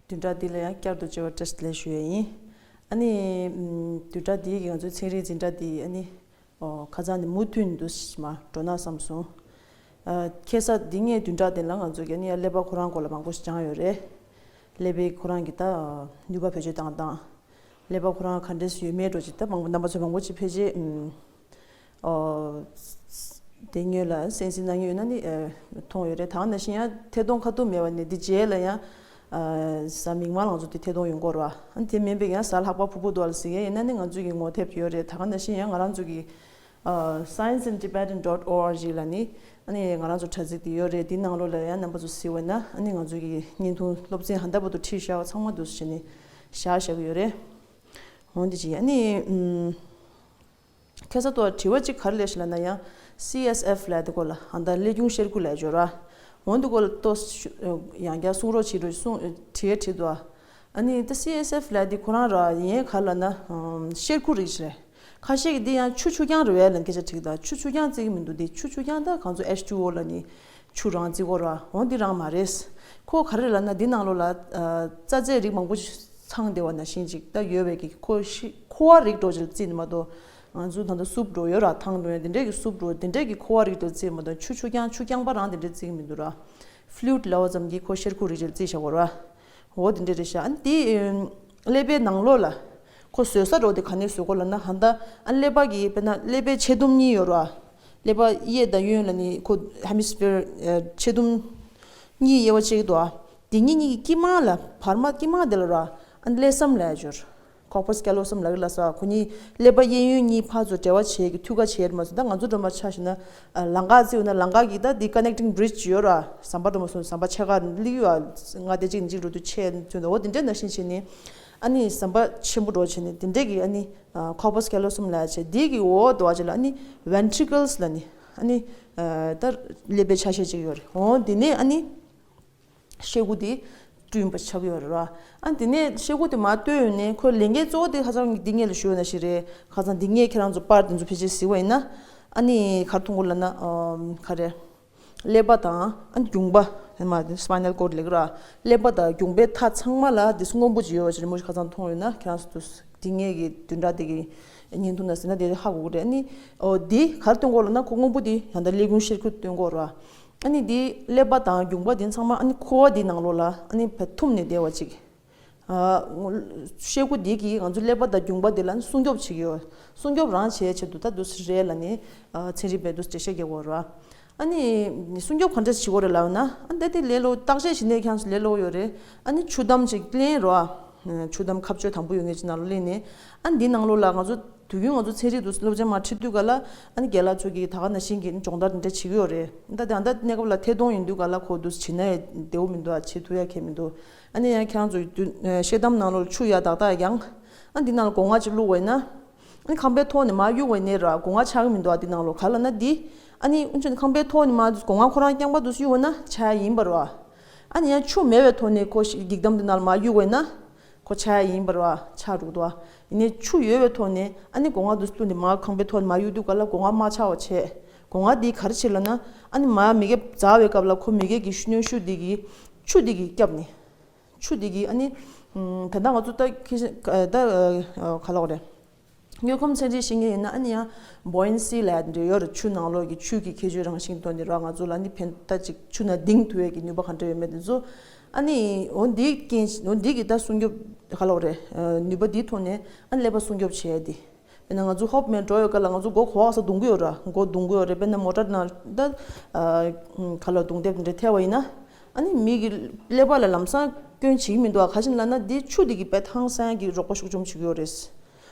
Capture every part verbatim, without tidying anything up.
བདུན་ཕྲག་འདི་ལ་ཡང་བསྐྱར་དུ་མཇལ་བར་བཀྲ་ཤིས་བདེ་ལེགས་ཞུ་ཡས་ཡིན། ཨ་ནི་ཨམ་བདུན་ཕྲག་འདིའི་གི་ང་ཚོའི་ཚན་རིག་འཛིན་གྲྭ་འདི་ཨ་ནི་ཨོ་ཁ་སང་ནས་མུ་མཐུད་དུ་མར་འགྲོ་ན་བསམ་སོང་། ཨ་ཁ་སང་འདི་སྔའི་བདུན་ཕྲག་དེ་ལ་ང་ཚོ་གི་ཨ་ནི་ཀླད་པ་ཁོ་རང་སྐོར་ལ་མང་པོ་ཞིག་སྦྱངས་ཡོད་རེད། ཀླད་པའི་ཁོ་རང་གི་ད་ནུས་པ་བེད་སྤྱོད་བཏང་སྟངས། ཀླད་པ་ཁོ་རང་ག་འདྲས་ཡོད་མེད་འགྲོ་ཅིག་ད་མང་པོ་རྣམ་པ་ཚོ་མང་པོ་ཅིག་ཕལ་ཆེར་ཨམ། ཨོ། དེ་སྔོན་ལ་གསན་གཟིགས་གནང་མྱོང་ཡོད་ན་ནི་ཨ་མཐོང་ཡོད་རེད། ད་ག་ནང་བཞིན་ཡང་ཐད་གཏོང་ཁ་ཐུག་མེད་པ་ནས་འདི་རྗེས་ལ་ཡང་ཨ་གཟའ་མིག་དམར་ལང་ཚོ་དེ་ཐད་གཏོང་ཡོང་གི་རེད་བ། ཨ་ནི་དེ་མིན་པའི་ཡང་གཟའ་ལྷག་པ་ཕུར་བུ་དུ་བ་ལ་གཟིགས་ཡས་ཡིན་ན་ནི་ང་ཚོ་གི་ངོ་དེབ་ཡོད་རེད། ད་ག་ནང་བཞིན་ཡང་ང་རང་ཚོ་གི་ཨ་science in tibetan dot org ལ་ནི་ཨ་ནི་ང་རང་ཚོ་དྲ་ཚིགས་དེ་ཡོད་རེད། དེ་ནང་ལོགས་ལ་ཡང་རྣམ་པ་ཚོ་གཟིགས་པ་ཡིན་ན་ཨ་ནི་ང་ཚོ་གི་བརྙན་ཐུང་སློབ་ཚན་ཧ་ད་བར་དུ་ཁྲིད་བཞག་པ་ཚང་མ་འདུག་སེ་བྱས་ནས་བཞག་བཞག་གི་ཡོད་རེད། འོ་འདི་བྱས་ཨ་ནི་ཨམ། ཁ་སང་ཐོག་དྲི་བ་གཅིག་ག་རེ་སླེབས་ཤག་ལབ་ན་ཡང་སི་ཨེས་ཨེཕ་ལབ་དེ་སྐོར་ལ་ཨ་ད་ཀླད་ཁྱུང་གཤེར་ཁུ་ལབ་ཡས་ཡོད་ར། འོ་འདི་སྐོར་ལ་ཏོག་ཙམ་ཡང་བསྐྱར་གསུང་རོགས་བྱེད་རོགས་གསུང་དྲི་བ་དྲིས་འདུག་ཨ་ནི་ད་སི་ཨེས་ཨེཕ་ལབ་དེ་ཁོ་རང་ར་ཡིན་ག་ལབ་ན་ཨམ་གཤེར་ཁུ་རིགས་རེད། ཁ་ཤས་ཀྱིས་འདི་ཡང་ཆུ་ཆུ་རྐྱང་རེད་པས་ལབ་སྐད་ཆ་དྲིས་ད། ཆུ་ཆུ་རྐྱང་བརྩི་གི་མི་འདུག་འདི་ཆུ་ཆུ་རྐྱང་ད་གང་ཚོ་ཨེཆ་ཊུ་ཨོ་ལབ་ནི་ཆུ་རང་བརྩི་གོ་ར། འོ་འདི་རང་མ་རེད། ཁོ་ག་རེ་ལབ་ན་འདི་ནང་ལོགས་ལ་ཨ་རྩ་རྫས་རིགས་མང་པོ་ཞིག་ཚང་བསྡད་པ་ནང་བཞིན་ཅིག་ད་ཡོད་པའི་གི་ཁོ་ཤི་ཁོ་བ་རིགས་འདྲ་ཅིག་ལ་བརྩིས་ནས་མ་གཏོགས། ང་ཚོ་ད་ལྟ་སུབ་འདྲ་ཡོད་ར། ཐང་འདྲ་ཡོད་འདི་འདྲས་ཀྱི་སུབ་འདྲ་འདི་འདྲས་ཀྱི་ཁོ་བ་རིགས་འདྲ་བརྩིས་མ་གཏོགས་ཆུ་ཆུ་རྐྱང་ཆུ་རྐྱང་པ་རང་འདི་འདྲས་བརྩི་གི་མི་འདུག་ར། ཕུ་ལུ་ཌི་ལབ་པ་ཙམ་གྱིས་ཁོ་གཤེར་ཁུ་རིགས་ཅིག་ལ་བརྩིས་བཞག་གོ་ར། འོ་འདི་འདྲས་རེད་ཤག་ཨ་ནི་འདི་ཀླད་པའི་ནང་ལོགས་ལ་ཁོ་བཟོ་ས་འདྲ་དེ་ག་ནས་བཟོ་གོ་ལབ་ན་ཧ་ད་ཨ་ཀླད་པ་གི་དཔེར་ན་ཀླད་པའི་ཕྱེད་དུམ་གཉིས་ཡོད་ར། ཀླད་པ་གཡས་དང་གཡོན་ལ་ནི་ཁོ་ཧེ་མི་སི་ཕི་ཡར་ཕྱེད་དུམ་གཉིས་དབྱེ་བ་ཕྱེ་གི་འདུག་ཨ། དེ་གཉིས་གཉིས་ཀྱི་དཀྱིལ་མ་ལ་བར་མ་དཀྱིལ་མ་དེ་ལ་ར་ཨ་ཀླད་ཟམ་ལབ་ཡས་ཡོད། ཀོར་པ་སི་ཀེ་ལོ་སམ་ལབ་ཀྱི་ལབ་ས་ཁོ་གཉིས་ཀླད་པ་གཡས་གཡོན་གཉིས་ཕར་ཚུར་འབྲེལ་བ་བྱེད་ཀྱི་མཐུད་ཁ་བྱེད་མ་སོང་། ད་ང་ཚོ་སྒྲོལ་མ་ཆ་བཞག་ན་ལམ་ཁ་བརྩིས་ན་ལམ་ཁ་གི་ད་འདི་ཀ་ནེག་ཊིང་བི་རིཇ་ཡོད་ར། ཟམ་པ་སྒྲོལ་མ་སོང་ཟམ་པ་ཕྱེད་ཀ་སླེབས་ཡོད་ཨ། ང་དེ་གཅིག་ནས་གཅིག་འགྲོ་དུས་ཆད་ཚུལ་འདྲ་འོ་དེ་འདྲས་ནང་བཞིན་བྱས་ནས་ཨ་ནི་ཟམ་པ་ཆེན་པོ་འདྲ་བྱས་ནས་དེ་འདྲས་ཀྱི་ཨ་ནི་ཀོར་པ་སི་ཀེ་ལོ་སམ་ལབ་བྱས་དེ་གི་འོག་ཏུ་བ་བྱས་ལ་ཨ་ནི་ཝེན་ཊི་རི་ཀལ་སི་ལབ་ནི་ཨ་ནི་ད་ཀླད་པའི་ཆ་ཤས་གཅིག་ཡོད་རེད། འོ་དེ་ནས་ཨ་ནི། ཤེལ་སྒོ་དེ་བསྐྲུན་པ་ཆགས་ཡོད་རེད་ར། ཨ་འདི་ནས་ཤེལ་སྒོ་དེ་མར་བཏོན་ཡོང་ནས་ཁོའི་ལས་འགན་གཙོ་བོ་དེ་ཁ་སང་འདི་སྔོན་ལ་ཞུས་ཡོད་ནང་བཞིན་རེད། ཁ་སང་འདི་སྔོན་ཁྱེད་རང་ཚོ་པར་དེ་ཚོ་ཕལ་ཆེར་གཟིགས་པ་ཡིན་ན། ཨ་ནི་ག་རེ་མཐོང་གི་ལབ་ན་ཨམ་ག་རེ། ཀླད་པ་དང་ཨ་ནི་རྒྱུངས་པ་དེ་མ་སི་པའི་ནལ་ཀོར་ཌི་ལབ་ཀྱི་ར། ཀླད་པ་དང་རྒྱུངས་པའི་མཐའ་ཚང་མ་ལ་དེ་སྔོན་པོ་ཅིག་ཡོད་པ་ཞིག་རེད་མོ། ཁ་སང་མཐོང་ཡོད་ན་ཁྱེད་རང་ཚོ་དེ་སྔོན་གྱི་བདུན་ཕྲག་དེ་གི་བརྙན་ཐུང་ནང་གཟིགས་ན་དེ་ཧ་གོ་གི་རེད། ཨ་ནི་ཨོ་དེ་ག་རེ་སྟོན་གོ་ལབ་ན་ཁོ་སྔོན་པོ་དེ་ཡང་ད་ཀླད་ཁྱུང་ཤེལ་ཁུ་སྟོན་གོ་ར། ཨ་ནི་འདི་ཀླད་པ་དང་རྒྱུངས་པ་འདི་ཚང་མ་ཨ་ནི་ཁོ་བ་འདི་ནང་ལོགས་ལ་ཨ་ནི་བས་ཐུམ་ནས་བསྡད་པ་ཅིག་ཨ། ཤེལ་སྒོ་འདི་གིས་ང་ཚོ་ཀླད་པ་དང་རྒྱུངས་པ་འདི་ལ་ཨ་ནི་སྲུང་སྐྱོབ་བྱེད་ཀྱི་ཡོད། སྲུང་སྐྱོབ་རང་བྱེད་ཆེད་དུ་ད་འདུག་སེ་རེད་ལབ་ནས་ཨ་ཚན་རིག་པས་འདུག་སེ་འགྲེལ་བཤད་རྒྱག་གི་ཡོད་རེད་བ། ཨ་ནི་སྲུང་སྐྱོབ་ག་འདྲ་བྱེད་དགོས་རེད་ལབ་ན་ཨ་ནི་ད་དེ་ལས་སླ་བོ་བརྟག་དཔྱད་བྱེད་ནས་ཁྱེད་རང་ཚོ་ལས་སླ་བོ་ཡོད་རེད། ཨ་ནི་ཆུ་དམ་ཅིག་ལེན་རོགས་ཨ། ཆུ་དམ་ཁ་བཅོས་དམ་པོ་ཡོད་མཁན་ཅིག་ནང་ལ་སླེབས་ནས་ཨ་ནི་འདི་ནང་ལོགས་ལ་ང་ཚོ། དུས་རྒྱུན་ང་ཚོ་ཚན་རིག་དུ་སློབ་ཚན་མར་ཁྲིད་དུས་ག་ལ་ཨ་ནི་རྒན་ལགས་ཚོ་གིས་ད་ག་ནང་བཞིན་གྱི་སྦྱོང་བརྡར་འདི་འདྲ་བྱེད་ཀྱི་ཡོད་རེད། ད་ད་ལྟ་གནས་སྐབས་ལ་ཐད་གཏོང་ཡིན་དུས་ག་ལ་ཁོ་འདུག་བྱེད་ན་ཡང་བདེ་བོ་མི་འདུག་ཨ་བྱེད་ཐུབ་ཡ་གང་མི་འདུག་ཨ་ནི་ཡང་ཁྱེད་རང་ཚོ་དུས་ཤེལ་དམ་ནང་ལོགས་ཆུ་ཡར་ཏག་ཏག་བརྒྱངས། ཨ་འདི་ནང་ལ་སྒོ་ང་གཅིག་བླུགས་པ་ཡིན་ན། ཨ་ནི་ཁང་པའི་ཐོག་ནས་མར་གཡུག་པ་ཡིན་ན་ར་སྒོ་ང་ཆགས་ཀྱི་མི་འདུག་ཨ་འདི་ནང་ལོགས་ག་ལ་ན་འདི། ཨ་ནི་ཨུན་ཆོན་ཁང་པའི་ཐོག་ནས་མར་སྒོ་ང་ཁོ་རང་རྐྱང་པ་འདུག་གཡུག་པ་ན་ཆགས་ཡ་ཡིན་པ་ར། ཨ་ནི་ཡང་ཆུ་མེད་པའི་ཐོག་ནས་ཁོ་ཞིག་འགྱིག་དམ་འདི་ནང་ལ་མར་གཡུག་པ་ཡིན་ན། ཁོ་ཆགས་ཡ་ཡིན་པ་རེད་བ། ཆགས་འགྲོ་གི་འདུག་བ། ཡིན་ནའི་ཆུ་ཡོད་པའི་ཐོག་ནས་ཨ་ནི་སྒོ་ང་དུ་བླུགས་ནས་མར་ཁང་པའི་ཐོག་ནས་མར་གཡུག་དུས་ག་ལ་སྒོ་ང་མ་ཆག་པ་བྱས། སྒོ་ང་འདི་ག་རེ་བྱེད་ལབ་ན། ཨ་ནི་མར་མི་གེ་འཛག་པའི་སྐབས་ལ་ཁོ་མི་གེ་གི་གནོན་ཤུགས་འདི་གིས་ཆུ་འདི་གིས་བསྐྱབས་ནས། ཆུ་འདི་གིས་ཨ་ནི། ད་ལྟ་ང་ཚོ་ད་ཁི་ཆེན་ད་ག་ལབ་དགོས་རེད། དངོས་ཁམས་ཚན་རིག་ཤེས་མཁན་ཡིན་ན་ཨ་ནི་ཡང་buoyancy ལབ་ཡ་འདྲ་ཡོད་རེད། ཆུ་ནང་ལོགས་ཀྱི་ཆུ་གི་ཁྱད་ཆོས་རང་བཞིན་ཐོག་ནས་ར་ང་ཚོ་ལ་ནི་ཕན་ད་ཅིག་ཆུ་ནང་ལྡིང་ཐུབ་ཡས་ཀྱི་ནུས་པ་ག་འདྲ་ཡོད་མེད་དེ་ཚོ། ཨ་ནི་འོ་འདིའི་རྐྱེན་འོ་འདི་གི་ད་སྲུང་སྐྱོབ་ག་ལབ་དགོས་རེད། ནུས་པ་འདིའི་ཐོག་ནས་ཨ་ནི་ཀླད་པ་སྲུང་སྐྱོབ་བྱས་ཏེ། དཔེར་ན་ང་ཚོ་ཧོབ་མེད་འགྲོ་ཡོད་ག་ལ་ང་ཚོ་མགོ་གོ་བ་ས་རྡུང་གི་ཡོད་ར། མགོ་རྡུང་གི་ཡོད་རེད། དཔེར་ན་མོ་ཊ་ནང་ད་ག་ལ་རྡུང་རྡེག་འདྲ་ཐེབས་པ་ཡིན་ན། ཨ་ནི་མི་གི་ཀླད་པ་ལ་ལམ་སང་སྐྱོན་བྱེད་ཀྱི་མི་འདུག་ཨ་ག་ཅི་ལབ་ན་འདི་ཆུ་འདི་གི་དཔེ་ཧང་སང་གི་རོགས་པ་ཤུགས་ཆེན་པོ་བྱེད་ཀྱི་ཡོད་རེད།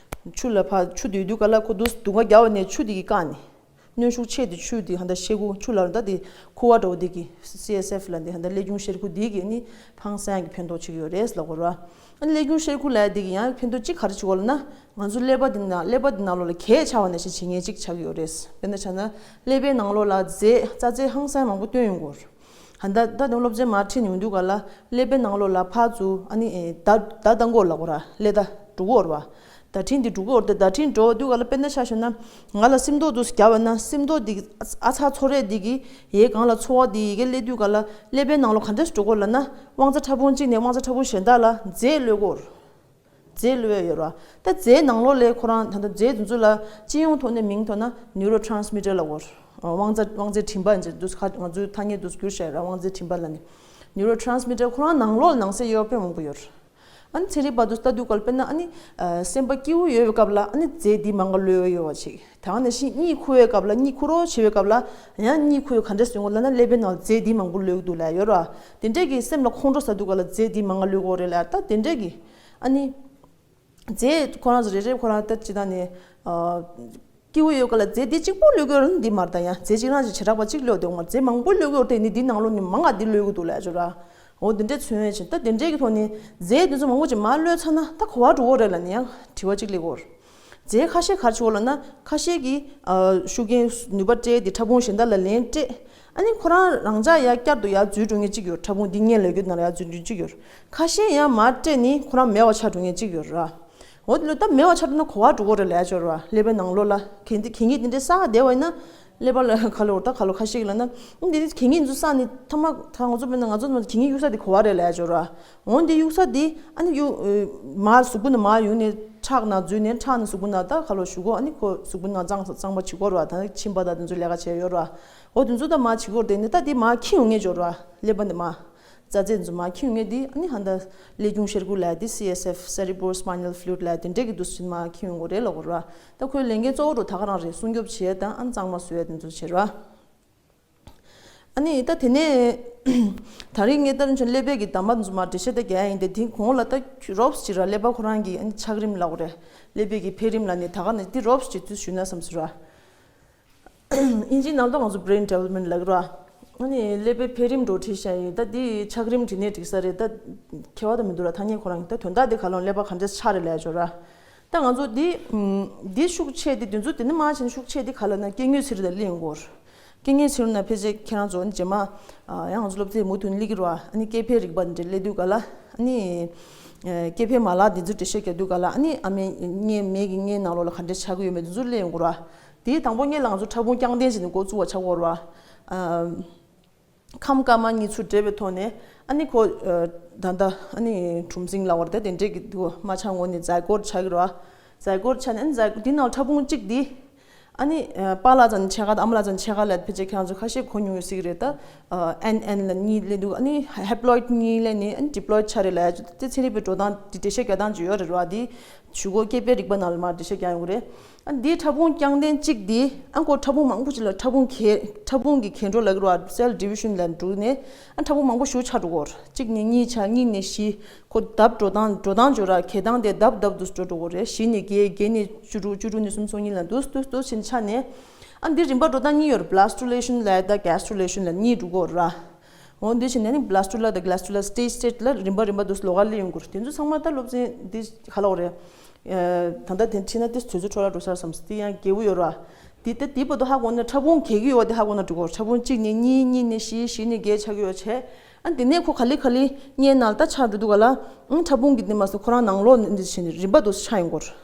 ཆུ་ལ་ཕར་ཆུ་དེ་དུས་ག་ལ་ཁོ་དུས་སྡུག་ང་རྒྱག་པ་ནས་ཆུ་དེ་གིས་བཀག་ནས། གནོན་ཤུགས་ཆེ་དེ་ཆུ་དེ་ཧ་ད་ཤེལ་སྒོ་ཆུ་ལ་ད་དེ་ཁུ་བ་འདྲ་བོ་དེ་གིས་སི་ཨེས་ཨེཕ་ལ་འདི་ཧ་ད་ཀླད་ཁྱུང་ཤེལ་ཁུ་དེ་གིས་ནི་ཧང་སང་གི་ཕན་ཐོགས་བྱེད་ཀྱི་ཡོད་རེད་ལབ་དགོས་རེད་བ། ཨ་ནི་ཀླད་ཁྱུང་ཤེལ་ཁུ་ལབ་དེ་གིས་ཡང་ཕན་ཐོགས་གཅིག་ག་རེ་བྱེད་དགོས་ལབ་ན་ང་ཚོ་ཀླད་པ་དེ་ནང་ཀླད་པ་དེ་ནང་ལོགས་ལ་གས་ཆགས་པ་ནང་བཞིན་བྱེད་མཁན་གཅིག་ཆགས་ཀྱི་ཡོད་རེད། དཔེར་ན་ཆ་ན་ཀླད་པའི་ནང་ལོགས་ལ་རྫས་རྩ་རྫས་ཧང་སང་མང་པོ་བཏོན་ཡོང་གི་ཡོད་རེད། ཧ་ད་ད་དུང་སློབ་ཚན་མར་ཁྲིད་ཡོང་དུས་ག་ལ་ཀླད་པའི་ནང་ལོགས་ལ་ཕར་ཚུར་ཨ་ནི་ཨེ་བརྡ་བརྡ་བཏང་གི་ཡོད་ལབ་དགོས་ར། ཀླད་བརྡ་འགྲོ་གི་ཡོད་རེད་བ། ད་ བརྡ་འཕྲིན་འདི་འགྲོ་གི་ཡོད་རེད་དེ། བརྡ་འཕྲིན་འགྲོ་དུས་ག་ལ་དཔེར་ན་ཆ་བཞག་ན། ང་ལ་སེམས་ཏོག་འདུག་སེ་བརྒྱབ་པ་ན། སེམས་ཏོག་འདི་ཨ་ཚ་ཚོར་རེད། འདི་གི་ཡའི་སྒང་ལ་ཚོར་བ་འདི་ཡི་གེ་སླེབས་དུས་ག་ལ། ཀླད་པའི་ནང་ལོགས་ག་འདྲས་འགྲོ་གི་ཡོད་ལབ་ན། དབང་རྩ་ཕྲ་ཕུང་གཅིག་ནས་དབང་རྩ་ཕྲ་ཕུང་གཞན་དག་ལ་རྫས་གློད་ཀྱི་ཡོད་རེད། རྫས་གློད་ཡོད་རེད་བ། ད་རྫས་ནང་ལོགས་ལ་ཁོ་རང་ད་ལྟ་རྫས་དེ་ཚོ་ལ་སྤྱི་ཡོངས་ཐོག་ནས་མིང་ཐོག་ན་neurotransmitter ལབ་ཀྱི་ཡོད་རེད། དབང་རྩ་དབང་རྩའི་རིམ་པ་འདི་ང་ཚོའི་ཐ་སྙད་དུ་བསྒྱུར་བྱས་ར། དབང་རྩའི་རིམ་པ་ལབ་ནས། neurotransmitter ཁོ་རང་ནང་ལོགས་ནང་གསེས་ཡོད་དཔེ་མང་པོ་ཡོད་རེད། ཨ་ནི་ཚན་རིག་པ་ཚོས་ལྟ་དུས་ག་ལ་དཔེར་ན། ཨ་ནི་སེམས་པ་སྐྱིད་པོ་ཡོད་པའི་སྐབས་ལ་ཨ་ནི་རྫས་འདི་མང་ག་གློད་ཡོད་པ་ཅིག་དེ་ནང་བཞིན་གཉིད་ཁུག་པའི་སྐབས་ལ། གཉིད་ཁུག་རོགས་བྱེད་པའི་སྐབས་ལ་ཡང་གཉིད་ཁུག་པ་ག་འདྲས་ཡོང་གི་ལབ་ན། ཀླད་པའི་ནང་རྫས་འདི་མང་པོ་གློད་ཀྱི་འདུག་ལབ་ཡོད་ར། དེ་འདྲས་ཀྱི་སེམས་ལ་ཁོང་ཁྲོ་ཟ་དུས་ག་ལ་རྫས་འདི་མང་ག་གློད་ཀྱི་ཡོད་རེད་ལབ། ད་དེ་འདྲས་ཀྱི་ཨ་ནི་རྫས་ཁོ་རང་ཚོ་རེ་རེ་ཁོ་རང་ད་སྤྱིར་བཏང་ནས་ཨ་སྐྱིད་པོ་ཡོད་ག་ལ་རྫས་འདི་གཅིག་པོ་གློད་ཀྱི་ཡོད་རེད་ན། འདི་མ་རེད། ད་ཡང་རྫས་གཅིག་རང་ཅིག་བྱེ་བྲག་པ་གཅིག་གློད་དེ་མ་རེད། རྫས་མང་པོ་གློད་ཀྱི་ཡོད་རེད་དེ། ནི་འདི་ནང་ལོགས་ནས་མང་ག་འདི་གློད་ཀྱི་འདུག་ལབ་ཡོད་ར། འོ་འདི་འདྲས་མཚོན་ཡས་བྱས། ད་དེ་འདྲས་ཀྱི་ཐོག་ནས་རྫས་འདི་ཚོ་མང་པོ་ཅིག་མར་གློད་ཚར་ན་ད་ག་པར་འགྲོ་གི་རེད་ལབ་ནས་ཡང་དྲི་བ་གཅིག་སླེབས་ཀྱི་ཡོད་རེད། རྫས་ཁ་ཤས་ག་རེ་བྱེད་ཀྱི་ཡོད་ལབ་ན། ཁ་ཤས་ཀྱིས་ཨ་ཤུགས་རྐྱེན་ནུས་པ་སྤྲད་དེ་ཕྲ་ཕུང་གཞན་དག་ལ་ལན་སྤྲད། ཨ་ནི་ཁོ་རང་རང་འཇགས་ཡར་བསྐྱར་དུ་ཡར་འཛུལ་འགྲོ་མཁན་གཅིག་ཡོད། ཕྲ་ཕུང་འདི་སྔོན་ལ་ཡོད་དུས་ནང་ལ་ཡར་འཛུལ་འགྲོ་མཁན་གཅིག་ཡོད། ཁ་ཤས་ཡང་མར་སྤྲད་ནས་ཁོ་རང་མེད་པ་ཆགས་འགྲོ་མཁན་གཅིག་ཡོད་ར། འོ་དེ་ལ་ད་མེད་པ་ཆགས་འགྲོ་ན་ག་པར་འགྲོ་གི་རེད་ལབ་ཡས་ཡོད་ར། ཀླད་པའི་ནང་ལོགས་ལ་གལ་ཏེ་གད་སྙིགས་དེ་འདྲས་བསགས་བསྡད་པ་ཡིན་ན། ཀླད་པ་ལ་ག་ལབ་དགོས་རེད། ད་ག་ལབ། ཁ་ཤས་ལབ་ན། ཨ་འདི་གད་སྙིགས་འདི་ཚོ་བསགས་ནས་མཐའ་མ་ད་ང་ཚོ་དཔེར་ན་ང་ཚོ་གད་སྙིགས་གཡུག་ས་དེ་ག་པར་རེད་ལབ་ཡས་ཡོད་ར། འོ་འདི་གཡུག་ས་དེ་ཨ་ནི་གཡུག་མར་གཟུགས་པོ་ནས་མར་ཡོང་ནས་ཁྲག་ནང་འཛུལ་ནས། ཁྲག་ནས་གཟུགས་པོ་ནང་ད་ག་ལབ་དགོས། ཨ་ནི་ཁོ་གཟུགས་པོ་ནང་གཙང་གཙང་མ་བྱེད་ཀྱི་ཡོད་ར། ད་མཆིན་པ་དང་དེ་ཚོ་ལས་ཀ་བྱེད་ཡོད་ར། འོ་དེ་ཚོ་ད་མར་བྱེད་ཀྱི་ཡོད་རེད་དེ། ནི་ད་དེ་མར་འཁྱེར་ཡོང་མཁན་ཡོད་ར། ཀླད་པ་ནས་མར། རྩ་རྫས་འདི་ཚོ་མར་འཁྱེར་ཡོང་མཁན་དེ་ཨ་ནི་ཧ་ད་ཀླད་ཁྱུང་ཤེལ་སྒོ་ལབ་ཡས་དེ། སི་ཨེས་ཨེཕ། སེ་རེ་བྷོ་སི་པའི་ནལ་ཕུ་ལུའིཌ་ལབ་ཡས་དེ་འདྲས་ཀྱི་འདུག་སེ་མར་འཁྱེར་ཡོང་གི་རེད་ལབ་ཀྱི་ཡོད་ར། ད་ཁོའི་ལས་འགན་གཙོ་བོ་རུ་ད་ག་རང་རེད། སྲུང་སྐྱོབ་བྱེད་ཡས་དང་ཨ་ནི་གཙང་མ་བཟོ་ཡས་དེ་ཚོ་བྱེད་ར། ཨ་ནི་ད་དེ་ནས་ད་རིང་ངས་ད་རིང་ཀླད་པའི་གི་འདབ་མ་དེ་ཚོ་མར་འགྲེལ་བཤད་ད་རྒྱག་ཡ་ཡིན་ཏེ། དེ་གོང་ལ་ད་རོབ་ཙམ་ཅིག་ར། ཀླད་པ་ཁོ་རང་གི་ཨ་ནི་ཆགས་རིམ་ལབ་དགོས་རེད། ཀླད་པའི་གི་འཕེལ་རིམ་ལབ་ནས་ད་ག་ནས་དེ་རོབ་ཙམ་ཅིག་ཚུར་ཞུས་ན་བསམ་སོང་ར། ཨིན་ཇིའི་ནང་ལ་ང་ཚོ་brain development ལབ་ཀྱི་ར། ཨ་ནི་ཀླད་པའི་འཕེལ་རིམ་འགྲོ་ཁྲིད་བྱ་ཡིན། ད་འདི་ཆགས་རིམ་བྲིས་ནས་འགྲིག་ས་རེད། ད་ཁྱད་པར་ད་མི་འདུག་ར། ཐ་སྙད་ཁོ་རང་གི་ད་དོན་དག་འདི་ག་ལབ་ན། ཀླད་པ་ག་འདྲས་ཆགས་རེད་ལབ་ཡས་ཡོད་ར། ད་ང་ཚོ་འདི་འདི་ཤུགས་ཆེ་འདི་དེ་ཚོ་དེ་ནི་མ་བྱས་ན། ཤུགས་ཆེ་འདི་ག་ལབ་ན་སྐྱེ་དངོས་ཚན་རིག་དང་གླེང་དགོས། སྐྱེ་དངོས་ཚན་རིག་ནང་ཕལ་ཆེར་ཁྱེད་རང་ཚོ་རྗེས་མ་ཡང་ང་ཚོ་སློབ་ཚན་མུ་མཐུད་ནས་སླེབས་ཀྱི་ར། ཨ་ནི་སྐྱེ་འཕེལ་རིག་པ་འདི་འདྲས་སླེབས་དུས་ག་ལ། ཨ་ནི་སྐྱེ་འཕེལ་མ་ལག་འདི་ཚོ་འགྲེལ་བཤད་རྒྱག་དུས་ག་ལ། ཨ་ནི་ཨ་མའི་མངལ་མའི་གི་མངལ་ནང་ལོགས་ལ་ག་འདྲས་ཆགས་ཀྱི་ཡོད་མེད་འདི་ཚོ་གླེང་དགོས་ར། དེའི་དང་པོ་ཉིད་ལ་ང་ཚོ་ཕྲ་ཕུང་རྐྱང་ལྡན་ཞིག་ནས་འགོ་བཙུགས་པ་ཆགས་ཀྱི་ཡོད་རེད་བ། ཨ་ཁམས་དཀར་དམར་གཉིས་ཚུར་འདྲེས་པའི་ཐོག་ནས། ཨ་ནི་ཁོ་ཨ་ད་ལྟ་ཨ་ནི་གྲུམ་ཟིང་ལབ་དགོས་རེད་དེ། དེ་འདྲས་ཀྱི་འདུག་མ་ཆགས་སྔོན་ནས་ཛའི་གོཊ་ཆགས་ཀྱི་རེད་བ། ཛའི་གོཊ་ཆགས་ནས། ཨ་ནི་ཛའི་གོཊ་དེའི་ནང་ཕྲ་ཕུང་གཅིག་དེ་ཨ་ནི་ཨ་པཱ་ལགས་ཚོ་ནས་ཕྱེད་ཀ་དང་ཨ་མ་ལགས་ཚོ་ནས་ཕྱེད་ཀ་ལབ། ཕལ་ཆེར་ཁྱེད་རང་ཚོ་ཁ་ཤས་གོ་མྱོང་ཡོད་སྲིད་ཀྱི་རེད། ད་ཨ་ཨེན་ཨེན་ལབ་གཉིས་སླེབས་འདུག་ཨ་ནི་ཧེ་པ་ལོ་ཡིཌ་གཉིས་སླེབས་ནས་ཨ་ནི་ཌི་པ་ལོ་ཡིཌ་ཆགས་རེད་ལབ་ཡ། དེ་ཚན་རིག་པའི་འགྲོ་སྟངས་དེ་འགྲེལ་བཤད་རྒྱག་སྟངས་ཅིག་ཡོད་རེད་བ། དེ་གཞུག་གུ་སྐྱེ་འཕེལ་རིག་པ་ནང་ལ་མར་འགྲེལ་བཤད་རྒྱག་ཡོང་གི་རེད། ཨ་འདིའི་ཕྲ་ཕུང་རྐྱང་ལྡན་གཅིག་འདི་ཨ་ཁོ་ཕྲ་ཕུང་མང་པོ་ཅིག་ལ་ཕྲ་ཕུང་གས་ཕྲ་ཕུང་གི་འགྱུར་ལྡོག་ལབ་ཀྱི་རེད་བ། སེལ་ཌི་བི་ཤན་ལབ་འགྲོ་ནས་ཨ་ཕྲ་ཕུང་མང་པོ་ཞིག་ཆགས་འགྲོ་གི་ཡོད་རེད། གཅིག་ནས་གཉིས་ཆགས། གཉིས་ནས་བཞི། ཁོ་ལྡབ་འགྲོ་སྟངས་འགྲོ་སྟངས་ཅིག་ཡོད་ར། གྱེས་སྟངས་དེ་ལྡབ་ལྡབ་འདུག་སེ་འགྲོ་འགྲོ་གི་རེད། བཞི་ནས་བརྒྱད། བརྒྱད་ནས་བཅུ་དྲུག་བཅུ་དྲུག་ནས་སུམ་ཅུ་སོ་གཉིས་ལ་འདུག་སེ་འདུག་སེ་བྱས་ནས་ཆགས་ནས། ཨ་འདི་རིམ་པ་འགྲོ་སྟངས་གཉིས་ཡོད་རེད། བྷ་ལ་སི་ཊུ་ལེ་ཤན་ལབ་ཡ་དང་གྷེ་སི་ཊུ་ལེ་ཤན་ལབ་གཉིས་འགྲོ་གི་ཡོད་རེད། འོ་འདི་བྱས་ནས་ནི་བྷ་ལ་སི་ཊུ་ལ་དང་གྷེ་སི་ཊུ་ལ་སི་ཊེ་ཇི་སི་ཊེ་ཇི་ལ་རིམ་པ་རིམ་པ་འདུག་སེ་ལོགས་ཀ་སླེབས་ཡོང་གི་རེད། དེ་ཚོ་ཚང་མ་ད་སློབ་ཚན་འདི་ག་ལབ་དགོས་རེད། ཨ་ད་ལྟ་དེ་ཁྲིད་ན་དེ་དུས་ཚོད་འཕྲོ་བརླག་འགྲོ་ས་རེད་བསམ་སོང་། དེ་ཡང་རྒྱས་པོ་ཡོད་རེད་བ། དེ་ད་དེའི་བར་དུ་ཧ་གོ་ན་ཕྲ་ཕུང་གྱེས་ཀྱི་ཡོད་པ་དེ་ཧ་གོ་ན་འགྲིག་གི་རེད། ཕྲ་ཕུང་གཅིག་ནས་གཉིས། གཉིས་ནས་བཞི། བཞི་ནས་བརྒྱད་ཆགས་ཀྱི་ཡོད་བྱས། ཨ་དེ་ནས་ཁོ་ག་ལེ་ག་ལེ་མངལ་ནང་ལ་ད་ཆགས་འགྲོ་དུས་ག་ལ། ཨང་ཕྲ་ཕུང་གི་དེ་མ་ཟད་ཁོ་རང་ནང་ལོགས་ནས་འདི་བྱས་ནས་རིམ་པ་འདུག་སེ་ཆགས་ཡོང་གི་རེད།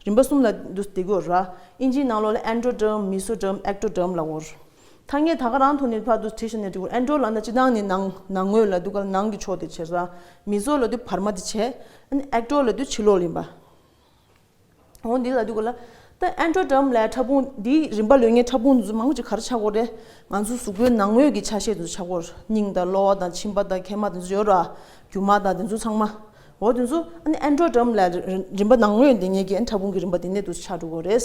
རིམ་པ་གསུམ་ལ་འདུག་སེ་བསྡད་ཀྱི་ཡོད་རེད། ཨིན་ཇིའི་ནང་ལོགས་ལ་ཨེན་ཌོ་ཌརམ། མི་སོ་ཌརམ། ཨེག་ཊོ་ཌརམ་ལབ་ཀྱི་ཡོད་རེད། ཐ་སྙད་ད་ག་རང་ཐོག་ནས་ཕར་འདུག་སེ་བྲིས་བཞག་ན་འགྲིག་གི་རེད། ཨེན་ཌོ་ལབ་ན་སྤྱིར་བཏང་ནས་ནང་ནང་ངོས་ལབ་དུས་ག་ལ་ནང་གི་ཕྱོགས་དེ་བྱས་ར། མི་སོ་ལབ་དུས་བར་མ་དེ་བྱས། ཨ་ནི་ཨེག་ཊོ་ལབ་དུས་ཕྱི་ལོགས་ལ་ཡིན་པ། འོ་འདི་ལབ་དུས་ག་ལ། ད་ཨེན་ཌོ་ཌརམ་ལབ་ཕྲ་ཕུང་འདིའི་རིམ་པ་ལོན་མཁན་ཕྲ་ཕུང་འདི་ཚོ་མང་པོ་ཅིག་ག་རེ་ཆགས་ཀྱི་ཡོད་རེད། ང་ཚོ་གཟུགས་པོའི་ནང་ངོས་ཀྱི་ཆ་ཤས་འདི་ཚོ་ཆགས་ཀྱི་ཡོད་རེད། སྙིང་དང་གློ་བ་དང་མཆིན་པ་དང་མཁལ་མ་འདི་ཚོ་ཡོད་རེད། རྒྱུ་མ་དང་འདི་ཚོ་ཚང་མ། འོ་འདི་ཚོ་ཨ་ནི་ཨེན་ཌོ་ཌརམ་ལབ་རིམ་པ་ནང་ངོས་འདི་ངེད་ཀྱི་ཨ་ནི་ཕྲ་ཕུང་གི་རིམ་པ་འདི་ནས་འདུག་སེ་ཆགས་འགྲོ་གི་ཡོད་རེད།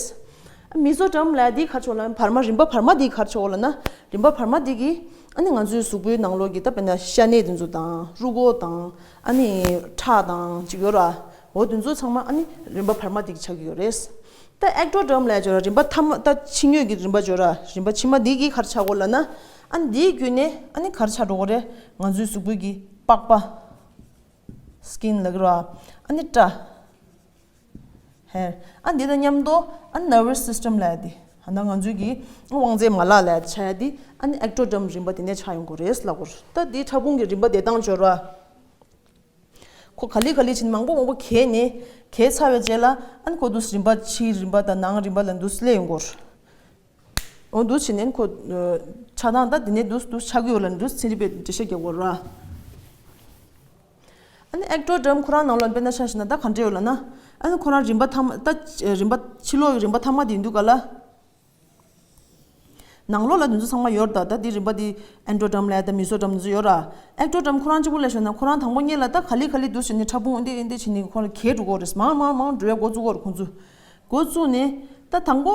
ཨ་མི་སོ་ཌརམ་ལབ་འདི་ག་རེ་ཆགས་ལབ་ན་བར་མ། རིམ་པ་བར་མ་འདི་ག་རེ་ཆགས་ལབ་ན། རིམ་པ་བར་མ་འདི་གི་ཨ་ནི་ང་ཚོའི་གཟུགས་པོའི་ནང་ལོགས་ཀྱི་ད་དཔེར་ན་ཤ་གནད་འདི་ཚོ་དང་། རུས་ཁོག་དང་། ཨ་ནི་ཁྲག་དང་ཅིག་ཡོད་ར། འོ་དེ་ཚོ་ཚང་མ་ཨ་ནི་རིམ་པ་བར་མ་འདི་གི་ཆགས་ཀྱི་ཡོད་རེད། ད་ཨེག་ཊོ་ཌརམ་ལབ་ཡ་ཅིག་ཡོད་ར། རིམ་པ་ཐ་མ་ད་ཕྱི་ངོས་ཀྱི་རིམ་པ་ཅིག་ཡོད་ར། རིམ་པ་ཕྱི་མ་འདི་གིས་ག་རེ་ཆགས་ཀྱི་ཡོད་ལབ་ན། ཨ་ནི་འདིའི་བརྒྱུད་ནས་ཨ་ནི་ག་རེ་ཆགས་འགྲོ་གི་རེད། ང་ཚོའི་གཟུགས་པོའི་གི་པགས་པ། སི་ཀིན་ལབ་ཀྱི་ར། ཨ་ནི་སྐྲ། ཧེར། ཨ་འདི་དང་མཉམ་དུ་ཨ་ནི་ནར་ཝས་སི་སི་ཊམ་ལབ་ཡ་དེ། ཨ་ད་ང་ཚོའི་གི་དབང་རྩའི་མ་ལག་ལབ་ཡ་ཆགས་ཡ་དེ། ཨ་ནི་ཨེག་ཊོ་ཌརམ་རིམ་པ་དེ་ནས་ཆགས་ཡོང་གི་རེད་ལབ་ཀྱི་ཡོད་རེད། ད་འདི་ཕྲ་ཕུང་གི་རིམ་པ་བསྡད་སྟངས་ཅིག་ཡོད་ར། ཁོ་ག་ལེ་ག་ལེ་བྱས་ནས་མང་པོ་མང་པོ་གས་ནས་གས་ཚར་བའི་རྗེས་ལ་ཨ་ནི་ཁོ་འདུག་རིམ་པ་ཕྱིའི་རིམ་པ་དང་ནང་རིམ་པ་ལ་འདུག་སླེབས་ཡོང་གི་ཡོད་རེད། འོ་འདུག་བྱས་ནས་ཁོ་ཆགས་སྟངས་ད་དེ་ནས་འདུག་འདུག་ཆགས་ཀྱི་ཡོད་ལ་འདུག་ཚན་རིག་པས་འགྲེལ་བཤད་རྒྱག་དགོས་ར། ཨ་ནི་ཨེག་ཀྲོ་ཌརམ་ཁོ་རང་ནང་ལོགས་དཔེར་ན་ཆ་བཞག་ན་ད་ག་འདྲ་ཡོད་ལབ་ན། ཨ་ནི་ཁོ་རང་རིམ་པ་ཐ་མ་ད་རིམ་པ་ཕྱི་ལོགས་ཀྱི་རིམ་པ་ཐ་མ་དེ་ཡིན་དུས་ག་ལ། ནང་ལོགས་ལ་དེ་ཚོ་ཚང་མ་ཡོད་རེད་ད། ད་འདི་རིམ་པ་འདི་ཨེན་ཀྲོ་ཌརམ་ལབ་ཡ་ད་མི་སོ་ཌརམ་དེ་ཚོ་ཡོད་ར། ཨེག་ཀྲོ་ཌརམ་ཁོ་རང་གཅིག་པུ་ལ་བཞག་ན་ཁོ་རང་དང་པོ་ཉིད་ལ་ད་ག་ལེ་ག་ལེ་འདུག་བྱས་ནས་ཕྲ་ཕུང་འདི་འདི་བྱས་ནས་ཁོ་རང་གས་འགྲོ་གི་ཡོད་རེད། མང་མང་མང་འགྲོ་ཡ་འགོ་བཙུགས་ཀྱི་ཡོད་རེད་ཁོང་ཚོ། འགོ་བཙུགས་ནས་ད་དང་པོ་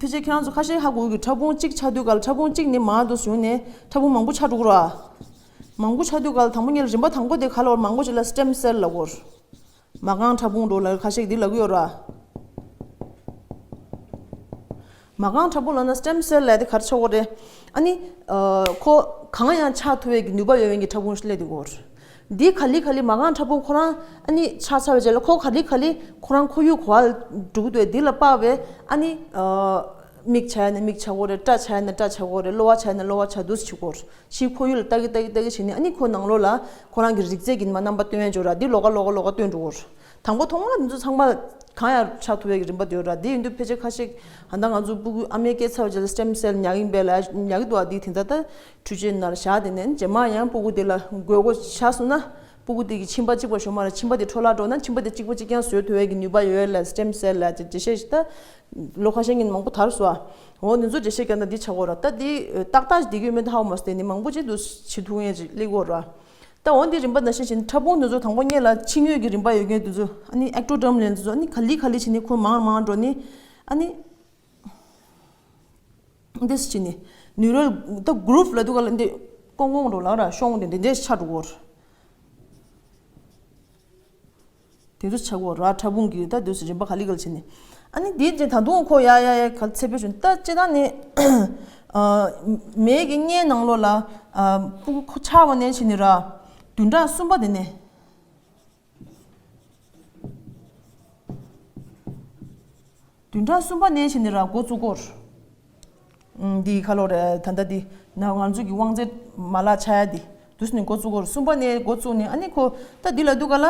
ཕལ་ཆེར་ཁྱེད་རང་ཚོ་ཁ་ཤས་ཧ་གོ་གི། ཕྲ་ཕུང་གཅིག་ཆགས་དུས་ག་ལ་ཕྲ་ཕུང་གཅིག་ནས་མར་འདུག་བྱུང་ནས་ཕྲ་ཕུང་མང་པོ་ཆགས་འགྲོ་གི་ར། མང་པོ་ཆགས་དུས་ག་ལ་དང་པོ་ཉིད་ལ་རིམ་པ་དང་པོ་དེ་ག་ལ་བར་མང་པོ་ཅིག་ལ་སི་ཊེམ་སེལ་ལབ་ཀྱི་ཡོད་རེད། མ་རྐང་ཕྲ་ཕུང་འགྲོ་ལ་ཁ་ཤས་འདི་ལབ་ཀྱི་ཡོད་ར། མ་རྐང་ཕྲ་ཕུང་ལབ་ན་སི་ཊེམ་སེལ་ལབ་དེ་ག་རེ་ཆགས་ཀྱི་ཡོད་རེད། ཨ་ནི་ཁོ་གང་ཡང་ཆགས་ཐུབ་པའི་གི་ནུས་པ་ཡོད་པའི་གི་ཕྲ་ཕུང་ཞིག་སླེབས་བསྡད་ཀྱི་ཡོད་རེད། འདི་ག་ལེ་ག་ལེ་མ་རྐང་ཕྲ་ཕུང་ཁོ་རང་ཨ་ནི་ཆགས་ཚར་བའི་རྗེས་ལ་ཁོ་ག་ལེ་ག་ལེ་ཁོ་རང་ཁོར་ཡུག་ག་བ་ལ་འགྲོ་གི་འདུག་འདི་ལ་དཔག་པའི་ཨ་ནི་མིག་ཆགས་ཡ་ན་མིག་ཆགས་ཀྱི་ཡོད་རེད། སྐྲ་ཆགས་ཡ་ན་སྐྲ་ཆགས་ཀྱི་ཡོད་རེད། གློ་བ་ཆགས་ཡ་ན་གློ་བ་ཆགས་འདུག་སེ་བྱེད་ཀྱི་ཡོད་རེད། ཕྱིའི་ཁོར་ཡུག་ལ་ལྟ་གི་ལྟ་གི་ལྟ་གི་བྱས་ནས་ཨ་ནི་ཁོ་ནང་ལོགས་ལ་ཁོ་རང་གི་རིགས་རྫས་ཀྱི་མ་རྣམ་པ་སྟོན་ཡ་འཇོག་ར། འདི་ལོགས་ཀ་ལོགས་ཀ་ལོགས་ཀ་སྟོན་འགྲོ་གི་ཡོད་རེད། དང་པོ་ཐོག་མར་འདི་ཚོ་ཚང་མ་གང་ཡང་ཆགས་ཐུབ་པའི་གི་རིམ་པ་དེ་ཡོད་ར། དེ་ཡིན་དུས་ཕལ་ཆེར་ཁ་ཤས་ཧ་ད་ང་ཚོ་སྤུ་གུ་ཨ་མའི་སྐྱེས་ཚར་བ་རྗེས་ལ་སི་ཊེམ་སེལ་ཉར་གི་ཡིན་པས་ལབ་ཉར་གི་འདུག་ཨ། དེ་དེ་འདྲ་ད་འཕྲུལ་ཆས་ནང་ལ་བཞག་དེ་ནས་རྗེས་མ་ཡང་སྤུ་གུ་དེ་ལ་དགོས་མཁོ་ཆགས་སོང་ན་སྤུ་གུ་དེ་གི་མཆིན་པ་གཅིག་པ་ཞོག་མ་ར་མཆིན་པ་དེ་འཕྲོ་བརླག་འགྲོ་ན་མཆིན་པ་དེ་གཅིག་པ་གཅིག་རྐྱང་བཟོ་ཐུབ་པའི་གི་ནུས་པ་ཡོད་ལ་སི་ཊེམ་སེལ་ལ་དེ་འགྲེལ་བཤད་ཞིག་ད་ལོ་ཁ་ཤས་ཀྱི་མང་པོ་དར་སོང་ཨ། འོ་འདི་ཚོ་འགྲེལ་བཤད་བརྒྱབ་ན་འདི་ཆགས་ཀྱི་ཡོད་ར། ད་འདི་ཏག་ཏག་ཅིག་བསྡད་ཀྱི་ཡོད་མེད་ད་ཧ་གོ་མ་སོང་། དེ་ནི་མང་པོ་ཅིག་འདུག་བྱེད་ཐུབ་མཁན་ཅིག་སླེབས་ཀྱི་ཡོད་ར། ད་འོ་འདི་རིམ་པ་ནང་བཞིན་བྱས་ནས་ཕྲ་ཕུང་འདི་ཚོ་དང་པོ་ཉིད་ལ་ཕྱི་ངོས་ཀྱི་རིམ་པ་ཡོད་མཁན་འདི་ཚོ་ཨ་ནི་ཨེག་ཀྲོ་ཌརམ་ལབ་འདི་ཚོ་ཨ་ནི་ག་ལེ་ག་ལེ་བྱས་ནས་ཁོ་མང་མང་འགྲོ་ནི་ཨ་ནི་འདི་སུ་བྱས་ནས་ནིའུ་རལ་ད་གུ་རུབ་ལབ་འདུག་ག་ལ་འདི་ཀོང་ཀོང་འགྲོ་ལ་ར་ཤོང་འདི་འདི་འདྲས་ཆགས་འགྲོ་གི་ཡོད་ར། དེ་ཚོ་ཆགས་ཀྱི་ཡོད་ར། ཕྲ་ཕུང་གི་ད་དུས་སུ་རིམ་པ་ག་ལེ་ག་ལེ་བྱས་ནས། ཨ་ནི་དེའི་རྗེས་ད་དུང་ཁོ་ཡ་ཡ་ཡ་ག་ཚད་པའི་བྱུང་ད་སྤྱིར་བཏང་ནི་ཨ་མའི་གི་མངལ་ནང་ལོགས་ལ་ཨ་སྤུ་གུ་ཁོ་ཆགས་པ་ནས་བྱས་ནས་ར། བདུན་ཕྲག་གསུམ་པ་དེ་ནས། བདུན་ཕྲག་གསུམ་པ་ནས་བྱས་ནས་ར་འགོ་བཙུགས་ཀྱི་ཡོད་ར། ཨུམ། འདི་ག་ལོ་རེད། ད་ལྟ་འདི་ན་ང་ཚོ་གི་དབང་རྩའི་མ་ལག་ཆགས་ཡ་འདི་དུས་ནས་འགོ་བཙུགས་ཀྱི་ཡོད་ར། གསུམ་པ་ནས་འགོ་བཙུགས་ནས་ཨ་ནི་ཁོ་ད་འདི་ལ་འདུག་ག་ལ།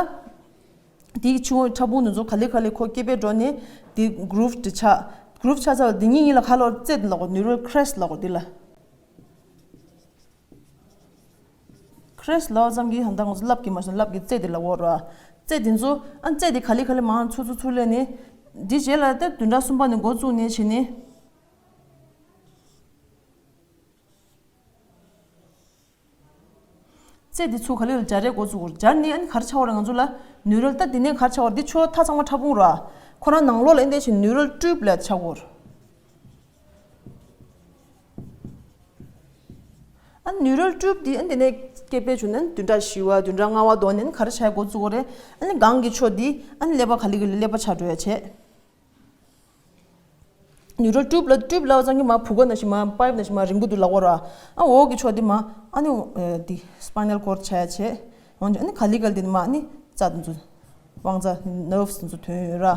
འདིའི་ཕྱི་ངོས་ཕྲ་ཕུང་འདི་ཚོ་ག་ལེ་ག་ལེ་ཁོ་སྐྱེ་འཕེལ་འགྲོ་ནས་འདི་གུ་རུབ་འདི་ཆགས། གུ་རུབ་ཆགས་ཚར་བ་འདི་གཉིས་གཉིས་ལ་ག་ལོ་རྩེ་འདི་ལབ་ཀྱི་ཡོད་ར། ནིའུ་རལ་ཁྲེ་སི་ཊི་ལབ་ཀྱི་ཡོད་ར་འདི་ལ། ཁྲེ་སི་ཊི་ལབ་ཙམ་གྱིས་ཧ་ད་ང་ཚོ་ལབ་ཀྱི་མ་སོང་། ལབ་ཀྱི་རྩེ་འདི་ལབ་ཀྱི་ཡོད་ར། རྩེ་འདི་ཚོ་ཨ་རྩེ་འདི་ག་ལེ་ག་ལེ་མང་ཚུར་ཚུར་ཚུར་སླེབས་ནས་འདི་རྗེས་ལ་ད་བདུན་ཕྲག་གསུམ་པ་ནས་འགོ་བཙུགས་ནས་བྱས་ནས། རྩེ་འདི་ཚུར་ག་ལེ་ལ་འབྱར་ཡ་འགོ་བཙུགས་ཀྱི་ཡོད་ར། འབྱར་ནས་ཨ་ནི་ག་རེ་ཆགས་ཀྱི་ཡོད་ར། ང་ཚོ་ལ་ནིའུ་རལ་ད་འདི་ནས་ག་རེ་ཆགས་ཀྱི་ཡོད་ར། འདི་ཕྱོགས་མཐའ་ཚང་མ་ཕྲ་ཕུང་ར། ཁོ་རང་ནང་ལོགས་ལ་ཨེ་འདྲ་བྱས་ནིའུ་རལ་ཊུབ་ལབ་ཆགས་ཀྱི་ཡོད་ར། ཨ་ནི་ནིའུ་རལ་ཊུབ་འདི་ཨ་ནི་དེ་ནས་སྐྱེ་འཕེལ་བྱུང་ནས་བདུན་ཕྲག་བཞི་པ་བདུན་ཕྲག་ལྔ་པ་དེ་ནས་ག་རེ་བྱ་འགོ་བཙུགས་ཀྱི་ཡོད་རེད། ཨ་ནི་སྒང་གི་ཕྱོགས་འདི་ཨ་ནི་ཀླད་པ་ག་ལེ་ག་ལེ་ཀླད་པ་ཆགས་འགྲོ་ཡ་བྱས། ནིའུ་རལ་ཊུབ་ལ་ཊུབ་ལབ་ཙམ་གྱིས་མ་བུ་ག་ནང་བཞིན་མ་པའིབ་ནང་བཞིན་མ་རིང་པོ་འདུག་ལབ་ཀྱི་ཡོད་ར། ཨ་འོག་གི་ཕྱོགས་འདི་མ་ཨ་ནི་འདི་སི་པའི་ནལ་ཀོར་ཌི་ཆགས་ཡ་བྱས། འོན་ཀྱང་ཨ་ནི་ག་ལེ་ག་ལེ་འདི་ནས་མ་ཨ་ནི་རྩ་འདི་ཚོ། དབང་རྩ་ནར་ཝི་སི་འདི་ཚོ་ཐོན་ཡོད་ར།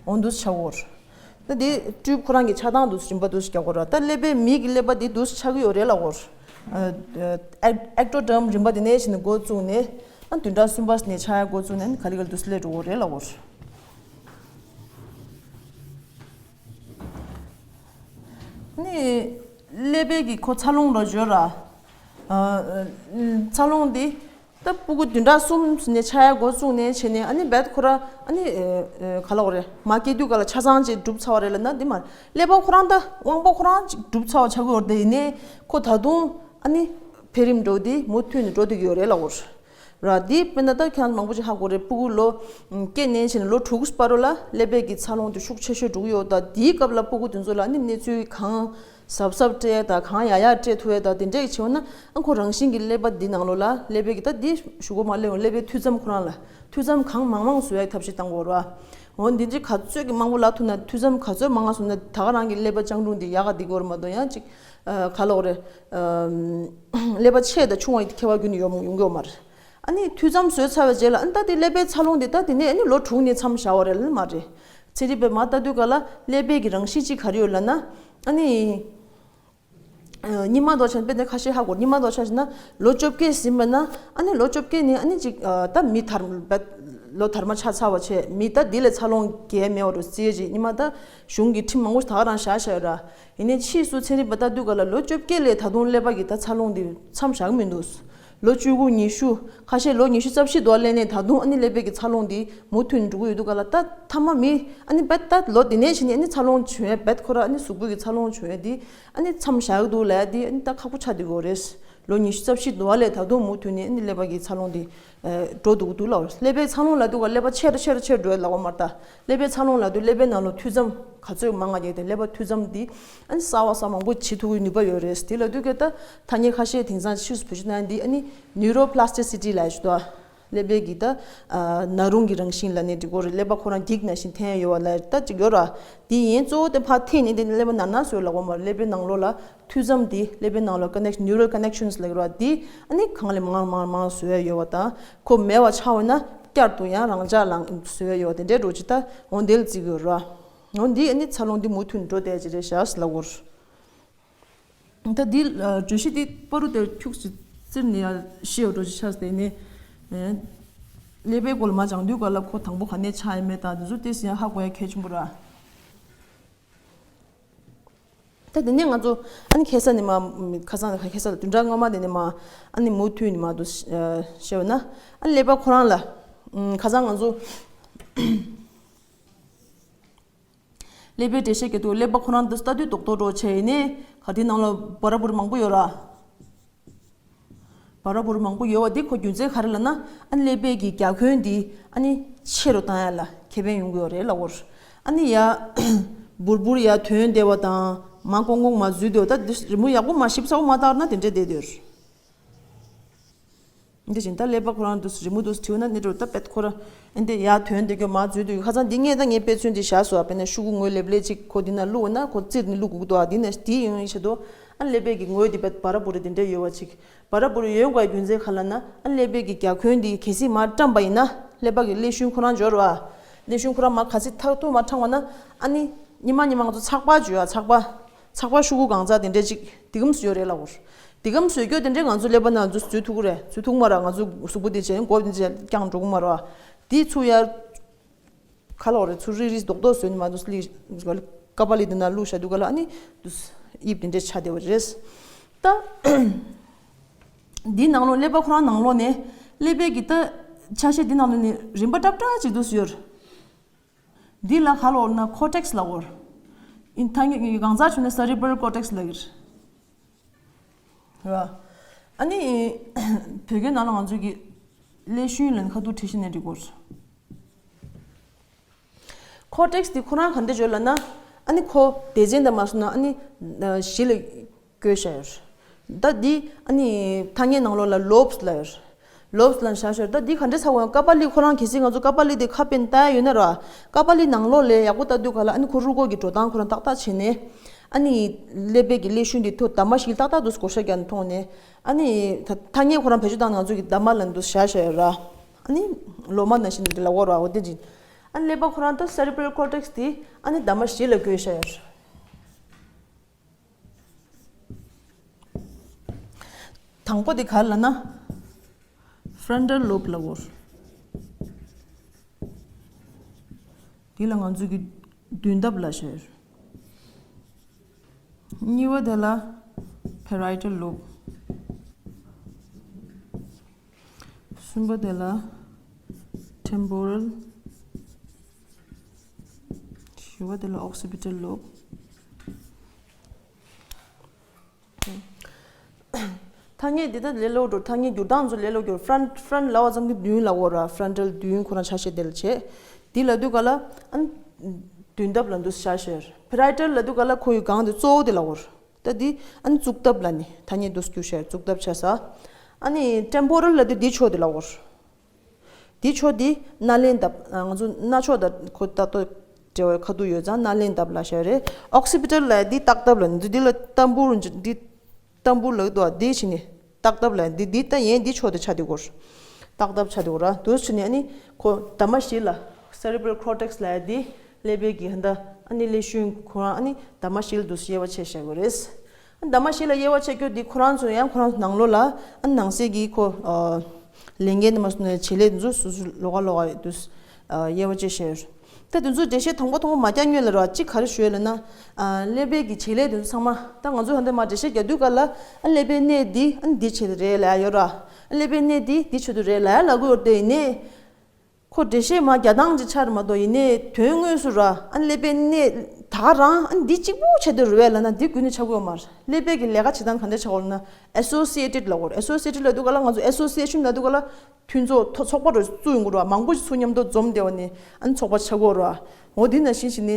འོ་འདུག་སེ་ཆགས་ཀྱི་ཡོད་ར། ད་འདི་ཊུབ་ཁོ་རང་གི་ཆགས་སྟངས་འདུག་སེ་རིམ་པ་འདུག་སེ་རྒྱག་གི་ཡོད་ར། ད་ཀླད་པའི་མི་གི་ཀླད་པ་འདི་འདུག་སེ་ཆགས་ཀྱི་ཡོད་རེད་ལབ་ཀྱི་ཡོད་ར། ཨེག་ཨེག་ཀྲོ་ཌརམ་རིམ་པ་འདི་ནས་བྱས་ནས་འགོ་བཙུགས་ནས་ཨ་བདུན་ཕྲག་གསུམ་པ་ནས་ཆགས་ཡ་འགོ་བཙུགས་ནས་ག་ལེ་ག་ལེ་འདུག་སེ་སླེབས་འགྲོ་གི་ཡོད་རེད་ལབ་ཀྱི་ཡོད་ར། ནི་ཀླད་པའི་གི་ཁོ་འཚར་ལོངས་ར་བརྗོད་ར། ཨ་འཚར་ལོངས་འདི་ད་སྤུ་གུ་བདུན་ཕྲག་གསུམ་ནས་ཆགས་ཡ་འགོ་བཙུགས་ནས་བྱས་ནས་ཨ་ནི་རྦད་ཁོ་ར་ཨ་ནི་ཨེ་ཨེ་ག་ལབ་དགོས་རེད། མ་སྐྱེས་དུས་ག་ལ་ཆ་ཚང་ཅིག་གྲུབ་ཚར་བ་རེད་ལབ་ན་འདི་མ་རེད། ཀླད་པ་ཁོ་རང་ད་དབང་པོ་ཁོ་རང་ཅིག་གྲུབ་ཚར་བ་ཆགས་ཀྱི་ཡོད་རེད་དེ། ཡིན་ནའི་ཁོ་ད་དུང་ཨ་ནི་འཕེལ་རིམ་འགྲོ་འདི་མུ་མཐུད་ནས་འགྲོ་བསྡད་ཀྱི་ཡོད་རེད་ལབ་དགོས་རེད། ར། འདི་དཔེར་ན་ད་ཁྱེད་རང་མང་པོ་ཅིག་ཧ་གོ་རེད། སྤུ་གུ་ལོ་སྐྱེས་ནས་བྱས་ནས་ལོ་དྲུག་བར་དུ་ལ་ཀླད་པའི་གི་འཚར་ལོངས་དེ་ཤུགས་ཆེ་ཤོས་འགྲོ་གི་ཡོད། ད་དེའི་སྐབས་ལ་སྤུ་གུ་དེ་ཚོ་ལ་ནི་གནས་ཚུལ་གང་གཟབ་གཟབ་སྤྲད་ད་གང་ཡག་ཡག་སྤྲད་ཐུབ་ཡ་ད་དེ་འདྲས་ཀྱི་བྱས་ན་ཨ་ཁོ་རང་བཞིན་གྱི་ཀླད་པ་འདི་ནང་ལོགས་ལ་ཀླད་པའི་གི་ད་འདི་གཞུག་གུ་མ་སླེབས་ཡོང་ཀླད་པའི་མཐུད་མཚམས་ཁོ་རང་ལ་མཐུད་མཚམས་གང་མང་མང་བཟོ་ཡ་ཐབས་ཤེས་བཏང་དགོས་ར། འོ་འདི་འདྲས་ག་ཚོད་ཀྱི་མང་པོ་ལབ་ཐུབ་ན་མཐུད་མཚམས་ག་ཚོད་མང་ང་བཟོ་ན་ད་ག་རང་གི་ཀླད་པ་སྤྱང་གྲུང་འདི་ཡག་ག་འདི་དགོས་ར་མ་གཏོགས་ཡང་ཅིག་ག་ལབ་དགོས་རེད། ཀླད་པ་ཆེ་དང་ཆུང་བ་ཡི་ཁྱད་པར་ཁྱོན་ནས་ཡོང་ཡོང་གི་ཡོད་མ་རེད། ཨ་ནི་མཐུད་མཚམས་བཟོས་ཚར་བའི་རྗེས་ལ་ཨ་ནི་ད་དེ་ཀླད་པའི་འཚར་ལོངས་དེ་ད་དེ་ནས་ཨ་ནི་ལོ་དྲུག་ནས་མཚམས་བཞག་པ་རེད་ལབ་ནི་མ་རེད། ཚན་རིག་པས་མར་ལྟ་དུས་ག་ལ་ཀླད་པའི་གི་རང་བཞིན་གཅིག་ག་རེ་ཡོད་ལབ་ན། ཨ་ནི་ ཉི་མ་དོ་ཆ་དཔེ་དེ་ཁ་ཤས་ཧ་གོ། ཉི་མ་དོ་ཆ་ཞིག་ན་ལོ་བཅོ་བརྒྱད་ཟིན་པ་ན་ཨ་ནི་ལོ་བཅོ་བརྒྱད་ནི་ཨ་ནི་ཅིག་ད་མི་དར་བད་ལོ་དར་མ་ཆགས་ཚར་བ་བྱས་མི་ད་འདི་ལས་འཚར་ལོངས་རྒྱས་མེད་བ་རུ་རྩིས་ཅིག་ཉི་མ་ད་གཞུང་གི་ཁྲིམས་མང་པོ་ད་ག་རང་བཞག་བཞག་ཡོད་ར། ཡིན་ནའི་ཕྱིས་སུ་ཚན་རིག་པ་ལྟ་དུས་ག་ལ་ལོ་བཅོ་བརྒྱད་ལས་ད་དུང་ཀླད་པ་གི་ད་འཚར་ལོངས་འདི་མཚམས་བཞག་མི་འདུག་ལོ་བཅུ་དགུ་ཉི་ཤུ། ཁ་ཤས་ལོ་ཉི་ཤུ་རྩ་བཞི་དུ་བ་ལེན་ནས་ད་དུང་ཨ་ནི་ཀླད་པའི་གི་འཚར་ལོངས་འདི་མུ་མཐུད་འགྲོ་གི་ཡོད་དུས་ག་ལ་ད་ཐ་མ་མི་ཨ་ནི་བད་ད་ལོ་འདི་ནས་བྱས་ནས་ཨ་ནི་འཚར་ལོངས་བྱུང་ཡ་བད་ཁོ་ར་ཨ་ནི་གཟུགས་པོའི་གི་འཚར་ལོངས་བྱུང་ཡ་འདི་ཨ་ནི་མཚམས་བཞག་གི་འདུག་ལབ་ཡ་འདི་ཨ་ནི་ད་ཁག་པོ་ཆགས་བསྡད་ཡོད་རེད། ལོ་ཉི་ཤུ་རྩ་བཞི་དུ་བ་ལས་ད་དུང་མུ་མཐུད་ནས་ཨ་ནི་ཀླད་པ་གི་འཚར་ལོངས་འདི་འགྲོ་འདུག་འདུག་ལབ་རེད། ཀླད་པའི་འཚར་ལོངས་ལབ་དུས་ག་ཀླད་པ་ཆེ་རུ་ཆེ་རུ་ཆེ་རུ་འགྲོ་ཡ་ལབ་པ་མ་རེད་ད། ཀླད་པའི་འཚར་ལོངས་ལབ་དུས་ཀླད་པའི་ནང་ལ་མཐུད་མཚམས་ག་ཚོད་མང་ང་རྒྱག་དེ་ཀླད་པ་མཐུད་མཚམས་འདི་ཨ་ནི་གསར་བ་གསར་མང་པོ་བྱེད་ཐུབ་ཀྱི་ནུས་པ་ཡོད་རེད། དེ་ལབ་དུས་ཀྱི་ད་ཐ་སྙད་ཁ་ཤས་དེང་སང་ཕྱིས་སུ་བེད་སྤྱོད་གནང་འདི་ཨ་ནི་ནིའུ་རོ་པི་ལ་སི་ཊི་སི་ཊི་ལབ་ཞུ་དོ། ཀླད་པའི་གི་ད་ན་རུང་གི་རང་བཞིན་ལབ་ནས་འགྲིག་གོ་རེད། ཀླད་པ་ཁོ་རང་འགྱིག་ནང་བཞིན་འཐེན་ཡོད་བ་ལ་ད་ཅིག་ཡོད་ར། དེ་ཡིན་གཙོ་བོ་དེ་ཕར་འཐེན་ནས་དེ་ནི་ཀླད་པ་ནར་ནར་བཟོས་ལབ་གོ་མ་རེད། ཀླད་པའི་ནང་ལོགས་ལ་མཐུད་མཚམས་འདི་ཀླད་པའི་ནང་ལ་ཀ་ནེག་ནིའུ་རལ་ཀ་ནེག་ཤན་ལབ་ཀྱི་རེད་བ། འདི་ཨ་ནི་གང་ལས་མང་མང་མང་བཟོས་ཡོད་བ་དང་ཁོ་མེད་པ་ཆགས་པ་ན་བསྐྱར་དུ་ཡང་རང་འཇགས་ལངས་བཟོས་ཡོད་དེ་འདྲའི་འགྲོ་ཅི་ད་འོ་འདི་ལ་བརྩི་གི་ཡོད་ར། འོ་འདི་ཨ་ནི་འཚར་ལོངས་འདི་མུ་མཐུད་འགྲོ་བསྡད་ཀྱི་རེད་ཤག་ལབ་གོ་ར། ད་འདི་བརྗོད་གཞི་འདི་པ་རུ་དེར་ཁྱུག་ཅིག་བཙིར་ནས་ཡ་ཤི་ཡོད་འགྲོ་ཅི་ཆགས་དེ་ནི་ཀླད་པའི་སྐོར་ལ་མ་སྦྱང་དུས་ག་ལ་ཁོ་དང་པོ་ག་ནས་ཆགས་ཡོད་མེད་དང་འདི་ཚོ་ཏོག་ཙམ་ཡང་ཧ་གོ་ཡ་གལ་ཆེན་པོ་ར། ད་དེ་ནས་ང་ཚོ་ཨ་ནི་ཁ་སང་ནས་མ་ཁ་སང་ཁ་སང་བདུན་ཕྲག་སྔོན་མ་དེ་ནས་མ་ཨ་ནི་མུ་མཐུད་ནས་མ་དུ་བཤད་པ་ན་ཨ་ནི་ཀླད་པ་ཁོ་རང་ལ་ཁ་སང་ང་ཚོ་ཀླད་པའི་འགྲེལ་བཤད་ཀྱི་དུས་ཀླད་པ་ཁོ་རང་དུ་ལྟ་དུས་རྡོག་རྡོག་འགྲོ་བྱས་ཡིན་ནས་ག་དེའི་ནང་ལ་བ་ར་བུ་ར་མང་པོ་ཡོད་ར། བ་ར་བུ་ར་མང་པོ་ཡོད་བ་འདི་ཁོ་རྒྱུ་མཚན་ག་རེ་ལབ་ན་ཨ་ནི་ཀླད་པའི་གི་རྒྱ་ཁྱོན་འདི་ཨ་ནི་ཆེ་རུ་བཏང་ཡ་ལ་ཁེ་ཕན་ཡོང་གི་ཡོད་རེད་ལབ་གོ། ཨ་ནི་ཡ་བུར་བུར་ཡ་དོན་བདེ་བ་དང་མ་ཀོང་ཀོང་མ་འཛུལ་འདོད་ད་འདི་རི་མོ་ཡག་པོ་མ་ཞིབ་ཚགས་པོ་མ་བཏང་ན་དེ་འདྲས་བསྡད་འདུག་འདི་བཞིན་ད་ཀླད་པ་ཁོ་རང་དུ་རི་མོ་དུ་བྲིས་ན་ནི་འགྲོ་ད་པད་ཁོ་ར་ཨེ་འདི་ཡ་དོན་འདི་གྱོ་མ་འཛུལ་དུ་ཁ་སང་འདི་ངས་ད་ངས་དཔེ་མཚོན་འདི་བཞག་སོ། དཔེར་ན་ཤུ་གུ་ངོས་ལེབ་ལེ་ཅིག་ཁོ་འདི་ན་བླུགས་ན་ཁོ་བཙིར་ནི་བླུགས་དགོས་འདུག་ཨ་འདི་ནས་འདི་ཡོང་ཡིན་ཤེས་དོ། ཨ་ཀླད་པའི་གི་ངོས་འདི་པད་བ་ར་བུ་ར་འདི་འདྲ་ཡོད་བ་ཅིག་བ་ར་བུ་ར་ཡོད་དགོས་རྒྱུ་མཚན་ག་ལ་ན་ཨ་ཀླད་པའི་གི་རྒྱ་ཁྱོན་འདི་གལ་སྲིད་མ་བཀྲམ་པ་ཡིན་ན་ཀླད་པ་གི་ཀླད་ཤུན་ཁོ་རང་འབྱོར་བ། ཀླད་ཤུན་ཁོ་རང་མ་ག་ཚིག་ཐག་ཐུག་མ་འཕྲང་བ་ན་ཨ་ནི་ཉི་མ་ཉི་མ་ང་ཚོ་ཚགས་པར་འཇུ་ཡ་ཚགས་པར་ཚགས་པར་ཤུ་གུ་གང་ཚ་དེ་འདྲ་ཅིག་དེ་གམ་སུ་ཡོད་རེད་ལབ་གོ། དེ་གམ་སུ་སྐྱོ་དེ་འདྲས་ང་ཚོ་ཀླད་པ་ནང་ཚུད་ཐུག་གི་རེད། ཚུད་ཐུག་མ་ར་ང་ཚོ་གཟུགས་པོ་དེ་བྱས་མགོ་དེ་བྱས་རྐྱང་འགྲོ་གི་མ་ར། དེ་ཚུ་ཡར་ག་ལ་རེད་ཚུ་རིག་རིག་རྡོག་རྡོག་བཟོས་ནས་མ་འདུག་ལི་ཀ་པ་ལི་དེ་ན་བླུགས་བཞག་འདུག་ག་ལ་ཨ་ནི་དབྱིབས་དེ་འདྲས་ཆགས་བསྡད་པ་རེད། ད་འདི་ནང་ལོགས་ཀླད་པ་ཁོ་རང་ནང་ལོགས་ནས་ཀླད་པའི་གི་ད་ཆ་ཤས་འདི་ནང་ལོགས་ནས་རིམ་པ་ཏག་ཏག་ཅིག་འདུག་ཡོད། འདི་ལ་ག་ལབ་ན་ཁོར་ཊེག་སི་ལབ་གོ། ཨིན་ཐ་སྙད་གང་ཟག་བྱུང་ན་སེ་རེ་བྷ་རལ་ཁོར་ཊེག་སི་ལབ་ཀྱི་རེད། རེད་བ། ཨ་ནི་བོད་སྐད་ནང་ལ་ང་ཚོ་གི་ཀླད་ཤུན་ལབ་ནས་ཁ་ཐུག་བྲིས་ཤིག་ནས་འབྲི་དགོས། ཁོར་ཊེག་སི་འདི་ཁོ་རང་ག་འདྲ་བརྗོད་ལབ་ན། ཨ་ནི་ཁོ་སྡེ་ཚན་དང་མ་སོང་ན་ཨ་ནི་བཞི་ལ་བགོས་བཞག་ཡོད། ད་འདི་ཨ་ནི་ཐ་སྙད་ནང་ལོགས་ལ་ལོབ་སི་ལབ་ཡོད། ལོབ་སི་ལབ་བཞག་ཡོད། ད་འདི་ག་འདྲ་ཚ་བོ་ཡང་ཀ་པ་ལི་ཁོ་རང་གལ་སྲིད་ང་ཚོ་ཀ་པ་ལི་དེ་ཁ་པན་ལྟ་ཡ་ཡོད་ན་ར། ཀ་པ་ལི་ནང་ལོགས་ལ་ཡག་པོ་ལྟ་དུས་ག་ལ་ཨ་ནི་ཁོ་རུས་ཁོག་གི་འགྲོ་སྟངས་ཁོ་རང་ཏག་ཏག་བྱས་ནས། ཨ་ནི་ཀླད་པའི་གི་ཀླད་ཤུན་འདི་ཐོ་འདབ་མ་བཞི་ཏག་ཏག་འདུག་སྐོར་ཤ་རྒྱག་ནས་མཐོང་ནས། ཨ་ནི་ད་ཐ་སྙད་ཁོ་རང་བེད་སྤྱོད་བཏང་ནས་ང་ཚོ་གི་འདབ་མ་ལ་འདུག་བཞག་བཞག་ཡོད་ར། ཨ་ནི་ལོ་མ་ནང་བཞིན་འདི་ལ་བོར་བ་འོ་དེ་འདྲ། ཨ་ནི་ཀླད་པ་ཁོ་རང་ད་སེ་རེ་བྷ་རལ་ཁོར་ཊེག་སི་དེ་ཨ་ནི་འདབ་མ་བཞི་ལ་བགོས་བཞག་ཡོད། དང་པོ་དེ་ག་རེ་ལབ་ན། ཕ་རོན་ཊལ་ལོབ་ལབ་གོ། དེ་ལ་ང་ཚོ་གི་མདུན་འདབས་ལབ་བཞག་ཡོད། གཉིས་པ་དེ་ལ་པེ་རའི་ཊལ་ལོབ། གསུམ་པ་དེ་ལ་ཊེམ་པོ་རལ། བཞི་པ་དེ་ལ་ཨོག་སི་པི་ཊལ་ལོབ། ཐ་སྙད་འདི་ལྟར་ལས་སླ་པོ་འགྲོ། ཐ་སྙད་བསྒྱུར་སྟངས་ཚོ་ལས་སླ་པོ་འགྲོ། ཕ་རོན་ཊལ་ཕ་རོན་ཊལ་ལབ་པ་ཙམ་གྱིས་མདུན་ལབ་དགོས་ར། ཕ་རོན་ཊལ་མདུན་ཁོ་རང་ཆ་ཤས་དེ་ལ་བྱེད། འདི་ལབ་དུས་ག་ལ་ཨ་ནི་མདུན་འདབས་ལ་འདུག་ཆ་ཤས། པེ་རའི་ཊལ་ལབ་དུས་ག་ལ་ཁོ་ཡི་སྒང་དེ་གཙོ་བོ་དེ་ལབ་དགོས་ར། ད་འདི་ཨ་ནི་གཙུག་འདབས་ལབ་ནི་ཐ་སྙད་འདུག་སྐྱུར་ཤས་གཙུག་འདབས་ཆ་ས། ཨ་ནི་ཊེམ་པོ་རལ་ལབ་དུས་འདི་ཕྱོགས་དེ་ལབ་དགོས་ར། དེའི་ཕྱོགས་འདི་སྣ་ལེན་འདབས། ང་ཚོ་སྣ་ཕྱོགས་དང་ཁོ་ལྟ་རྟོག་འབྲེལ་བའི་ཁ་ཐུག་ཡོད་ཙང་སྣ་ལེན་འདབས་ལབ་བྱ་རེད། ཨོག་སི་པི་ཊལ་ལབ་འདི་ལྟག་འདབས་ལ་འདི་འདི་ལ་ཏམ་བུར་འདི་ཏམ་བུར་ལབ་འདུག་འདི་བྱས་ནས་ལྟག་འདབས་ལ་འདི་འདི་ལྟ་ཡན་འདི་ཕྱོགས་དེ་ཆ་དེ་གོ་ར། ལྟག་འདབས་ཆ་དེ་གོ་ར་འདུག་བྱས་ནས་ཨ་ནི་ཁོ་འདབ་མ་བཞི་ལ་སེ་རེ་བྷ་རལ་ཁོར་ཊེག་སི་ལབ་འདི་ཀླད་པའི་གི་ཧན་ད་ཨ་ནི་ཀླད་ཤུན་ཁོ་རང་ཨ་ནི་འདབ་མ་བཞི་ལ་འདུག་དབྱེ་བ་ཕྱེ་བཞག་གི་རེད། ཟླ་མ་བཞི་ལ་དབྱེ་བ་ཕྱེ་རྒྱུ་འདི་ཁོ་རང་ཚོ་ཡང་ཁོ་རང་ཚོ་ནང་ལོགས་ལ་ཨ་ནང་གསེས་ཀྱི་ཁོ་ཨ་ལས་འགན་དུ་མ་སོང་ནས་བྱེད་ལས་འདི་ཚོ་སོ་སོ་ལོགས་ཀ་ལོགས་ཀ་དུ་ཨ་དབྱེ་བ་ཕྱེ་བཞག་ཡོད། ད་དེ་ཚོ་འགྲེལ་བཤད་དང་པོ་དང་པོ་མ་རྒྱག་སྔོན་ལ་ར་གཅིག་ག་རེ་ཞུ་ཡ་ལབ་ན། ཨ་ཀླད་པའི་གི་བྱེད་ལས་དེ་ཚོ་ཚང་མ་ད་ང་ཚོ་ཧ་འདི་མ་འགྲེལ་བཤད་རྒྱག་དུས་ག་ལ་ཨ་ཀླད་པའི་གནས་འདི་ཨ་འདི་བྱེད་དེ་རེད་ལབ་ཡ་ཡོད་ར། ཨ་ཀླད་པའི་གནས་འདི་འདི་བྱེད་དུ་རེད་ལབ་ཡ་ལབ་དགོས་ཡོད་དེ་ཡིན་ནའི། ཁོ་འགྲེལ་བཤད་མ་རྒྱག་སྟངས་ཅིག་ཆགས་རེད་མ་གཏོགས་ཡིན་ནའི་དོན་དངོས་སུ་ར་ཨ་ཀླད་པའི་གནས་ད་ག་རང་ཨ་འདི་གཅིག་པུ་བྱེད་དུ་རེད་ལབ་ན་འདི་ཀུན་ནས་ཆགས་ཀྱི་ཡོད་མ་རེད། ཀླད་པའི་གི་ལས་ཀ་བྱེད་སྟངས་ག་འདྲ་ཆགས་ཀྱི་ཡོད་ལབ་ན་ཨེ་སོ་སི་ཨེ་ཊེཌ་ལབ་དགོས་རེད། ཨེ་སོ་སི་ཨེ་ཊེཌ་ལབ་དུས་ག་ལ་ང་ཚོ་ཨེ་སོ་སི་ཨེ་ཤན་ལབ་དུས་ག་ལ། མཐུན་ཚོགས་ཐོ་ཚོགས་པ་རུ་བཙུགས་ཡོང་གི་རེད་བ། མང་པོ་ཞིག་ཚུར་མཉམ་དུ་འཛོམས་བསྡད་པ་ནི་ཨ་ནི་ཚོགས་པ་ཆགས་ཀྱི་ཡོད་རེད་བ། འོ་འདི་ནང་བཞིན་ཞིག་ནི།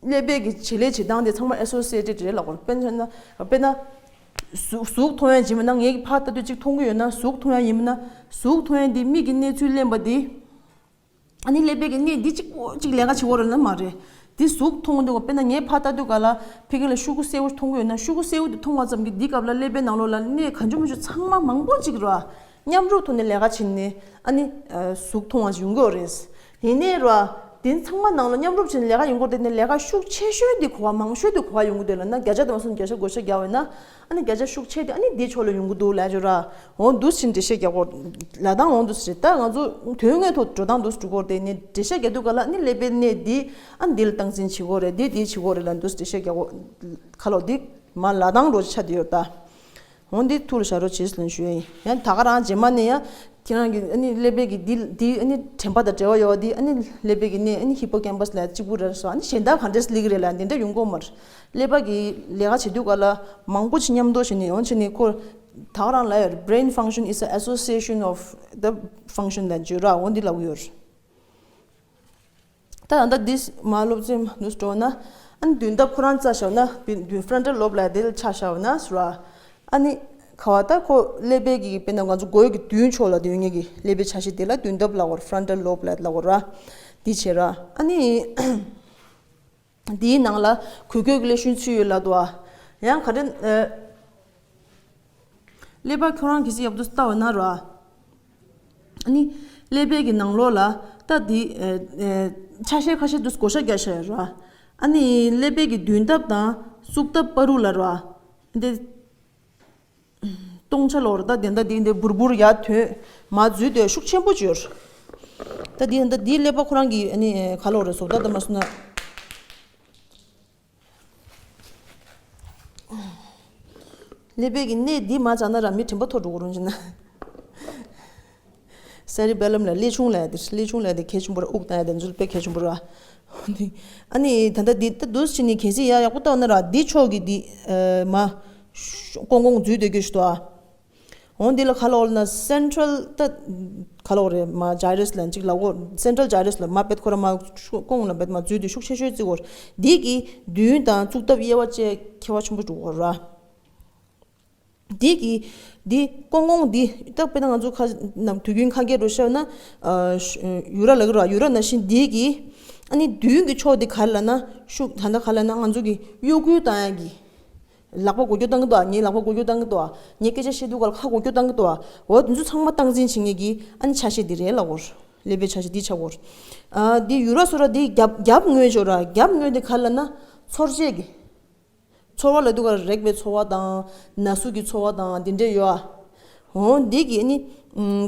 ཀླད་པའི་གི་བྱེད་ལས་བྱེད་སྟངས་དེ་ཚང་མ་ཨེ་སོ་སི་ཨེ་ཊེཌ་རེད་ལབ་དགོས་རེད། དཔེར་ན་དཔེར་ན། གཟུགས་གཟུགས་མཐོང་ཡ་ཡིན་པ་ན་ངས་ཕར་ལྟ་དུས་གཅིག་མཐོང་གི་ཡོད་ན་གཟུགས་མཐོང་ཡ་ཡིན་པ་ན་གཟུགས་མཐོང་ཡ་འདི་མིག་གི་གནས་ཚུལ་ལེན་པ་འདི། ཨ་ནི་ཀླད་པའི་གི་གནས་འདི་གཅིག་པོ་གཅིག་ལས་ཀ་བྱེད་ཀྱི་ཡོད་རེད་ལབ་ན་མ་རེད། འདི་གཟུགས་མཐོང་གི་འདུག་དཔེར་ན་ངས་ཕར་ལྟ་དུས་ག་ལ་ཕ་གི་ལ་ཤུ་གུ་སེར་པོ་མཐོང་གི་ཡོད་ན་ཤུ་གུ་སེར་པོ་འདི་མཐོང་བ་ཙམ་གྱིས་འདི་སྐབས་ལ་ཀླད་པའི་ནང་ལོགས་ལ་གནས་གང་བྱུང་མང་བྱུང་ཚང་མ་མང་པོ་གཅིག་རེད་བ། མཉམ་རུབ་ཐོག་ནས་ལས་ཀ་བྱེད་ནས་ཨ་ནི་གཟུགས་མཐོང་བ་ཡོང་གི་ཡོད་རེད། ཡིན་ནའི་ར། དེ་ཚང་མ་ནང་ལ་མཉམ་རུབ་བྱས་ནས་ལས་ཀ་ཡོང་གི་ཡོད་དེ་ནས་ལས་ཀ་ཤུགས་ཆེ་ཤོས་དེ་ག་པར་མང་ཤོས་དེ་ག་པར་ཡོང་གི་འདུག་ལབ་ན་བརྒྱ་ཆ་དེ་མ་སོང་བརྒྱ་ཆ་བགོ་བཤའ་རྒྱག་པ་ཡིན་ན་ཨ་ནི་བརྒྱ་ཆ་ཤུགས་ཆེ་དེ་ཨ་ནི་འདིའི་ཕྱོགས་ལ་ཡོང་གི་འདུག་ལབ་ཡ་ཅིག་ཡོད་ར། འོ་འདུག་སེ་འགྲེལ་བཤད་རྒྱག་དགོས་ལབ་སྟངས་འོ་འདུག་སེ་རེད། ད་ང་ཚོ་དོན་དངོས་ཐོག་འགྲོ་སྟངས་འདུག་སེ་འགྲོ་གི་ཡོད་དེ་ནས་འགྲེལ་བཤད་རྒྱག་དུས་ག་ལ་ཨ་ནི་ཀླད་པའི་གནས་འདི་ཨ་ནི་འདི་ལ་སྟངས་འཛིན་བྱེད་དགོས་རེད། འདི་འདི་བྱེད་དགོས་རེད་ལབ་འདུག་སེ་འགྲེལ་བཤད་རྒྱག་དགོས་ཁ་ལོ་འདི་མ་ལབ་སྟངས་འདྲ་ཆགས་བསྡད་ཡོད་ད། འོ་འདི་ཐུགས་ལ་བཞག་རོགས་བྱེད་ཟེར་ནས་ཞུ་ཡ་ཡིན། ཡང་ད་ག་རང་རྗེས་མ་ནས་ཡང་ཁྱེད་རང་གི་ཨ་ནི་ཀླད་པའི་གི་འདི་འདི་ཨ་ནི་དྲན་པ་དང་འབྲེལ་བ་ཡོད་པ་འདི་ཨ་ནི་ཀླད་པའི་གི་གནས་ཨ་ནི་ཧི་པོ་ཀེམ་པས་ལ་གཅིག་པུ་རེད་སོ། ཨ་ནི་གཞན་དག་ག་འདྲས་སླེབས་ཀྱི་རེད་ལབ་འདི་འདྲ་ཡོང་གི་ཡོད་མ་རེད། ཀླད་པ་གི་ལས་ཀ་བྱེད་དུས་ག་ལ་མང་པོ་ཞིག་མཉམ་དུ་བྱས་ནས་ཡོང་བྱས་ནས་ཁོ་ད་ག་རང་ལབ་ཡོད་རེད། Brain function is a association of the function ལབ་བརྗོད་ར་འོ་འདི་ལབ་ཀྱི་ཡོད་རེད། ད་ད་ལྟ་འདི་མ་སློབ་ཚན་མ་འདུག་འགྲོ་ན། ཨ་ནི་མདུན་ཐབས་ཁོ་རང་རྩ་བཞག་ན་མདུན་མདུན་frontal lobe ལ་དེ་ལ་ཆ་བཞག་ན་ཟེར་བ། ཨ་ནི་ཁ་བ་ད་ཁོ་ཀླད་པའི་གི་དཔེར་ན་ང་ཚོ་མགོ་ཡུ་གི་མདུན་ཕྱོགས་ལ་དེ་ཡོད་ངེས་ཀྱི་ཀླད་པའི་ཆ་ཤས་དེ་ལ་མདུན་ཐབས་ལབ་དགོས་རེད། frontal lobe ལ་ལབ་དགོས་རེད། འདི་བྱེད་ར། ཨ་ནི། འདིའི་ནང་ལ་གོས་གོས་ཀྱི་ཀླད་ཤུན་ཚུད་ཡོད་ལབ་འདུག་ཨ། ཡང་ག་རེ། ཀླད་པ་ཁྱོད་རང་གིས་ཡག་པོ་ལྟ་བ་ན་ར། ཨ་ནི། ཀླད་པའི་གི་ནང་ལོགས་ལ་ད་འདི། ཆ་ཤས་ཁ་ཤས་འདུག་བགོ་བཤའ་རྒྱག་བཞག་ཡོད་ར། ཨ་ནི་ཀླད་པའི་གི་མདུན་ཐབས་དང་གཙུག་ཐབས་བར་དུ་ལ་ར། འདི། སྟོང་ཆ་ལོར་ད་དེ་འདྲ་དེ་འདྲ་འབུར་འབུར་ཡར་ཐོན་མ་འཛུལ་དེ་ཤུགས་ཆེན་པོ་ཅིག་ཡོད། ད་དེ་འདྲ་དེའི་ཀླད་པ་ཁོ་རང་གི་ཨ་ནི་ག་ལོར་རེད་བཟོ་ལྟ་ད་མ་སོང་ན། ཀླད་པའི་གི་གནས་འདི་མ་བྱས་ན་ར་མི་དྲན་པ་ཐོར་འགྲོ་གི་རུང་བྱས་ན། སེ་རི་བེ་ལམ་ལ་ཀླད་ཆུང་ལ་ཡ་དེ་ཀླད་ཆུང་ལ་ཡ་དེ་གལ་ཆེན་པོ་ར། དབུགས་གཏོང་ཡ་དེ་ཚོ་དཔེ་གལ་ཆེན་པོ་ར། ཨ་ནི་ད་ལྟ་འདི་ད་འདུག་སེ་བྱས་ནས་གལ་སྲིད་ཡ་ཡག་པོ་ལྟ་བ་ན་ར་འདི་ཕྱོགས་ཀྱི་འདི་ཨ་མ། ཀོང་ཀོང་འཛུལ་སྡོད་རྒྱུ་ཞིག་འདུག་ཨ། འོ་འདི་ལ་ག་ལབ་དགོས་ལབ་ན་central ད་ག་ལབ་དགོས་རེད་མ་gyrus ལབ་ཅིག་ལབ་དགོས། central gyrus ལ་མ་པད་ཁོ་ར་མ་ཀོང་ལ་པད་མ་འཛུལ་དུས་ཤུགས་ཆེ་ཤོས་བརྩི་དགོས། འདི་གི་མདུན་དང་གཙུག་ཐབས་དབྱེ་བ་བཅས་ཁྱད་པར་ཆེན་པོ་འགྲོ་གི་རེད། འདི་གི་འདི་ཀོང་ཀོང་འདི་ད་དཔེར་ན་ང་ཚོ་ཁ་ནམ་དུས་རྒྱུན་ཁ་སྐད་རུ་བཤད་ན་ཨ་ཡུ་ར་ལབ་ཀྱི་རེད། ཡུ་ར་ནང་བཞིན་འདི་གི་ཨ་ནི་མདུན་གི་ཕྱོགས་འདི་ག་རེ་ལབ་ན་ཤུགས་ད་ལྟ་ག་རེ་ལབ་ན་ང་ཚོ་གི་གཡོ་འགུལ་བཏང་ཡ་གི་ལག་པ་འགུལ་སྐྱོད་བཏང་གི་འདུག་ཨ། ངའི་ལག་པ་འགུལ་སྐྱོད་བཏང་གི་འདུག་ཨ། ངས་སྐད་ཆ་བཤད་དུས་ག་ལ་ཁ་འགུལ་སྐྱོད་བཏང་གི་འདུག་ཨ། འོ་དེ་ཚོ་ཚང་མ་སྟངས་འཛིན་བྱེད་མཁན་གྱི་ཨ་ནི་ཆ་ཤས་འདི་རེད་ལབ་དགོས། ཀླད་པའི་ཆ་ཤས་འདི་ཆགས་དགོས། ཨ་འདི་ཡུ་ར་སོ་ར་འདི་རྒྱབ་རྒྱབ་ངོས་ཅིག་ཡོད་ར། རྒྱབ་ངོས་འདི་ག་རེ་ལབ་ན་ཚོར་བྱེད་ཀྱི། ཚོར་བ་ལབ་དུས་ག་ལ་རེག་པའི་ཚོར་བ་དང་ན་ཟུག་གི་ཚོར་བ་དང་འདི་འདྲ་ཡོད་ཨ། འོ་འདི་གི་ཨ་ནི་